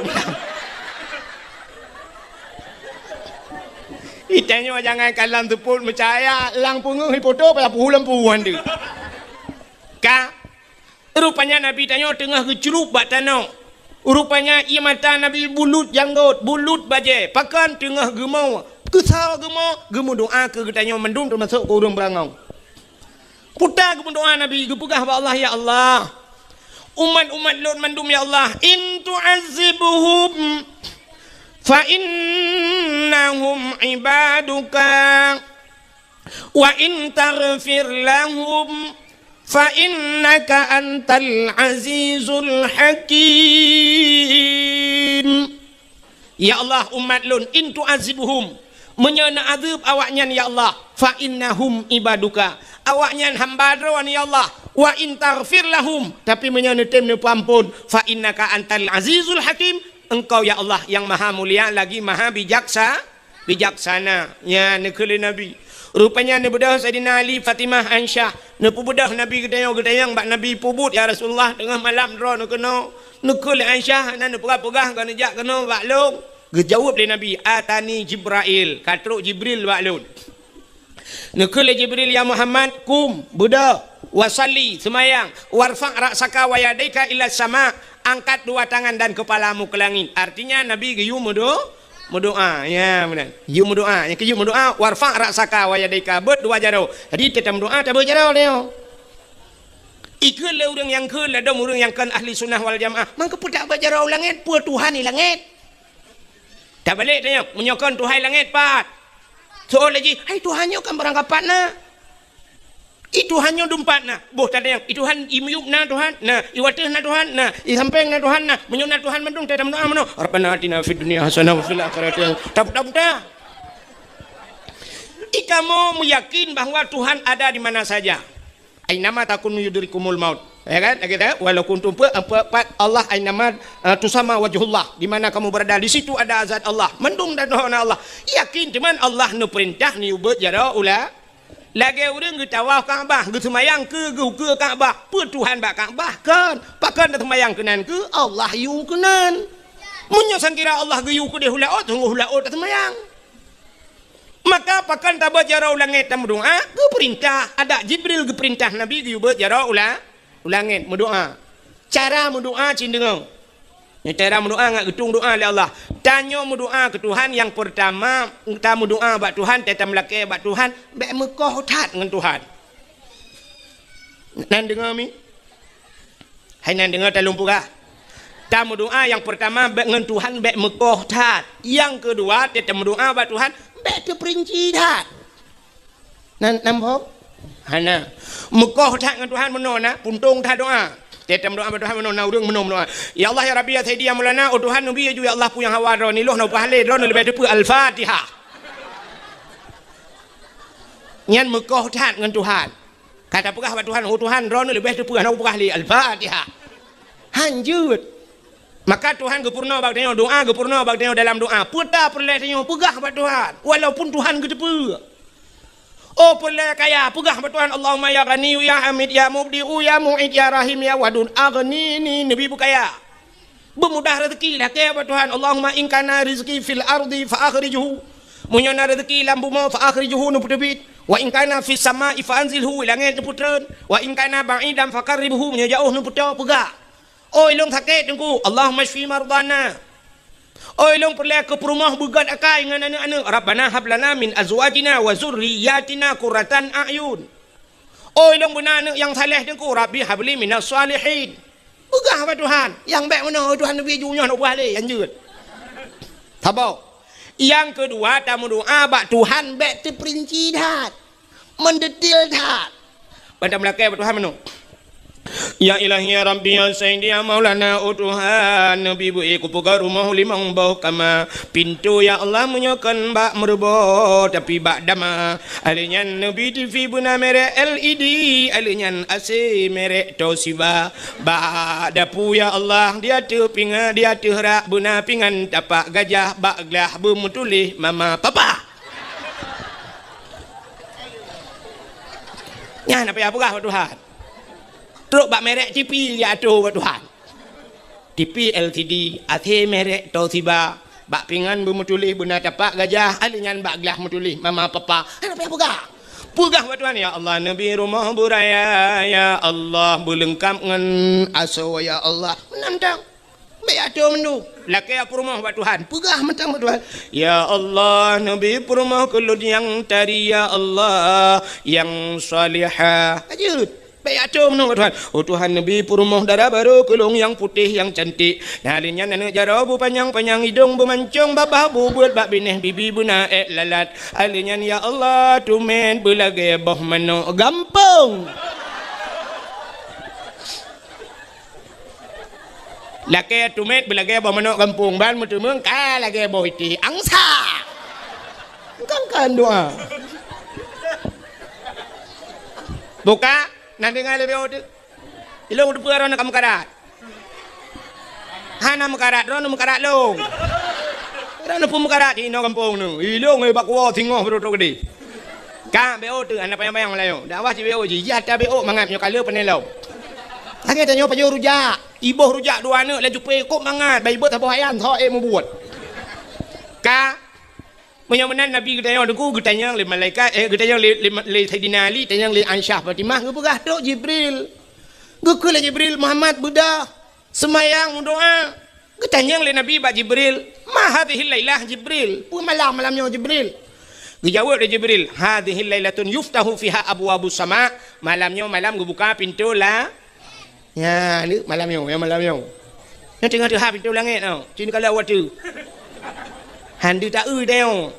Itanyoe jangankan lam seupôt meucahya, lam peungeuh ipoto payah puhu lampu han deuh. Ka Rupanya Nabi tanyoe teungoh geucrueb bak tanoh. Rupanya ié mata Nabi bulut janggot, bulut bajée, pakon teungoh geumo, keusoe geumo, geumeudoá keu geutanyoe mandum teumasok keu ureueng beurangong. Peue ta geumeudoá Nabi, geupeugah bak Allah, "Ya Allah, umat-umat lôn mandum, ya Allah, in tu'azzibhum fa innahum ibaduka." "Wa in taghfir lahum fa innaka antal azizul hakim." Ya Allah, umat lôn, "In tu'azzibhum," meunyoe neuazeueb awaknyan, ya Allah, "fa innahum ibaduka," awaknyan hamba Droe, ya Allah, "wa in taghfir lahum," tapi meunyoe neutem neupeuamphon, "fa innaka antal azizul hakim," Engkau, ya Allah, nyang maha mulia lagi maha bijaksa-, bijaksana. Nyan neukheun lé Nabi. Rupanya neubeudôh Saidina Ali, Fatimah, Aisyah. Neupeubeudôh Nabi geutanyoe, geutanyong bak Nabi, "Peue buet, ya Rasulullah, teungoh malam droeneuh keunoe?" Neukheun lé Aisyah, hana neupeugah-peugah, ka neujak keunoe bak lôn. Geujaweueb lé Nabi, "Atani Jibrail, ka trok Jibril bak lôn." Neukheun lé Jibril, "Ya Muhammad, kum, beudôh, wa shalli, seumayang, warfa' ra'saka wa yadaika ila sama, angkat dua tangan dan kepalamu ke langit." Artinya, Nabi geuyue meudo-, meudoá. Ya, meunan. Geuyue meudoá. Nyang keu geuyue meudoá, "Warfa' ra'saka wa yadaika," beuet dua jaroe. Jadi, teuma meudoá, tabeuet jaroe nyoe. Ikheun lé ureueng nyang kheun, ladôm ureueng nyang kon ahli sunnah wal jamaah. Mangkeupeutak beuet jaroe u langét, peue Tuhan di langét? Tabalek tanyong, meunyoe kon Tuhan langét pat? Soe lagée, "Hai, Tuhan nyoe kan barangkapat na. I Tuhan nyoe dumpat na." Boh tatanyong, "I Tuhan i miyueb na Tuhan?" Na. "I wateueh na Tuhan?" Na. "I sampéng na Tuhan?" Na. Meunyoe na Tuhan mandum, tameudoá meunoe, "Rabbana atina fid dunya hasanah wa fil akhirati hasanah." Tabu-, tabuta. Ikamoe meuyakin bahwa Tuhan ada di mana saja. "Ainama takunu yudrikumul maut." Ya kan? Lagée tu, "Walau kuntum," pe-, pe-, pat Allah, "ainama, eh, tusamma wajhullah." Di mana kamu berada, di situ ada zat Allah. Mandum dan dohona Allah. Yakin teuma Allah neupeurintah neubeuet jaroe u la-, lagée ureueng geutawaf Ka'bah, geuseumayang keu, geukeue Ka'bah. Peue Tuhan bak Ka'bah? Kon. Pakon taseumayang keunan keu? Allah yue keunan. Meunyoe sangkira Allah geuyue keudeh u laôt, sunggoh u laôt taseumayang. Maka pakon tabeuet jaroe u langét tameudoá? Geupeurintah, adak Jibril geupeurintah Nabi geuyue beuet jaroe u la-, u langét meudoá. Cara meudoá cit deungoe. Nyoe cara meudoá ngat geutueng doá lé Allah. Tanyoe meudoá keu Tuhan nyang peurtama, tameudoá bak Tuhan, tameulakée bak Tuhan, bék meukoh that ngon Tuhan. Nan deungoe mi? Hai nan deungoe talôn peugah. Tameudoá nyang peurtama bèk ngon Tuhan bèk meukoh that. Nyang keudua, tameudoá bak Tuhan bèk teupeurinci that. Nan, nan boh? Hana. Meukoh that ngon Tuhan meunoe na, puntông that doá. Tameudoá bak Tuhan meunoe na, ureueng meunoe meudoá. "Ya Allah, ya Rabbi, ya Sayyidi, ya Maulana, oh Tuhan, neubi ju ya Allah peue nyang hawa droeneuh, lôn hana peugah lé, droeneuh leubeh teupeu Al-Fatihah." Nyan meukoh that ngon Tuhan. Ka tapeugah bak Tuhan, "Oh Tuhan, droeneuh leubeh teupeu hana kupeugah lé Al-Fatihah." Han jeuet. Maka Tuhan geupeurunoe bak tanyoe, doá geupeurunoe bak tanyoe dalam doá. Peue ta peureulèe tanyoe peugah bak Tuhan, walaupun Tuhan geuteupeue. Oh peureulèe kaya, peugah bak Tuhan, "Allahumma ya Ghaniyyu ya Hamid ya Mubdi'u ya Mu'id ya Rahim ya Wadud, aghnini," neubi beukaya. Beumudah rezeki, lakèe bak Tuhan, "Allahumma in kana rizqi fil ardi fa akhrijhu." Meunyoe na rezeki lam bumoe, fa akhrijhu, neupeuteubiet. "Wa in kana fis sama'i fa anzilhu," langèt neupeutreun. "Wa in kana ba'idan fa qarribhu," meunyoe jiôh neupeutoe, peugah. "Oi lôn sakét, Teungku, Allahumma syfi mardhana." Oi lôn peureulèe keu peurumoh beugöt akai ngon aneuk-aneuk, "Rabbana hab lana min azwajina wa dzurriyyatina qurratan a'yun." Oi lôn beuna aneuk nyang saleh, Teungku, "Rabbi habli minas shalihin." Peugah bak Tuhan, nyang bèk meunoe, "Oi Tuhan, neubi ju nyoe, hana peugah lé, han jeuet." Saboh. Nyang keudua, tameudoá bak Tuhan bèk teupeurinci that, meudetil that. Ban tameulakèe bak Tuhan meunoe. "Ya Ilahi, ya Rabbi, ya Sayyidi, ya Maulana, oh Tuhan, neubi beu-ék kupeugöt rumoh limong boh kama. Pintoe, ya Allah, meunyoe kon bak meureubo, tapi bak dama. Ahli nyan neubi TV beuna merek LED, ahli nyan AC merek Toshiba. Bak dapu, ya Allah, di ateueh pingan, di ateueh rak beuna pingan tapak gajah, bak glah beumeutuléh mama papa." Nyan apa nyang peugah bak Tuhan. Trok bak merek TV ya ateueh bak Tuhan. TV LCD, AC merek Toshiba, bak pingan beumeutuléh beuna tapak gajah, ahli nyan bak glah meutuléh mama papa. Hana payah peugah. Peugah bak Tuhan, "Ya Allah, neubi rumoh beuraya, ya Allah, beuleungkap ngon asoe, ya Allah." Meunan tang. Bèk ateueh mandum. Lakèe peurumoh bak Tuhan. Peugah mantong bak Tuhan, "Ya Allah, neubi peurumoh keu lôn nyang tari, ya Allah, nyang salihah." Jeuet. Bèk ateueh meunoe bak Tuhan. "Oh Tuhan, neubi peurumoh dara barô keu lôn nyang putéh, nyang cantik. Nah, ahli nyan aneuk jaroe beupanyang-panyang, idông beumancông, babah bubeuet, bak binéh bibi beuna ék lalat. Ahli nyan, ya Allah, teumèt beulagèe boh manok gampông." Lakèe teumèt beulagèe boh manok gampông, ban meuteumeung ka lagèe boh iték angsa. Kan, kan doa. Buka, na deungö lé B O teuh. Ilông teupeue droeneuh ka meukarat. Hana meukarat, droeneuh meukarat lông. Droeneuh peue meukarat inoe gampông neuh. Ilông, eh, bak kuwoe singoh beutôi-beutôi keudéh. Ka B O teuh, hana panyang-panyang meulayeue. Dakwah cit B O jih, jih ata B O mangat nyoe ka lheueh pané lom. Lagèe tanyoe pajoh rujak, iboh rujak dua aneuk laju peuék kôp mangat, ban ibeut saboh ayan, tho ék mubuet. Ka, meunyoe meunan Nabi geutanyoe Teungku, geutanyong lé malaikat, eh, geutanyong lé, lé, lé Saidina Ali, tanyong lé Aisyah Fatimah, geupeugah trok Jibril. Geukheun lé Jibril, "Muhammad, beudôh, seumayang, meudoá." Geutanyong lé Nabi bak Jibril, "Ma hadhihil lailah, Jibril? Peue malam, malam nyoe, Jibril?" Geujaweueb lé Jibril, "Hadhihil lailatun yuftahu fiha abwabus sama." Malam nyoe malam geubuka pintoe la-, nya, ni malam nyoe, ya malam nyoe. Nyoe teungoh teuhah pintoe langèt nyoe. Cit ka lheueh watèe. Han deuh taeu tanyoe.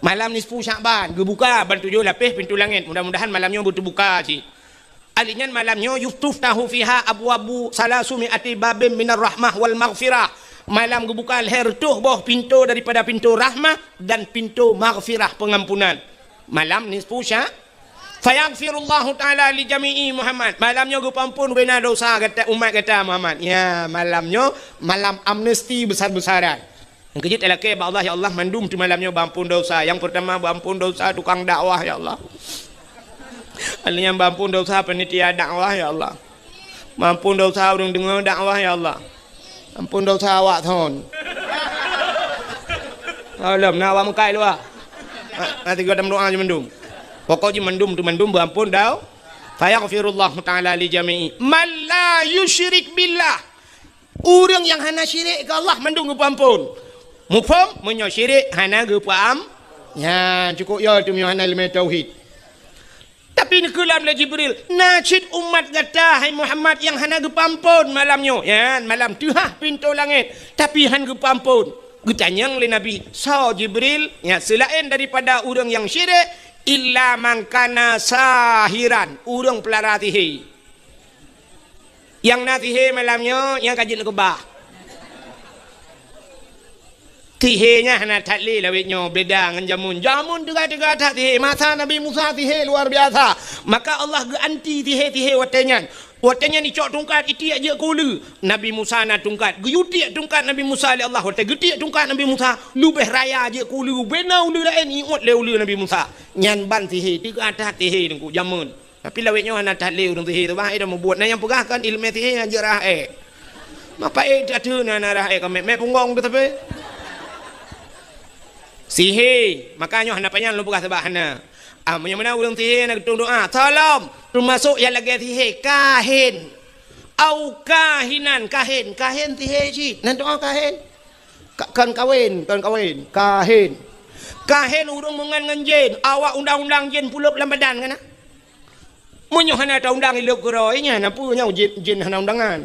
Malam nisfu Sya'ban geubuka ban tujoh lapéh pintoe langèt. Mudah-mudahan malam nyoe beuteubuka cit. Ahli nyan malam nyoe, "Yuftahu fiha abwabu salasumi ati babin minar rahmah wal maghfirah." Malam geubuka lhèe reutôh boh pintoe daripada pintoe rahmah dan pintoe maghfirah, peungampunan. Malam nisfu sya-, "Fayaghfirullahu ta'ala li jami'i Muhammad." Malam nyoe geupeuampôn bubena dosa gata, umat gata Muhammad. Ya, malam nyoe malam amnesti besar-besaran. Nyang keujeuet talakèe bak Allah, "Ya Allah, mandum teuh malam nyoe beuampôn dosa." Nyang peurtama beuampôn dosa tukang dakwah, ya Allah. Ahli nyan beuampôn dosa panitia dakwah, ya Allah. Beuampôn dosa ureueng deungö dakwah, ya Allah. Ampôn dosa awak thon. Alom na awak meukai luwa. Ha, na tiga dam doa jih mandum. Pokok jih mandum teuh mandum beuampôn dau. "Fayaghfirullahu ta'ala li jami'i man la yusyrik billah." Ureueng nyang hana syirik keu Allah mandum geupeuampôn. Muphom, meunyoe syirik hana geupeuam-, nyan cukôp yo teuh meunyoe hana ileumèe tauhid. Pi neukeulam lé Jibril, "Na cit umat gata, hai Muhammad, nyang hana geupeuamphon malam nyoe." Nyan, malam teuhah pintoe langét, tapi han geupeuamphon. Geutanyong lé Nabi, "Soe Jibril?" Nyan, seulaén daripada ureuëng nyang syirik, "Illa man kana sahiran," ureuëng peulara sihé. Nyang na sihé malam nyoe, nyang ka jeuet neukeubah. Sihé nyan hana that lé lawét nyoe, beda ngon jameun. Jameun teuga-teuga that sihé. Masa Nabi Musa sihé luar biasa. Maka Allah geuanti sihé-sihé watée nyan. Watée nyan icok tungkat, itiek jeuet keu uleue. Nabi Musa na tungkat. Geuyue tiek tungkat Nabi Musa lé Allah. Watée geutiek tungkat Nabi Musa, leubeh raya jeuet keu uleue. Bena uleue laén iuet lé uleue Nabi Musa. Nyan ban sihé. Teuga that sihé teungku jameun. Tapi lawét nyoe hana that lé ureuëng sihé tu, bah, ai dah mubuet. Na nyang peugah kan iéleumé sihé nyang jeuet rhah ék. Mapa ék that tu na, na rhah ék ka mé, mé punggong tu tapi. Sihé, maka nyoe hana panyang lôn peugah sabab hana. Ah, meunyoe meunan ureuëng sihé na geutung doa, tolong, teumasok nyang lagée sihé, kahin. Au kahinan, kahin, kahin sihé cit. Nan doa kahin. Ka-, kon kawén, kon kawén, kahin. Kahin ureuëng meungan ngon jén, awak undang-undang jén pulop lam badan kana. Meunyoe hana taundang ilop keudroe nyan, na peue nyoe jén, jén hana undangan.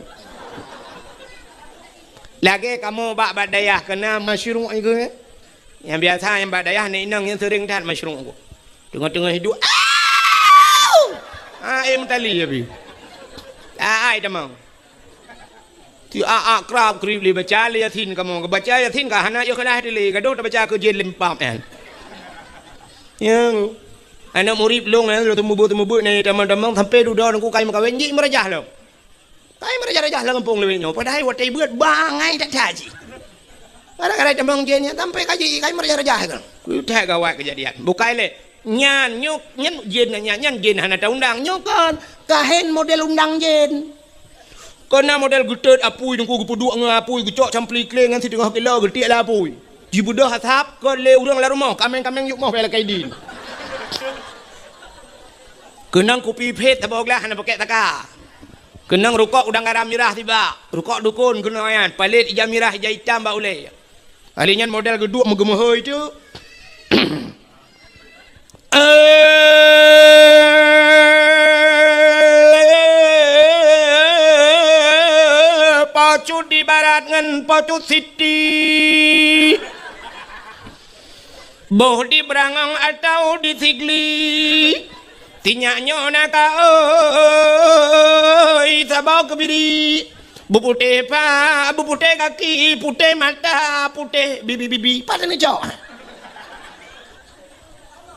Lagée kamoe bak, bak dayah keunan masyruq ikeu, eh? Nyang biasa nyang bak dayah nyan inong nyang seuring that masyruq ku. Teungoh-teungoh hidup, "Au!" Ah, eh, meutali ya, bi. Ah, ai tamong. Ti a-a krab krib lé baca lé Yasin kamoe. Baca Yasin ka hana yoh kalah dilé. Gadoh tabaca keu jén lempam nyan. Ya. Aneuk murit lôn nyan, lôn teumubeuet-teumubeuet nyan, tamong-tamong sampai dudoe nangku kai meukawen jih meurajah lom. Kai meurajah-rajah lam gampông lewat nyoe. Padahai watée beuet bangai that-that jih. Gara-gara tamong jén nyan sampai ka jih kai meurajah-rajah kan. Kutai gawat kejadian. Bukai lé. Nyan nyoe, nyan jén nyan, nyan jén hana taundang. Nyoe kon kahen model undang jén. Kona model geutot apui teungku geupeuduek ngon apui geucok campli kléng ngon siteungoh kilo geutiek lé apui. Jibeudôh asap kon lé ureuëng lam rumoh, kaméng-kaméng yup moh bela kaidin. Keunong kupi phét saboh glah hana pakék taka. Keunong rukok udang garam mirah tibak. Rukok dukon keunong nyan, palét ija mirah ija itam bak ulée. Kali nyan model geuduek meugeumeuhôi tu. Eh, pocut di barat ngon pocut siti. Boh di Brangong atau di Sigli. Sinyak nyoe na ka oi saboh keubiri. Beuputéh pha, beuputéh gaki, putéh mata, putéh bibi-bibi. Pat neucok.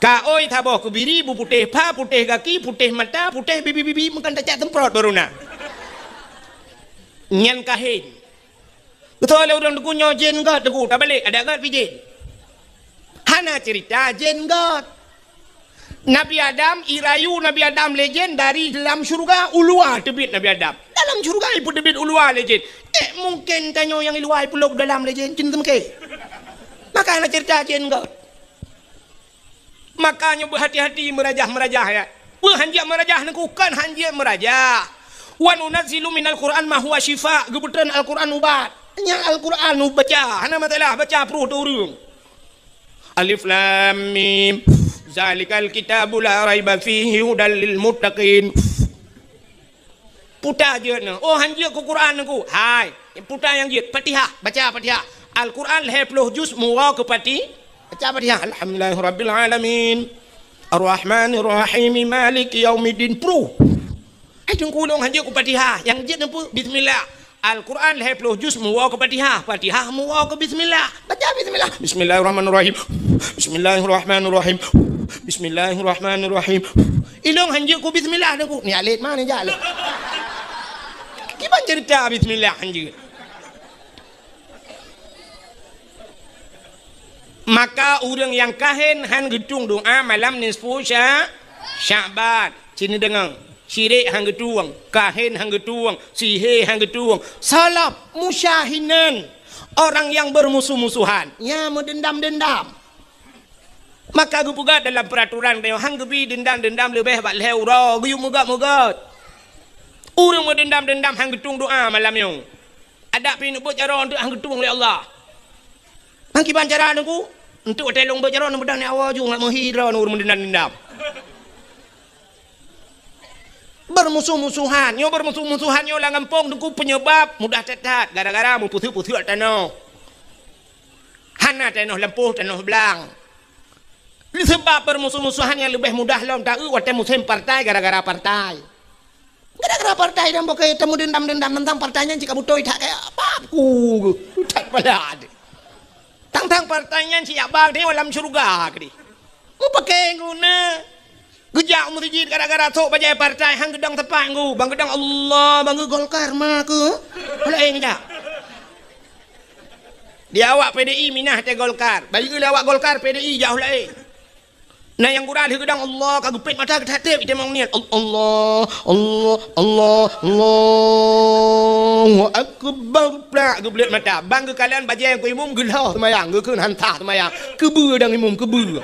Ka oi saboh keubiri, beuputéh pha, putéh gaki, putéh mata, putéh bibi-bibi, meukan tacak semprot baru na. Nyan kahen. Beutôi lé ureuëng teungku nyoe jén gét teungku, tabalek, adak gét pih jén. Hana cerita jén gét. Nabi Adam, irayu Nabi Adam lé jén dari dalam syurga, uluwa teubiet Nabi Adam. Dalam syurga ipeuteubiet uluwa lé jén. Eh, mungken tanyoe nyang iluwa ipeulop dalam lé jén, cen teumeuke. Maka hana cerita jén gét. Maka nyoe beuhati-hati meurajah-meurajah, ya. Peue hanjeuet meurajah neukukon hanjeuet meurajah. "Wa nunazzilu minal Qur'an ma huwa syifa," geupeutreun Al-Qur'an ubat. Nyang Al-Qur'an ubat baca, hana masalah baca pruh teu ureuëng. Alif Lam Mim. Zalikal kitabu la raiba fihi hudal lil muttaqin. Puta jeuet nyoe. Oh, hanjeuet keu Quran neungku. Hai, puta nyang jeuet. Fatihah, baca Fatihah. Al-Quran lhée ploh juz muwoe keu Fati-, baca Fatihah. Alhamdulillahirabbil alamin. Arrahmanirrahim. Maliki yaumiddin. Pruh. Hai teungku lôn hanjeuet keu Fatihah. Nyang jeuet neupeu bismillah. Al-Quran lhée ploh juz muwoe keu Fatihah. Fatihah muwoe keu bismillah. Baca bismillah. Bismillahirrahmanirrahim. Bismillahirrahmanirrahim. Bismillahirrahmanirrahim. Ilong hanjeuet ku bismillah dah ku. Ni alit mana jak lé? Kiban cerita bismillah hanjeuet. Maka ureuëng nyang kahen han geutung doa malam nisfu Sya-, Sya'ban. Sini deungoe. Syirik han geutueng, kahen han geutueng, sihé han geutueng, salab, musyahinan, orang yang bermusuh-musuhan, ya, meudendam-dendam. Maka geupeugah dalam peuraturan tanyoe, han geubi dendam-dendam leubeh bak lhée uroe, geuyue meugét-meugét. Ureuëng meudendam-dendam han geutung doa malam nyoe. Adak pih neubeuet jaroe eunteuk han geutueng lé Allah. Ngon kiban cara neungku? Eunteuk watée lôn beuet jaroe neumeudan nyan awai ju ngat meuhi droe ureuëng meudendam-dendam. Beurmusoh-musohan. Nyoe beurmusoh-musohan nyoe lam gampông teungku peunyeubab mudah that-that gara-gara meupeuseuek-peuseuek tanoh. Hana tanoh lampôh, tanoh blang. Seubab beurmusoh-musohan nyang leubeh mudah lom taeu watée musém partai gara-gara partai. Gara-gara partai dan pakai teumeudendam-dendam teuntang partai nyan cit ka beutôi that kaya apa ku that pala. Tang-tang partai nyan siap bak teuh lam syeuruga keudeh. Meupaké guna. Geujak u meuseujid gara-gara sok bajée partai han geudong teumpat ngu. Bang geudong Allah, bang geu Golkar ma keu. Laén jak. Di awak P D I minah teuh Golkar. Bagi lé awak Golkar P D I jauh laén. Na nyang gura lheueh geudong Allah ka geupét mata geutatép itamong niat. Al-, Allah, Allah, Allah, Allahu Akbar. Plak geubeuleut mata. Bang geukalon bajée nyang keu imum geulhoh seumayang, geukheun han sah seumayang. Keubeue dang imum, keubeue.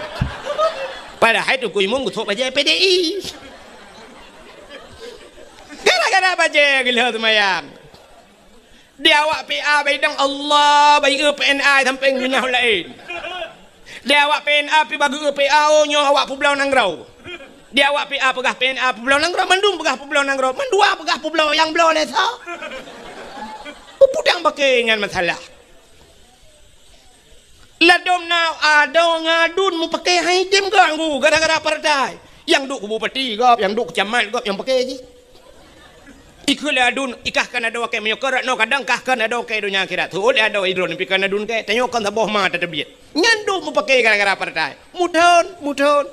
Padahai teungku imum geusok bajée P D I. Gara-gara bajée geulhoh seumayang. Di awak P A baidong Allah, bayeue P N A sampai ngeunah laén. Di awak P N A pi bageue P A, oh, nyoe awak peubloe nanggroe. Di awak P A peugah P N A peubloe nanggroe, mandum peugah peubloe nanggroe, mandua peugah peubloe nyang bloe lé soe. Peue dang paké nyan masalah. Ladom na adoe ngon aduen meupaké han item ganggu gara-gara partai. Nyang duek keu bupati gob, nyang duek keu camat gob, nyang paké jih. Ikheun lé aduen, ikah kon adoe kèe meunyoe kon rot noe kadang kah kon adoe kèe donya akhirat. Seuôt lé adoe idroe pih kon aduen kèe, tanyoe kon saboh ma tateubiet. Nyan duek meupaké gara-gara partai. Muthon, muthon.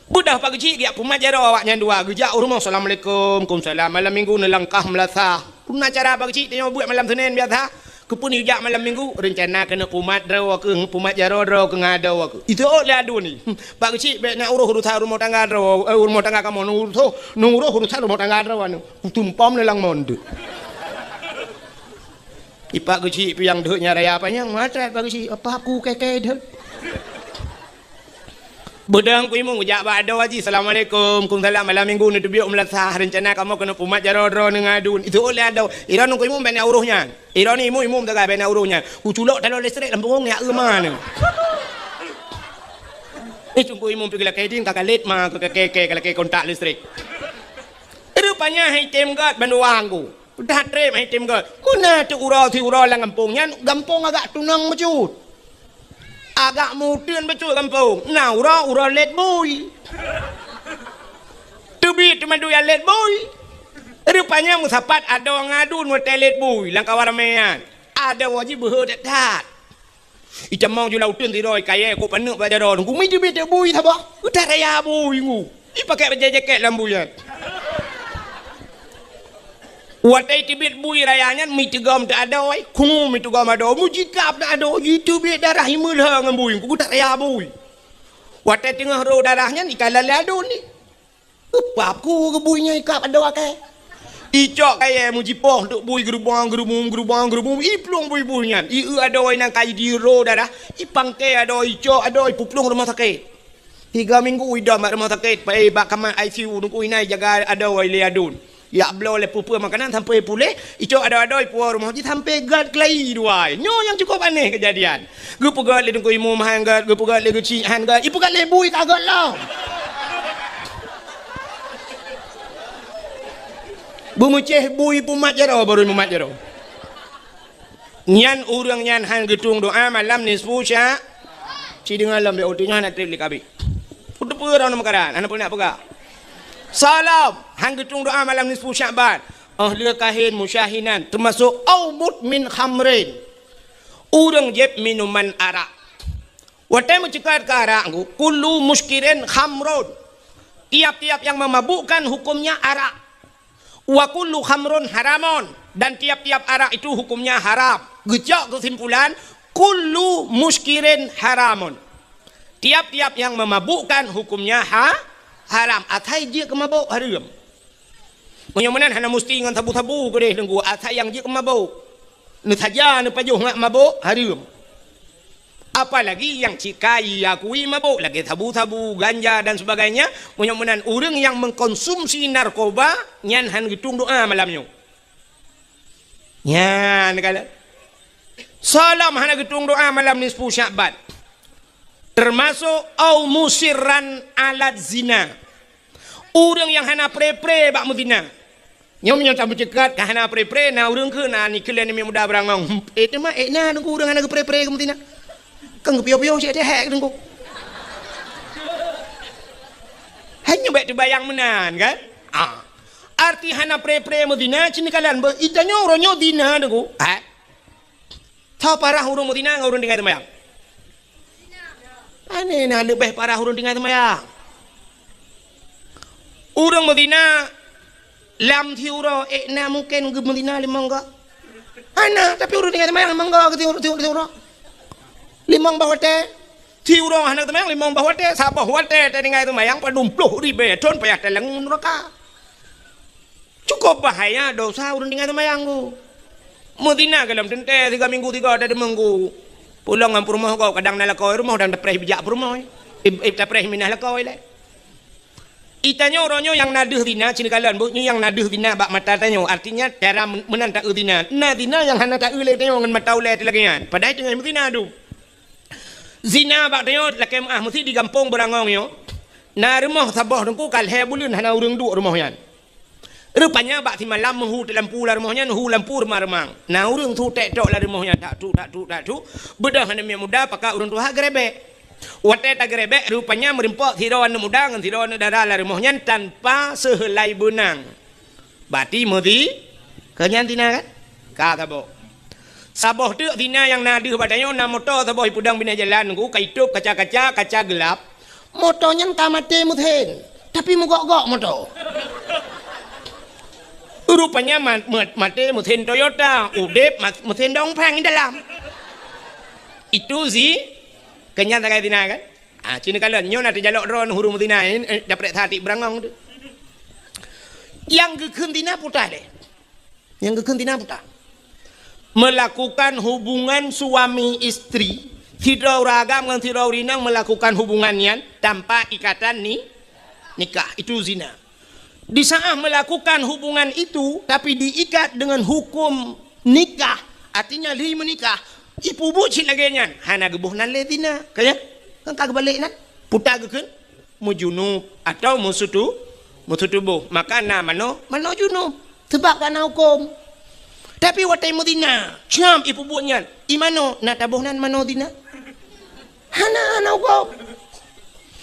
Beudôh Pak Geuchik geujak peumat jaroe awaknyan dua. Geujak u rumoh, "Assalamualaikum." "Kumsalam." Malam minggu neulangkah meulasah. Peue na cara Pak Geuchik tanyoe buet malam Senin biasa? Keupeue neujak malam minggu? Reuncana keuneuk peumat droe keuh, peumat jaroe droe keuh ngon adoe keuh. Iseuôt lé aduen nyan. Pak Geuchik bèk na uroh urusan rumoh tangga droe, eh, rumoh tangga kamoe, neuuroh, neuuroh urusan rumoh tangga droe nyoe. Kutumpom lé lam monde. Ipak Geuchik piang deuek nyan raya panyang, mata Pak Geuchik, apa aku keke deuek. Beudang ku imum jak bak adoe jih, "Assalamualaikum." "Kumsalam." Malam minggu neuteubiet meulasah, reuncana kamoe keuneuk peumat jaroe droe ngon aduen. Iseuôt lé adoe, "Iroe nyoe ku imum bèk na uroh nyan. Iroe nyoe imum, imum sagai bèk na uroh nyan. Kuculok taloe listrik lam punggong nyak eu ma nyoe." Eh, teungku imum pih geulakèe ding ka kalét ma keu keke, keu lakèe kontak listrik. Rupanya han item gèt bandua nyan. Udah trép han item gèt. Meunyoe teuuroe siuroe lam gampông nyan, gampông agak tunong bacut. Agak meuteun bacut gampông. Na uroe, uroe lét bui. Teubiet teumadui lét bui. Rupanya meusapat adoe ngon aduen watèe lét bui lam kawan ramè nyan. Adoe jih beuhe that-that. Itamong ju lam uteuen sidroe kayèe kok paneuk bak jaroe nyoe. Gumi teubiet bui saboh. Udah raya bui nyoe. Ipaké bajèe jakét lam bui nyan. Watèe teubiet bui raya nyan, meuteugom teuh adoe, kung meuteugom adoe, meujitab teuh adoe, jiteubiet darah imeulheueng ngon bui, ku udah raya bui. Watèe teungoh rô darah nyan, ikalon lé aduen nyan. Peue pap ku keu bui nyan ikab adoe kèe. Icok kayèe meujipoh deuek bui geurubong, geurubong, geurubong, geurubong, iplueng bui-bui nyan. Ieu adoe nyang ka jidiro darah, ipangkè adoe, icok adoe, ipeuplueng rumoh sakét. Tiga minggu idong bak rumoh sakét, pai bak kamar I C U, teungku inan ijaga adoe lé aduen. Ijak bloe lé peue-peue makanan sampoe puléh, icok adoe-adoe ipuwoe rumoh jih sampoe gèt keulayi dua. Nyoe nyang cukôp aneh keujadian. Geupeugèt lé teungku imum han gèt, geupeugèt lé geuchik han gèt, ipeugèt lé bui ka gèt lom. Beumeucéh bui peumat jaroe, barô peumat jaroe. Nyan ureueng nyan han geutueng doa malam nisfu sya-, ci deungoe lom, bèk uteuen nyoe hana trép lé kabi. Peue teupeue droeneuh meukaran, hana peue nak peugah. Soe lom han geutueng doa malam nisfu Sya'ban. Óh lheueh kahén musyahinan, teumasok au mudmin khamrin. Ureueng jieb minuman arak. Watèe meuceukat keu arak, kullu muskirin khamrun. Tiap-tiap yang memabukkan hukumnya arak. Wa kullu khamrun haramun, dan tiap-tiap arak itu hukumnya haram. Geucok keusimpulan, kullu muskirin haramun. Tiap-tiap yang memabukkan hukumnya ha-, haram. Asai jeuet keu mabök hareuem. Meunyoe meunan hana musti ngon sabu-sabu keudeh teungku, asai nyang jeuet keu mabök. Neusaja neupajoh ngon mabök hareuem. Apalagi nyang cit ka iakui mabök lagèe sabu-sabu, ganja dan sebagainya, meunyoe meunan ureueng nyang mengkonsumsi narkoba nyan han geutueng doa malam nyoe. Nyan kala. Soe lom hana geutueng doa malam nisfu Sya'ban. Teumasok au musirran ala zina. Ureuëng nyang hana pre-pre bak meuzina. Nyoe meunyoe tameuceukat ka hana pre-pre, na ureuëng keu na nikeulen miet muda beurangong. Eh, teuma eh na deungku ureuëng hana geupre-pre keu meuzina. Kan geupiôh-piôh cit teuhek deungku. Hanya baik teubayang meunan kan? Ah. Arti hana pre-pre meuzina cit nikalan beuh. Ita nyoe uroe nyoe zina deungku. Ha? Tho parah ureuëng meuzina ngon ureuëng tinggai teumayang. Pane na leubeh parah ureuëng tinggai teumayang. Ureuëng meuzina lam siuroe, eh, na mungken geumeuzina limong goe. Hana, tapi ureuëng tinggai teumayang limong goe keu siuroe, siuroe, siuroe. Limong boh watée. Siuroe hana teumayang limong boh watée, saboh watée tatinggai teumayang padum ploh ribée thon payah taléng nuraka. Cukup bahaya dosa ureuëng tinggai teumayang tu. Meuzina gohlom teuntée tiga minggu tiga ada deungon guru. Pulang ngon peurumoh gob kadang na lakoe rumoh dan tapreh bijak peurumoh. Ib, ib tapreh minah lakoe lé. Ita nyoe uroe nyoe nyang na deuh zina cit nikalan beuh nyoe nyang na deuh zina bak mata tanyoe. Artinya cara men-, meunan taeu zina. Na zina nyang hana taeu lé tanyoe ngon mata ulée teuh lagée nyan. Padahai teungoh meuzina tu. Zina bak tanyoe lakée meuáh meusi di gampông beurangong nyoe. Na rumoh saboh deungku ka lhée buleuen hana ureuëng duek rumoh nyan. Rupanya bak simalam meuhu teulampu lam rumoh nyan, hu lampu reumang-reumang. Na ureuëng su tek tok lam rumoh nyan, dak tuk, dak tuk, dak tuk. Beudôh aneuk miet muda pakat ureuëng tuha geurebek. Watée tageurebek, rupanya meurimpok sidroe aneuk muda ngon sidroe aneuk dara lam rumoh nyan tanpa seuheulai beunang. Bati meuzi, keu nyan zina kan? Ka saboh. Saboh teuk zina nyang na deuh bak tanyoe na moto saboh ipeudong binéh jalan nunggu ka itôb kaca-kaca, kaca geulab. Moto nyan ka maté meusén, tapi meugok-gok moto. Rupanya ma-, ma-, maté meusén Toyota, udeb ma-, meusén dongpeng di dalam. Itu zi-, keu nyan sagai zina kan? Ah, cit nikalan nyoe na teujalok droe ureuëng meuzina, eh, daprek satik beurangong tu. Nyang geukheun zina puta lé. Nyang geukheun zina puta. Melakukan hubungan suami istri, sidroe ureuëng agam ngon sidroe ureuëng inong melakukan hubungan nyan tanpa ikatan ni-, nikah, itu zina. Di saat melakukan hubungan itu, tapi diikat dengan hukum nikah, artinya lheueh meunikah, ipeubuet cit lagée nyan, hana geuboh nan lé zina. Ka nyan? Kan ka geubalek nan? Puta geukheun meujunub atau meusutu-, meusutuboh. Maka na manoe, manoe junub. Sabab ka na huköm. Tapi watée meuzina, cam ipeubuet nyan, i manoe na taboh nan manoe zina? Hana, hana huköm.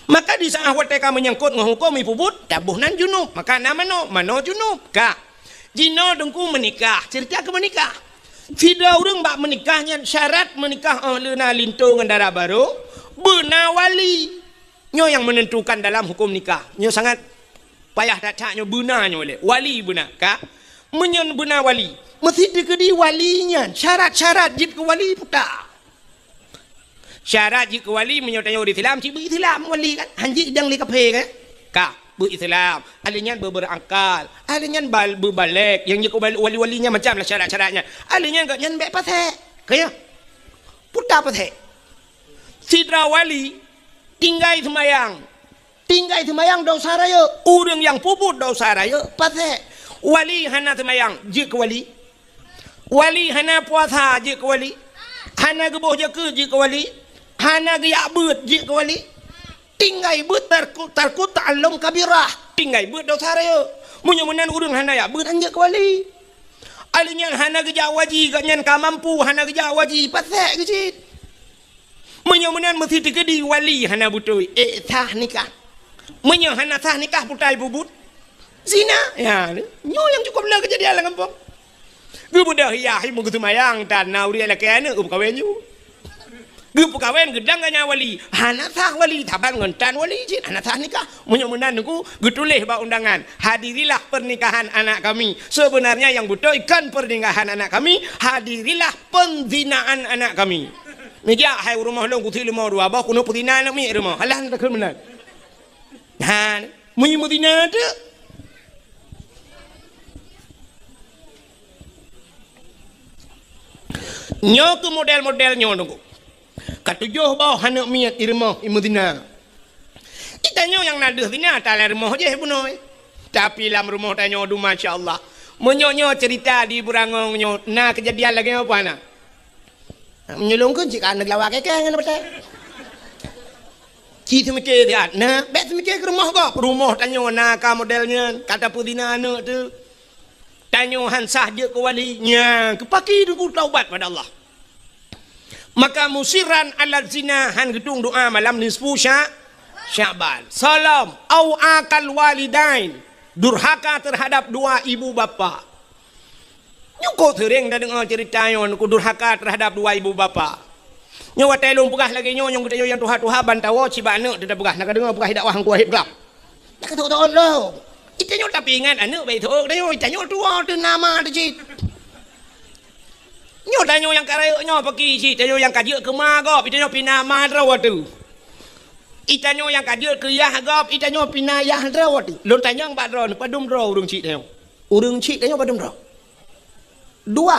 Maka di saat watée ka meunyangkot ngon huköm ipeubuet, taboh nan junub. Maka na manoe, manoe junub. Ka. Jinoe teungku meunikah, ceurita keu meunikah. Sidroe ureuëng bak meunikah nyan syarat meunikah óh lheueh na linto ngon dara barô, beuna wali. Nyoe nyang meunentukan dalam huköm nikah. Nyoe sangat payah that-that nyoe beuna nyoe lé. Wali beuna, ka? Meunyoe beuna wali, meusi teukeudi wali nyan syarat-syarat jeuet keu wali puta. Syarat jeuet keu wali meunyoe tanyoe ureuëng Islam, cit beu-Islam wali kan? Hanjeuet idang lé kaphé kan? Ka, beu-Islam. Ahli nyan beu-, beurangkat. Ahli nyan bal-, beubalek. Nyang jeuet keu wali-, wali-wali nyan macam lah syarat-syarat nyan. Ahli nyan gobnyan bék pasék. Ka ya? Puta pasék. Sidroe wali tinggai seumayang. Tinggai seumayang dosa rayeuk. Ureuëng nyang peubuet dosa rayeuk, pasék. Wali hana seumayang, jeuet keu wali. Wali hana puasa, jeuet keu wali. Hana geuboh zakeuet, jeuet keu wali. Hana geujak beuet, jeuet keu wali. Tinggai beuet tarku, tarku ta'allum kabirah. Tinggai beuet dosa rayeuk. Meunyoe meunan ureuëng hana jak beuet, han jeuet keu wali. Ahli nyan hana geujak haji, gobnyan ka mampu, hana geujak haji, pasék geuh cit. Meunyoe meunan meusi teukeudi wali hana beutôi, ék sah nikah. Meunyoe hana sah nikah puta ipeubuet, zina. Ya, nyoe nyang cukup le keujadian lam gampông. Geubeudôh yah, meugeuseumbayang, tan na ureuëng lakée aneuëk geupeukawen ju. Geupeukawen geudang gobnyan wali, hana sah wali, saban ngon tan wali cit, hana sah nikah. Meunyoe meunan teungku, geutuléh bak undangan, "Hadirilah pernikahan anak kami." Sebenarnya yang beutôi kon pernikahan anak kami, "Hadirilah penzinaan anak kami." Meujak hai u rumoh lôn kusi leumo dua boh keuneuk peuzina aneuk miet rumoh. Alah takheun meunan. Ha, meunyoe meuzina teuk. Nyoe keuh model-model nyoe teungku. Ka tujoh boh aneuk miet i rumoh i meuzina. Ita nyoe nyang na deuh zina ata lam rumoh jih bunoe. Tapi lam rumoh tanyoe dum masya Allah. Meunyoe nyoe cerita di Beurangong nyoe na keujadian lagée nyoe apa na? Meunyoe lôn kheun cit ka aneuk lawa keke ngon patéh. Ih, seumike siat. Nah, bèk seumike keu rumoh gob. Rumoh tanyoe na ka model nyan, ka tapeuzina aneuk teuh. Tanyoe han sah jeuet keu wali. Nyan, keu pakri teungku taubat bak Allah. Maka musirran ala zina, han geutueng doa malam nisfu Sya-, Sya'ban. Salom, au aqal walidain, durhaka terhadap dua ibu bapa. Nyoe kok seuréng tadeungoe ceurita nyoe, keu durhaka terhadap dua ibu bapa. Nyoe watèe lôn peugah lagèe nyoe, nyoe geutanyoe nyang tuha-tuha ban tawoe, cit bak aneuk teuh tapeugah, na ka deungoe peugah dakwah Teungku Wahid Glam. Dak ka tôk-tôk lom. Itanyoe tapeuingat aneuk bèk tôk tanyoe, itanyoe tuwoe teuh na ma teuh cit. Nyoe tanyoe nyang ka rayeuk nyoe pakri cit, tanyoe nyang ka jeuet keu ma gob, itanyoe pih na ma droe teuh. Itanyoe nyang ka jeuet keu yah gob, itanyoe pih na yah droe teuh. Lôn tanyong bak droeneuh, padum droe ureueng chik tanyoe? Ureueng chik tanyoe padum droe? Dua.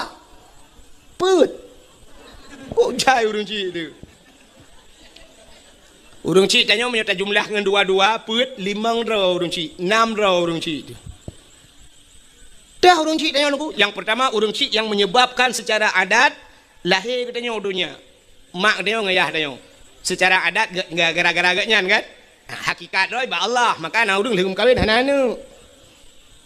Peuet. Kok jai ureueng chik teuh? Ureueng chik tanyoe meunyoe tajumlah ngon dua-dua, peuet, limong droe ureueng chik, nam droe ureueng chik teuh. Dah ureueng chik tanyoe Teungku, nyang peurtama ureueng chik nyang menyebabkan secara adat lahé geutanyoe u donya. Mak geutanyoe ngon yah tanyoe. Secara adat ge-, ge-, gara-gara geuh nyan kan? Nah, hakikat droe bak Allah, maka na ureueng lheueh meukawen hana aneuk.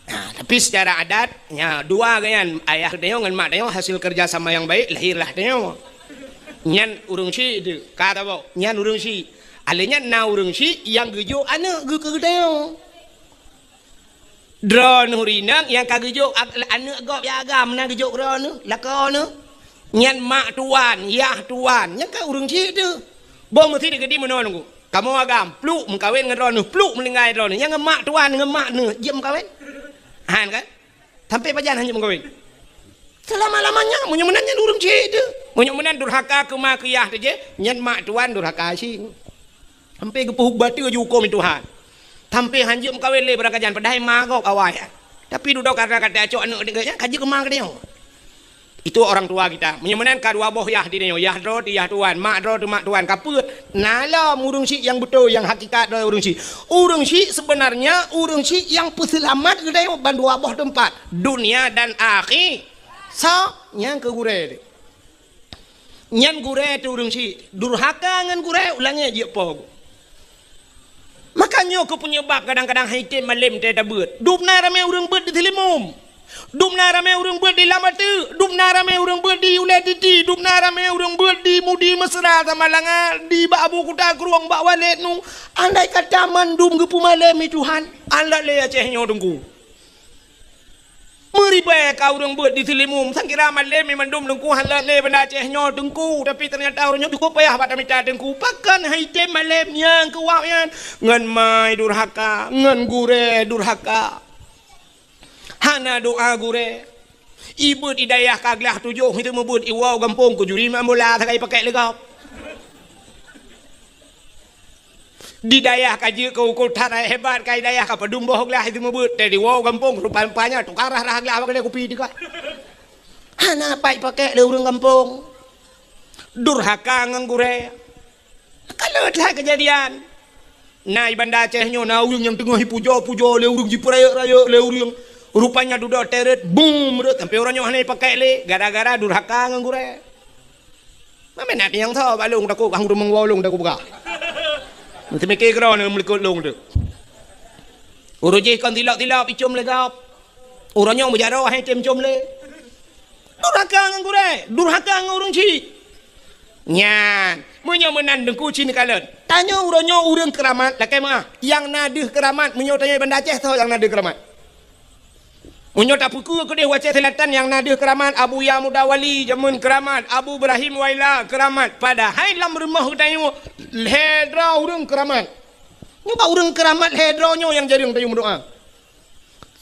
Nah, tapi secara adat, nya dua geuh nyan, ayah tanyoe ngon mak tanyoe hasil kerja sama yang baik, lahirlah tanyoe. Nyan ureueng chik teuh, ka tabok, nyan ureueng chik. Alèh nyan na ureueng chik nyang geujok aneuk geuh keu geutanyoe. Droeneuh rinong nyang ka geujok ag-, aneuk gob nyang agam na geujok droeneuh, lakoe neuh. Nyan mak tuan, yah tuan, nyan ka ureueng chik teuh. Boh meusi teukeudi meunoe Teungku. Kamoe agam, pluk meukawen ngon droeneuh, pluk meuninggai droeneuh. Nyang ngon mak tuan, ngon mak neuh, jeuet meukawen? Han kan? Sampai pajan han jeuet meukawen? Selama-lamanya, meunyoe meunan nyan ureueng chik teuh. Meunyoe meunan durhaka keu ma keu yah teuh jih, nyan mak tuan durhaka cit. Sampai geupeuhuk bateu jihukôm Tuhan. Sampai han jeuet meukawen lé beurangkajan, padahai ma gob awai. Tapi dudoe kata-kata cok aneuk deungon nyan ka jeuet keu ma geutanyoe. Itu orang tua kita. Meunyoe meunan ka dua boh yah di tanyoe, yah droe teuh yah tuan, mak droe teuh mak tuan, ka peuet. Na lom ureueng chik nyang beutôi, nyang hakikat droe ureueng chik. Ureueng chik sebenarnya ureueng chik nyang peuseulamat geutanyoe ban dua boh teumpat, dunia dan akhi-, so, nyang keu gurèe teuh. Nyan gurèe teuh ureueng chik, durhaka ngon gurèe, u langèt jeuet po. Maka nyoe keuh peunyeubab kadang-kadang han item malem teutabeuet. Dum na ramè ureueng beuet di Seulimeum. Dum na ramè ureueng beuet di Lam Ateuk. Dum na ramè ureueng beuet di Ulèe Titi. Dum na ramè ureueng beuet di Mudi Mesra Samalanga, di bak Abu Kuta Krueng, bak Waled Nu. Andai kata mandum geupeumalemi Tuhan, alat lé Aceh nyoe Teungku. Meuribèe ka ureueng beuet di Seulimeum, sang kira malem mandum Teungku, hana lé Banda Aceh nyoe Teungku, tapi teunyata ureueng nyoe cukôp payah bak tamita Teungku. Pakon han item malem nyang keu awak nyan? Ngon ma durhaka, ngon gurèe durhaka. Hana doa gurèe. Ibeuet i dayah ka glah tujoh, itu meubeuet iwoe gampông keu juri mak bola sagai pakèk lé gob. Di dayah ka jeuet keu ukeue that hebat, ka i dayah ka padum boh glah itu meubeuet, teuh diwoe gampông rupa-rupanya tukang rhah-rhah glah bak keude kupi teuka. Hana pat pakèk lé ureueng gampông. Durhaka ngon gurèe. Ka lheueh that keujadian. Na i Banda Aceh nyoe na ureueng nyang teungoh ipujoe-pujoe lé ureueng, jipeurayeuk-rayeuk lé ureueng. Rupanya dudoe teuh rhot, bum, rhot, sampoe uroe nyoe hana ipakèk lé gara-gara durhaka ngon gurèe. Mamèh na nyang tho bak lôn takot, hang ureueng meuwoe lôn takot peugah. Meuteumike keudroe neuh meulikot lôn teuh. Uroe jih kon tilop-tilop icôm lé gob. Uroe nyoe meujaroe han item com lé. Durhaka ngon gurèe, durhaka ngon ureueng chik. Nyan, meunyoe meunan Teungku ci neukalon. Tanyoe uroe nyoe ureueng keuramat, lakèe meu'ah. Nyang na deuh keuramat, meunyoe tanyoe Banda Aceh soe nyang na deuh keuramat? Meunyoe tapeukeue keudeh u Aceh Selatan nyang na deuh keuramat, Abuya Muda Wali jameun keuramat, Abu Ibrahim Waila keuramat. Padahai lam rumoh geutanyoe lhèe droe ureueng keuramat. Nyoe bak ureueng keuramat lhèe droe nyoe nyang jareueng tanyoe meudoa.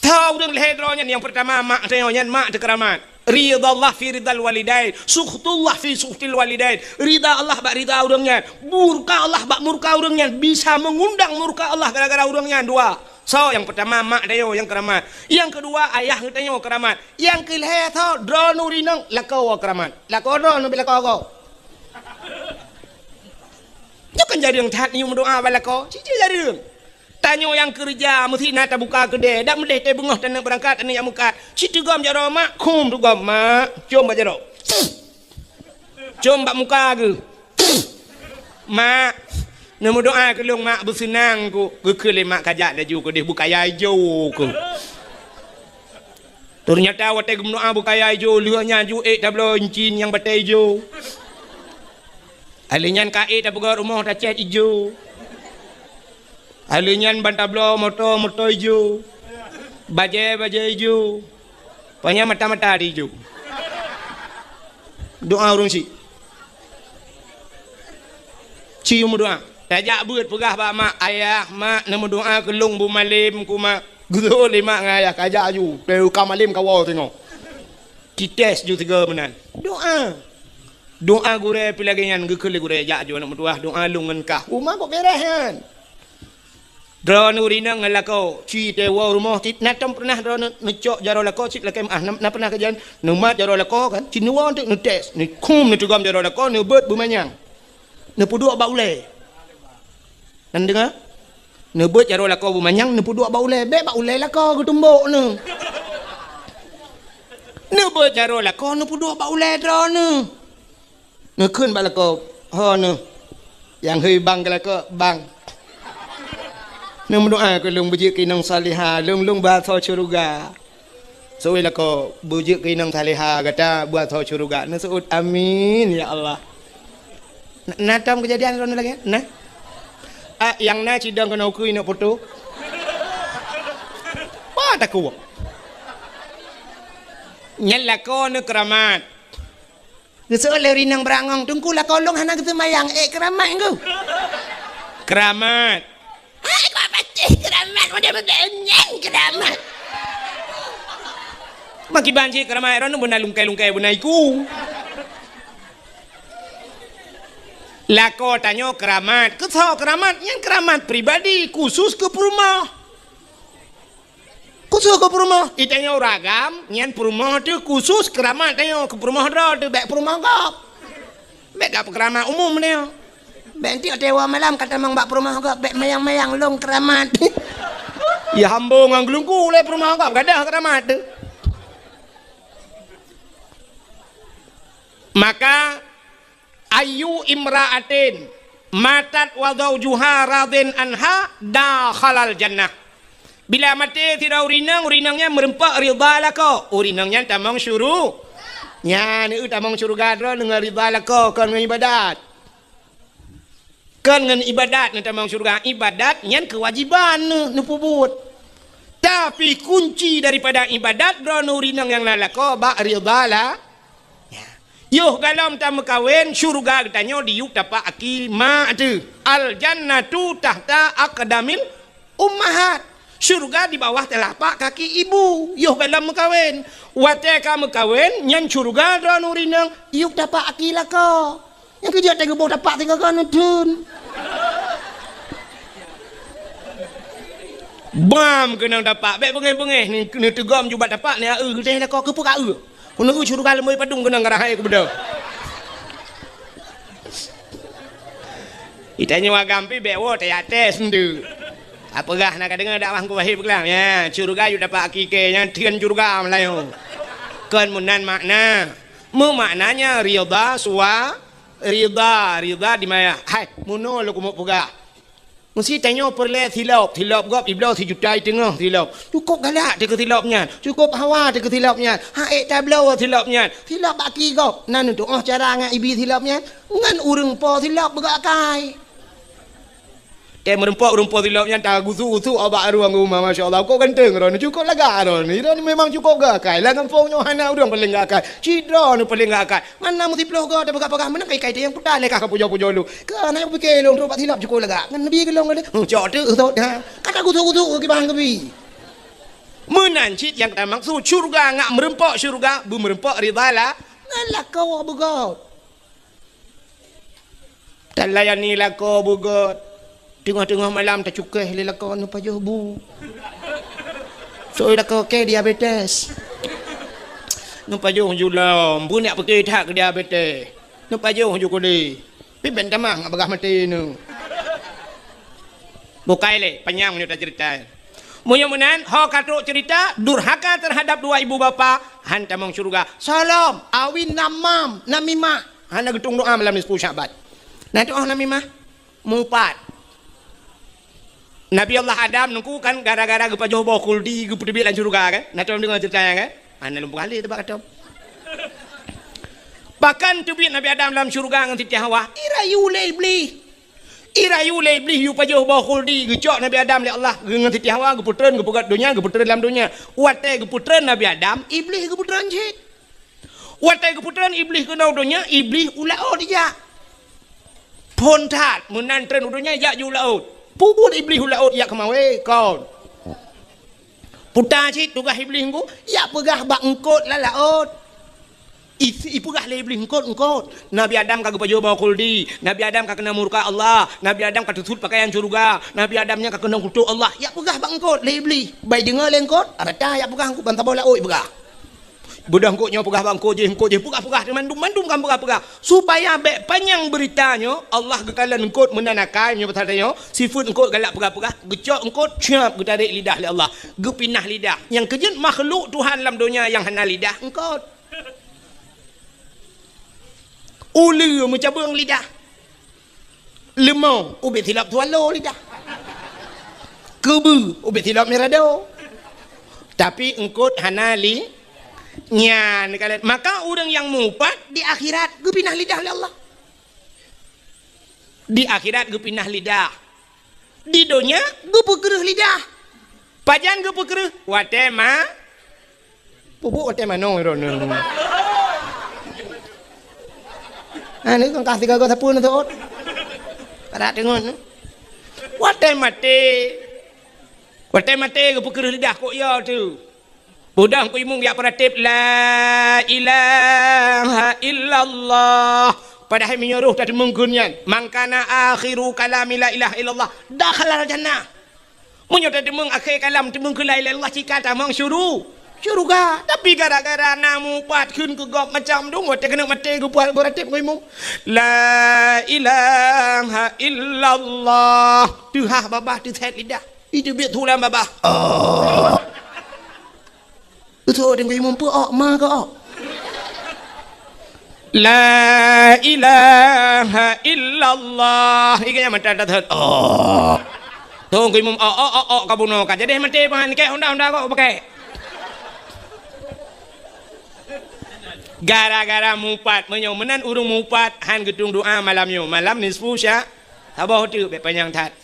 Soe ureueng lhèe droe nyan? Nyang peurtama mak tanyoe, nyan mak teuh keuramat. Ridallah fi ridal walidain, sukhtullah fi sukhtil walidain. Rida Allah bak rida ureueng nyan, murka Allah bak murka ureueng nyan, bisa meungundang murka Allah gara-gara ureueng nyan. Dua. Soe nyang peurtama? Mak tanyoe nyang keuramat. Nyang keudua ayah geutanyoe keuramat. Nyang keulhèe soe? Droeneuh rinong lakoe keuramat. Lakoe droeneuh bèk lakoe gob. Nyoe kan jareueng that nyoe meudoa bak lakoe. Cit-cit jareueng. Tanyoe nyang keureuja meusti na tabuka keudè. Dak meudeh teuh beungoh taneuk beurangkat, taneuk jak meukat. Cit teugom jaroe mak, khum teugom mak. Com bak jaroe. Com bak muka geuh. Mak. Neumeudoá keu lôn, mak, beuseunang ku. Geukheun lé mak, kajak laju keudeh beukaya ijo ku. Teunyata watée geumeudoá beukaya ijo, lheueh nyan ju ék tabloe incin nyang batée ijo. Alheuh nyan ka ék tapeugöt rumoh tacét ijo. Alheuh nyan ban tabloe moto, moto ijo. Bajée, bajée ijo. Pokoknya mata-mata di ijo. Doá ureuëng syiek. Ci meudoá. Tajak beuet peugah bak mak, "Ayah, mak, neumeudoá keu lôn beumalem ku, mak." Geuseuôt lé mak ngon ayah, kajak ju. Teuka malem kawoe singoh. Cites ju sigoe meunan. Doá. Doá gurée pih lagée nyan, geukheun lé gurée, "Jak ju aneuëk meutuwah, doá lôn ngon kah." Uma kok beres nyan. Droeneuh ureuëng inong ngon lakoe, ci teuwoe rumoh cit, na tom pernah droeneuh neucok jaroe lakoe cit lakée meuáh, na, na pernah kejadian neumat jaroe lakoe kan, cit neuwoe teuk neutes, neukhum neuteugom jaroe lakoe, neubeuet beumanyang. Neupeuduek bak ulée. Nan deungoe? Neubeuet jaroe lakoe beumanyang, neupeuduek bak ulée, bék bak ulée lakoe geutumbok neuh. Neubeuet jaroe lakoe, neupeuduek bak ulée droeneuh. Neukheun bak lakoe, "Ho neuh, nyang hei bang keu lakoe, bang. Neumeudoá keu lôn beujeuet keu inong salihah, lôn, lôn beuasoe syeuruga." Seuôt lakoe, "Beujeuet keu inong salihah gata beuasoe syeuruga." Neuseuôt, "Amin, ya Allah." Na, na tom keujadian droeneuh lagée nyan? Na? Ah, nyang na cidong keunoe ukeue inok poto. Wah, takue. Nyan lakoe neuh keuramat. Geuseuôt lé ureuëng inong beurangöng, "Teungku, lakoe lôn hana geuseumayang, ék keuramat ngku." Keuramat. Hai, kok pacéh keuramat, model-model nyan keuramat. Makiban cit keuramat, droeneuh beuna lungkai-lungkai beuna iku. Lakoe tanyoe keuramat. Keu soe keuramat? Nyan keuramat pribadi, khusus keu peurumoh. Khusus keu peurumoh, i tanyoe ureuëng agam, nyan peurumoh teuh khusus keuramat tanyoe, keu peurumoh droe teuh, bék peurumoh gob. Bék gak peukeuramat umum tanyoe. Bék enteuk teuwoe malam ka tamong bak peurumoh gob, bék mayang-mayang lôn keuramat. Ya hambong ngon geulungku lé peurumoh gob, gadôh keuramat teuh. Maka, "Ayyu imra'atin matat wa zaujuha radin anha dakhalal jannah." Bila maté sidroe ureuëng inong, ureuëng inong nyan meurumpok ridha lakoe, ureuëng inong nyan tamong syuru-, nyan, eu, tamong syeuruga droeneuh ngon ridha lakoe, kon ngon ibadat. Kon ngon ibadat neutamong syeuruga, ibadat nyan keuwajéban neuh, neupeubuet. Tapi kunci daripada ibadat droeneuh ureuëng inong nyang na lakoe bak ridha la-, Ya. Yoh galom tameukawen, syeuruga geutanyoe diyueb tapak aki mak teuh. Al jannatu tahta aqdamil ummahat. Syeuruga di bawah telapak kaki ibu. Yoh galom meukawen. Watée ka meukawen, nyan syeuruga droeneuh ureuëng inong, yueb tapak aki lakoe. Nyang keujeuet teuh geuboh tapak tiga kali neutreun. Bam keunong tapak, bék beungéh-beungéh, ni, neuteugom ju bak tapak, ni, eu, geutéh lakoe keupeue ka eu. Keuneuk eu syeuruga leumoi padum keunong karah hai keubeudôh. Itanyoe agam pih bék woe teuyaté sendeu. Apeugah na ka deungoe dakwah Teungku Wahé peugah, ya, syeuruga yue dapat hakiki nyan treun syeuruga meulayeue. Kon meunan makna. Meumaknanya ridha suwa, ridha, ridha di maya. Hai, meunoe lôn keumeung peugah. Meusi tanyoe peureulée silop, silop gob ibloe sijuta i teungoh silop. Cukôp galak teuh keu silop nyan, cukôp hawa teuh keu silop nyan, hak ék tabloe silop nyan. Silop bak ki gob, na neutuoh cara ngon ibi silop nyan, ngon ureuëng po silop beugok akai. Tée meurumpok-rumpok silop nyan tagusu-gusu bak ruang rumah, masya Allah, kok ganteng droeneuh, cukôp lagak droeneuh. Droeneuh memang cukôp gok akai. Lam gampông nyoe hana ureuëng paleng gok akai. Cit droeneuh paleng gok akai. Mana meusiplôh goe tapeugah-peugah, meunan kai-kai teuh nyang puta lé kah ka pujoe-pujoe lôn. Keu hana nyang pike lôn trok bak silop cukôp lagak. Ngon Nabi geulong lé. Huh, cok teuk, sot, ha. Ka tagusu-gusu kiban keubi. Meunan cit nyang tamaksud syeuruga ngat meurumpok syeuruga, beumeurumpok ridha la-, ngon lakoe beugôt. Talayani lakoe beugôt. Teungoh-teungoh malam tacukéh lé lakoe neupajoh bu. Soe lakoe kée diabetes. Neupajoh julom, beunyak pike that keu diabetes. Neupajoh ju keudeh. Pih ben tamah ngat bagah maté neu. Bukai lé, panyang meunyoe taceurita. Meunyoe meunan, ho ka trok ceurita, durhaka teuhadap dua ibu bapa, han tamong syeuruga. Salom, awi namam, namimah. Hana geutueng doa malam nisfu Sya'ban. Na tuoh namimah? Mupat. Nabi Allah Adam nungku kan gara-gara geupajoh boh khuldi geupeuteubiet lam syeuruga kan? Na tom deungoe ceurita nyan kan? Hana lôn peugah lé teuba katom. Pakon teubiet Nabi Adam lam syeuruga ngon Siti Hawa? Irayu lé Iblih. Irayu lé Iblih yue pajoh boh khuldi geucok Nabi Adam lé Allah ngon Siti Hawa geupeutreun geupeugöt donya geupeutreun lam donya. Watèe geupeutreun Nabi Adam, Iblih geupeutreun cit. Watèe geupeutreun Iblih keunoe donya, Iblih u laôt ijak. Phôn that meunan treun u donya ijak ju laôt. Peubuet Iblih u laôt ijak keumawé kon. Puta cit tugaih Iblih nungku, ijak peugah bak eungkôt lam laôt. I, ipeugah lé Iblih eungkôt-eungkôt. Nabi Adam ka geupajoh boh khuldi. Nabi Adam ka keunong murka Allah. Nabi Adam ka teusut pakaian syeuruga. Nabi Adam nyan ka keunong kutok Allah. Ijak peugah bak eungkôt lé Iblih. Bai deungoe lé eungkôt, rata ijak peugah eungkôt ban saboh laôt ipeugah. Beudôh eungkôt nyoe peugah bak eungkôt jéh, eungkôt jéh, peugah-peugah, mandum-mandum kan peugah-peugah. Supaya bèk panyang beurita nyoe, Allah geukalon eungkôt meunan akai nyoe pasal tanyoe, sifeuet eungkôt galak peugah-peugah, geucok eungkôt, cap, geutarek lidah lé Allah, geupinah lidah. Nyang keujeuet makhluk Tuhan lam donya nyang hana lidah, eungkôt. Uleue meucabeueng lidah. Leumo ubit silop swallow lidah. Keubeue ubit silop mirado. Tapi eungkôt hana li nyan kalon. Maka ureueng nyang mupat di akhirat geupinah lidah lé Allah. Di akhirat geupinah lidah. Di donya geupeukreuh lidah. Pajan geupeukreuh? Watèe ma Pupuk watèe manoe droeneuh. Anu kan kah sigoe-goe sapeue neuseuôt. Padat teungon. Watèe maté. Watèe maté geupeukreuh lidah kok yo teuh. Beudôh Teungku Imum jak peuratéb la ilaha illallah. Padahai meunyoe roh tateumeung kheun nyan, man kana akhiru kalami la ilaha illallah, dakhalal jannah. Meunyoe tateumeung akhé kalam teumeung keu la ilaha illallah cit ka tamong syuru-, syeuruga. Tapi gara-gara na mupat kheun keu gob macam dum, watèe keuneuk maté geupeuratéb ngon imum. La ilaha illallah. Teuhah babah teusét lidah. Iteubiet tulang babah. Oh. Beutôi Teungku Imum peue ok ma keu ok. La ilaha illallah. Ikan yang mata dah oh. Teungku Imum ok ok ok ok ka bunoe ka. Jadi maté pahan kek honda-honda kok pakai. Gara-gara mupat meunyoe meunan ureueng mupat han geutung doa malam nyoe. Malam nisfu sya-, saboh teuk bèk panyang that.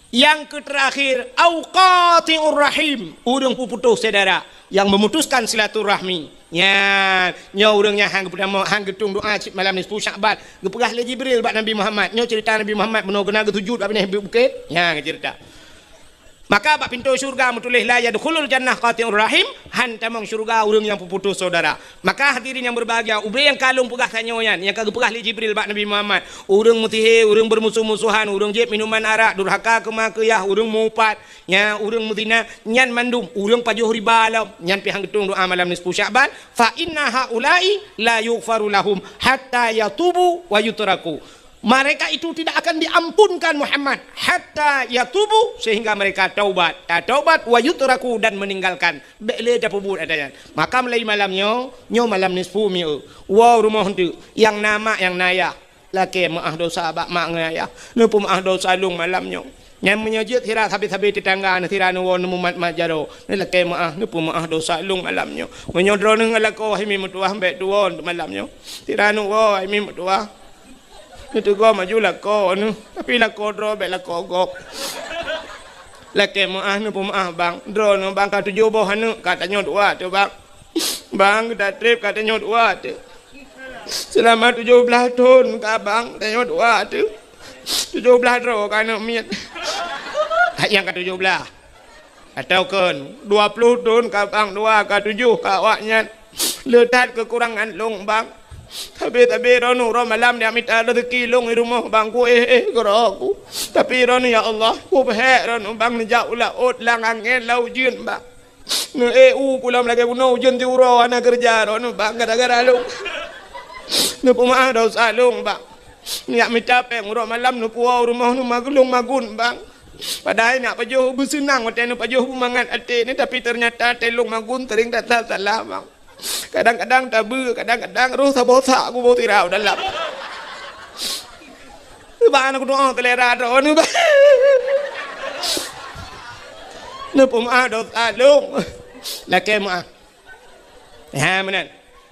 Nyang keu terakhir, au qati'ur rahim, ureueng peuputôh syedara, nyang memutuskan silaturahmi. Nyan, nyoe ureueng nyang han geupeutama, han geutung doa cit malam nisfu Sya'ban. Geupeugah lé Jibril bak Nabi Muhammad. Nyoe ceurita Nabi Muhammad bunoe keunan geusujut bak binéh bukét. Nyan ceurita. Maka bak pintoe syeuruga meutuléh, "La yadkhulul jannah qati'ur rahim," han tamong syeuruga ureueng nyang peuputôh syedara. Maka hadirin nyang berbahagia, ubé nyang ka lôn peugah tanyoe nyan, nyang ka geupeugah lé Jibril bak Nabi Muhammad, ureueng meusihé, ureueng beurmusoh-musohan, ureueng jieb minuman arak, durhaka keu ma keu yah, ureueng mupat, nya ureueng meuzina, nyan mandum ureueng pajoh riba lom, nyan pih han geutung doa malam nisfu Sya'ban, "Fa inna haula'i la yughfaru lahum hatta yatubu wa yutraku." Mereka itu tidak akan diampunkan Muhammad hatta yatubu, sehingga mereka taubat, tataubat, wa yutraku, dan meninggalkan. Bèk lé tapeubuet ata nyan. Maka mulai malam nyoe, nyoe malam nisfu mi'u. Woe rumoh eunteuk, nyang na mak, nyang na yah. Lakèe meu'ah dosa bak mak ngon ayah. Neupeumeu'ah dosa lôn malam nyoe. Nyan meunyoe jeuet sira sabe-sabe teutangga neuh sira neuwoe neumumat-mat jaroe. Neulakèe meu'ah, neupeumeu'ah dosa lôn malam nyoe. Meunyoe droeneuh ngon lakoe hai mi meutuwah bèk tuwoe malam nyoe. Sira neuwoe hai mi meutuwah. Neuteugom aju lakoe neuh, tapi lakoe droe bèk lakoe gob. Lakèe meu'ah neupeumeu'ah bang. Droeneuh bang ka tujoh boh aneuk ka tanyoe dua teuh bang. Bang ka trép ka tanyoe dua teuh. Seulama tujoh blaih thon ka bang tanyoe dua teuh. Tujoh blaih droe ka aneuk miet. Ka nyang ka tujoh blaih. Atawa kon dua ploh thon ka bang dua ka tujoh ka awak nyan. Le that keukurangan lôn bang. Sabe-sabe droeneuh uroe malam neujak mita rezeki lôn di rumoh bang, ku éh-éh keudroe ku. Tapi droeneuh ya Allah, kubeuhek droeneuh bang neujak u laôt lam angén lam ujeuen bang. Neuék u pulo lagèe bunoe ujeuen siuroe hana keureuja droeneuh bang gara-gara lôn. Neupeumeu'ah dosa lôn bang. Neujak mita péng uroe malam neupuwoe u rumoh neuh magun lôn magun bang. Padahai neujak pajoh beuseunang watèe neupajoh beumangat até neuh, tapi teunyata até lôn magun sering that salah bang. Kadang-kadang tabeue, kadang-kadang roh saboh sak kuboh tirau dalam. Bang, aneuk doa teulera droeneuh bang. Neupeumeu'ah dosa lôn. Lakée meu'ah. Ha, meunan.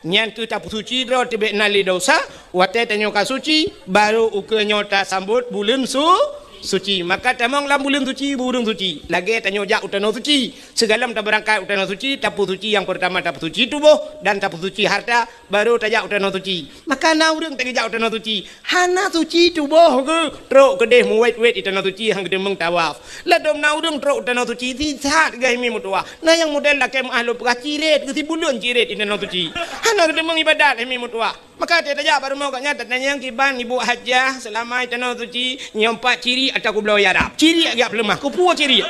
Nyan keuh tapeusuci droe teubiet na lé dosa, watée tanyoe ka suci, barô ukeue nyoe tasambot buleuen su-, suci. Maka tamong lam buleuen suci, ureuëng suci. Lagée tanyoe jak u tanoh suci. Sigohlom tabeurangkat u tanoh suci, tapeusuci nyang peurtama tapeusuci tuboh dan tapeusuci hareuta, barô tajak u tanoh suci. Maka na ureuëng teuk geujak u tanoh suci, hana suci tuboh geuh, trok keudeh meuwét-wét di tanoh suci han geuteumeung tawaf. Ladôm na ureuëng trok u tanoh suci, sisat geuh himi meutuwah. Na nyang model lakée meu'ah lôn peugah cirét, geuh sibuleuen cirét di tanoh suci. Hana geuteumeung iébadat himi meutuwah. Maka watée tajak bak rumoh gobnyan tatanyong kiban ibu hajah seulama di tanoh suci, nyoe pat cirét atawa kubloe Arab. Cirét jak peuleumah, kupuwoe cirét.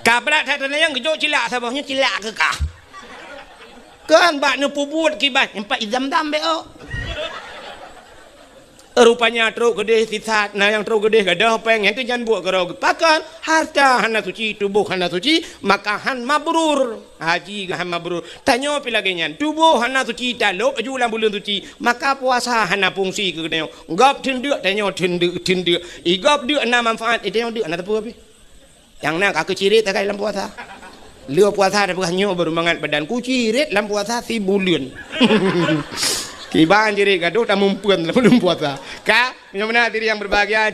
Ka brat that tatanyong geujok cilak saboh, nyoe cilak keu kah. Kan bak neupeubuet kiban, nyoe pat i Zam-Zam bék oh. Rupanya trok keudeh sisat, na nyang trok keudeh gadôh péng, nyang keujan buet keudroe geupakon, hareuta hana suci, tuboh hana suci, maka han mabrur. Haji han mabrur. Tanyoe pih lagée nyan, tuboh hana suci, talôb aju lam buleuen suci, maka puasa hana fungsi keu tanyoe. Gob teundeuk, tanyoe teundeuk, teundeuk. I gob deuk na manfaat, i tanyoe deuk na teupeu pih. Nyang na ka keucirét takai lam puasa. Lheueh puasa tapeugah nyoe barô mangat badan kucirét lam puasa sibuleuen. Kiban cirét gadôh tamumpeuen lam buleuen puasa. Ka, meunyoe meunan hadirin yang berbahagia,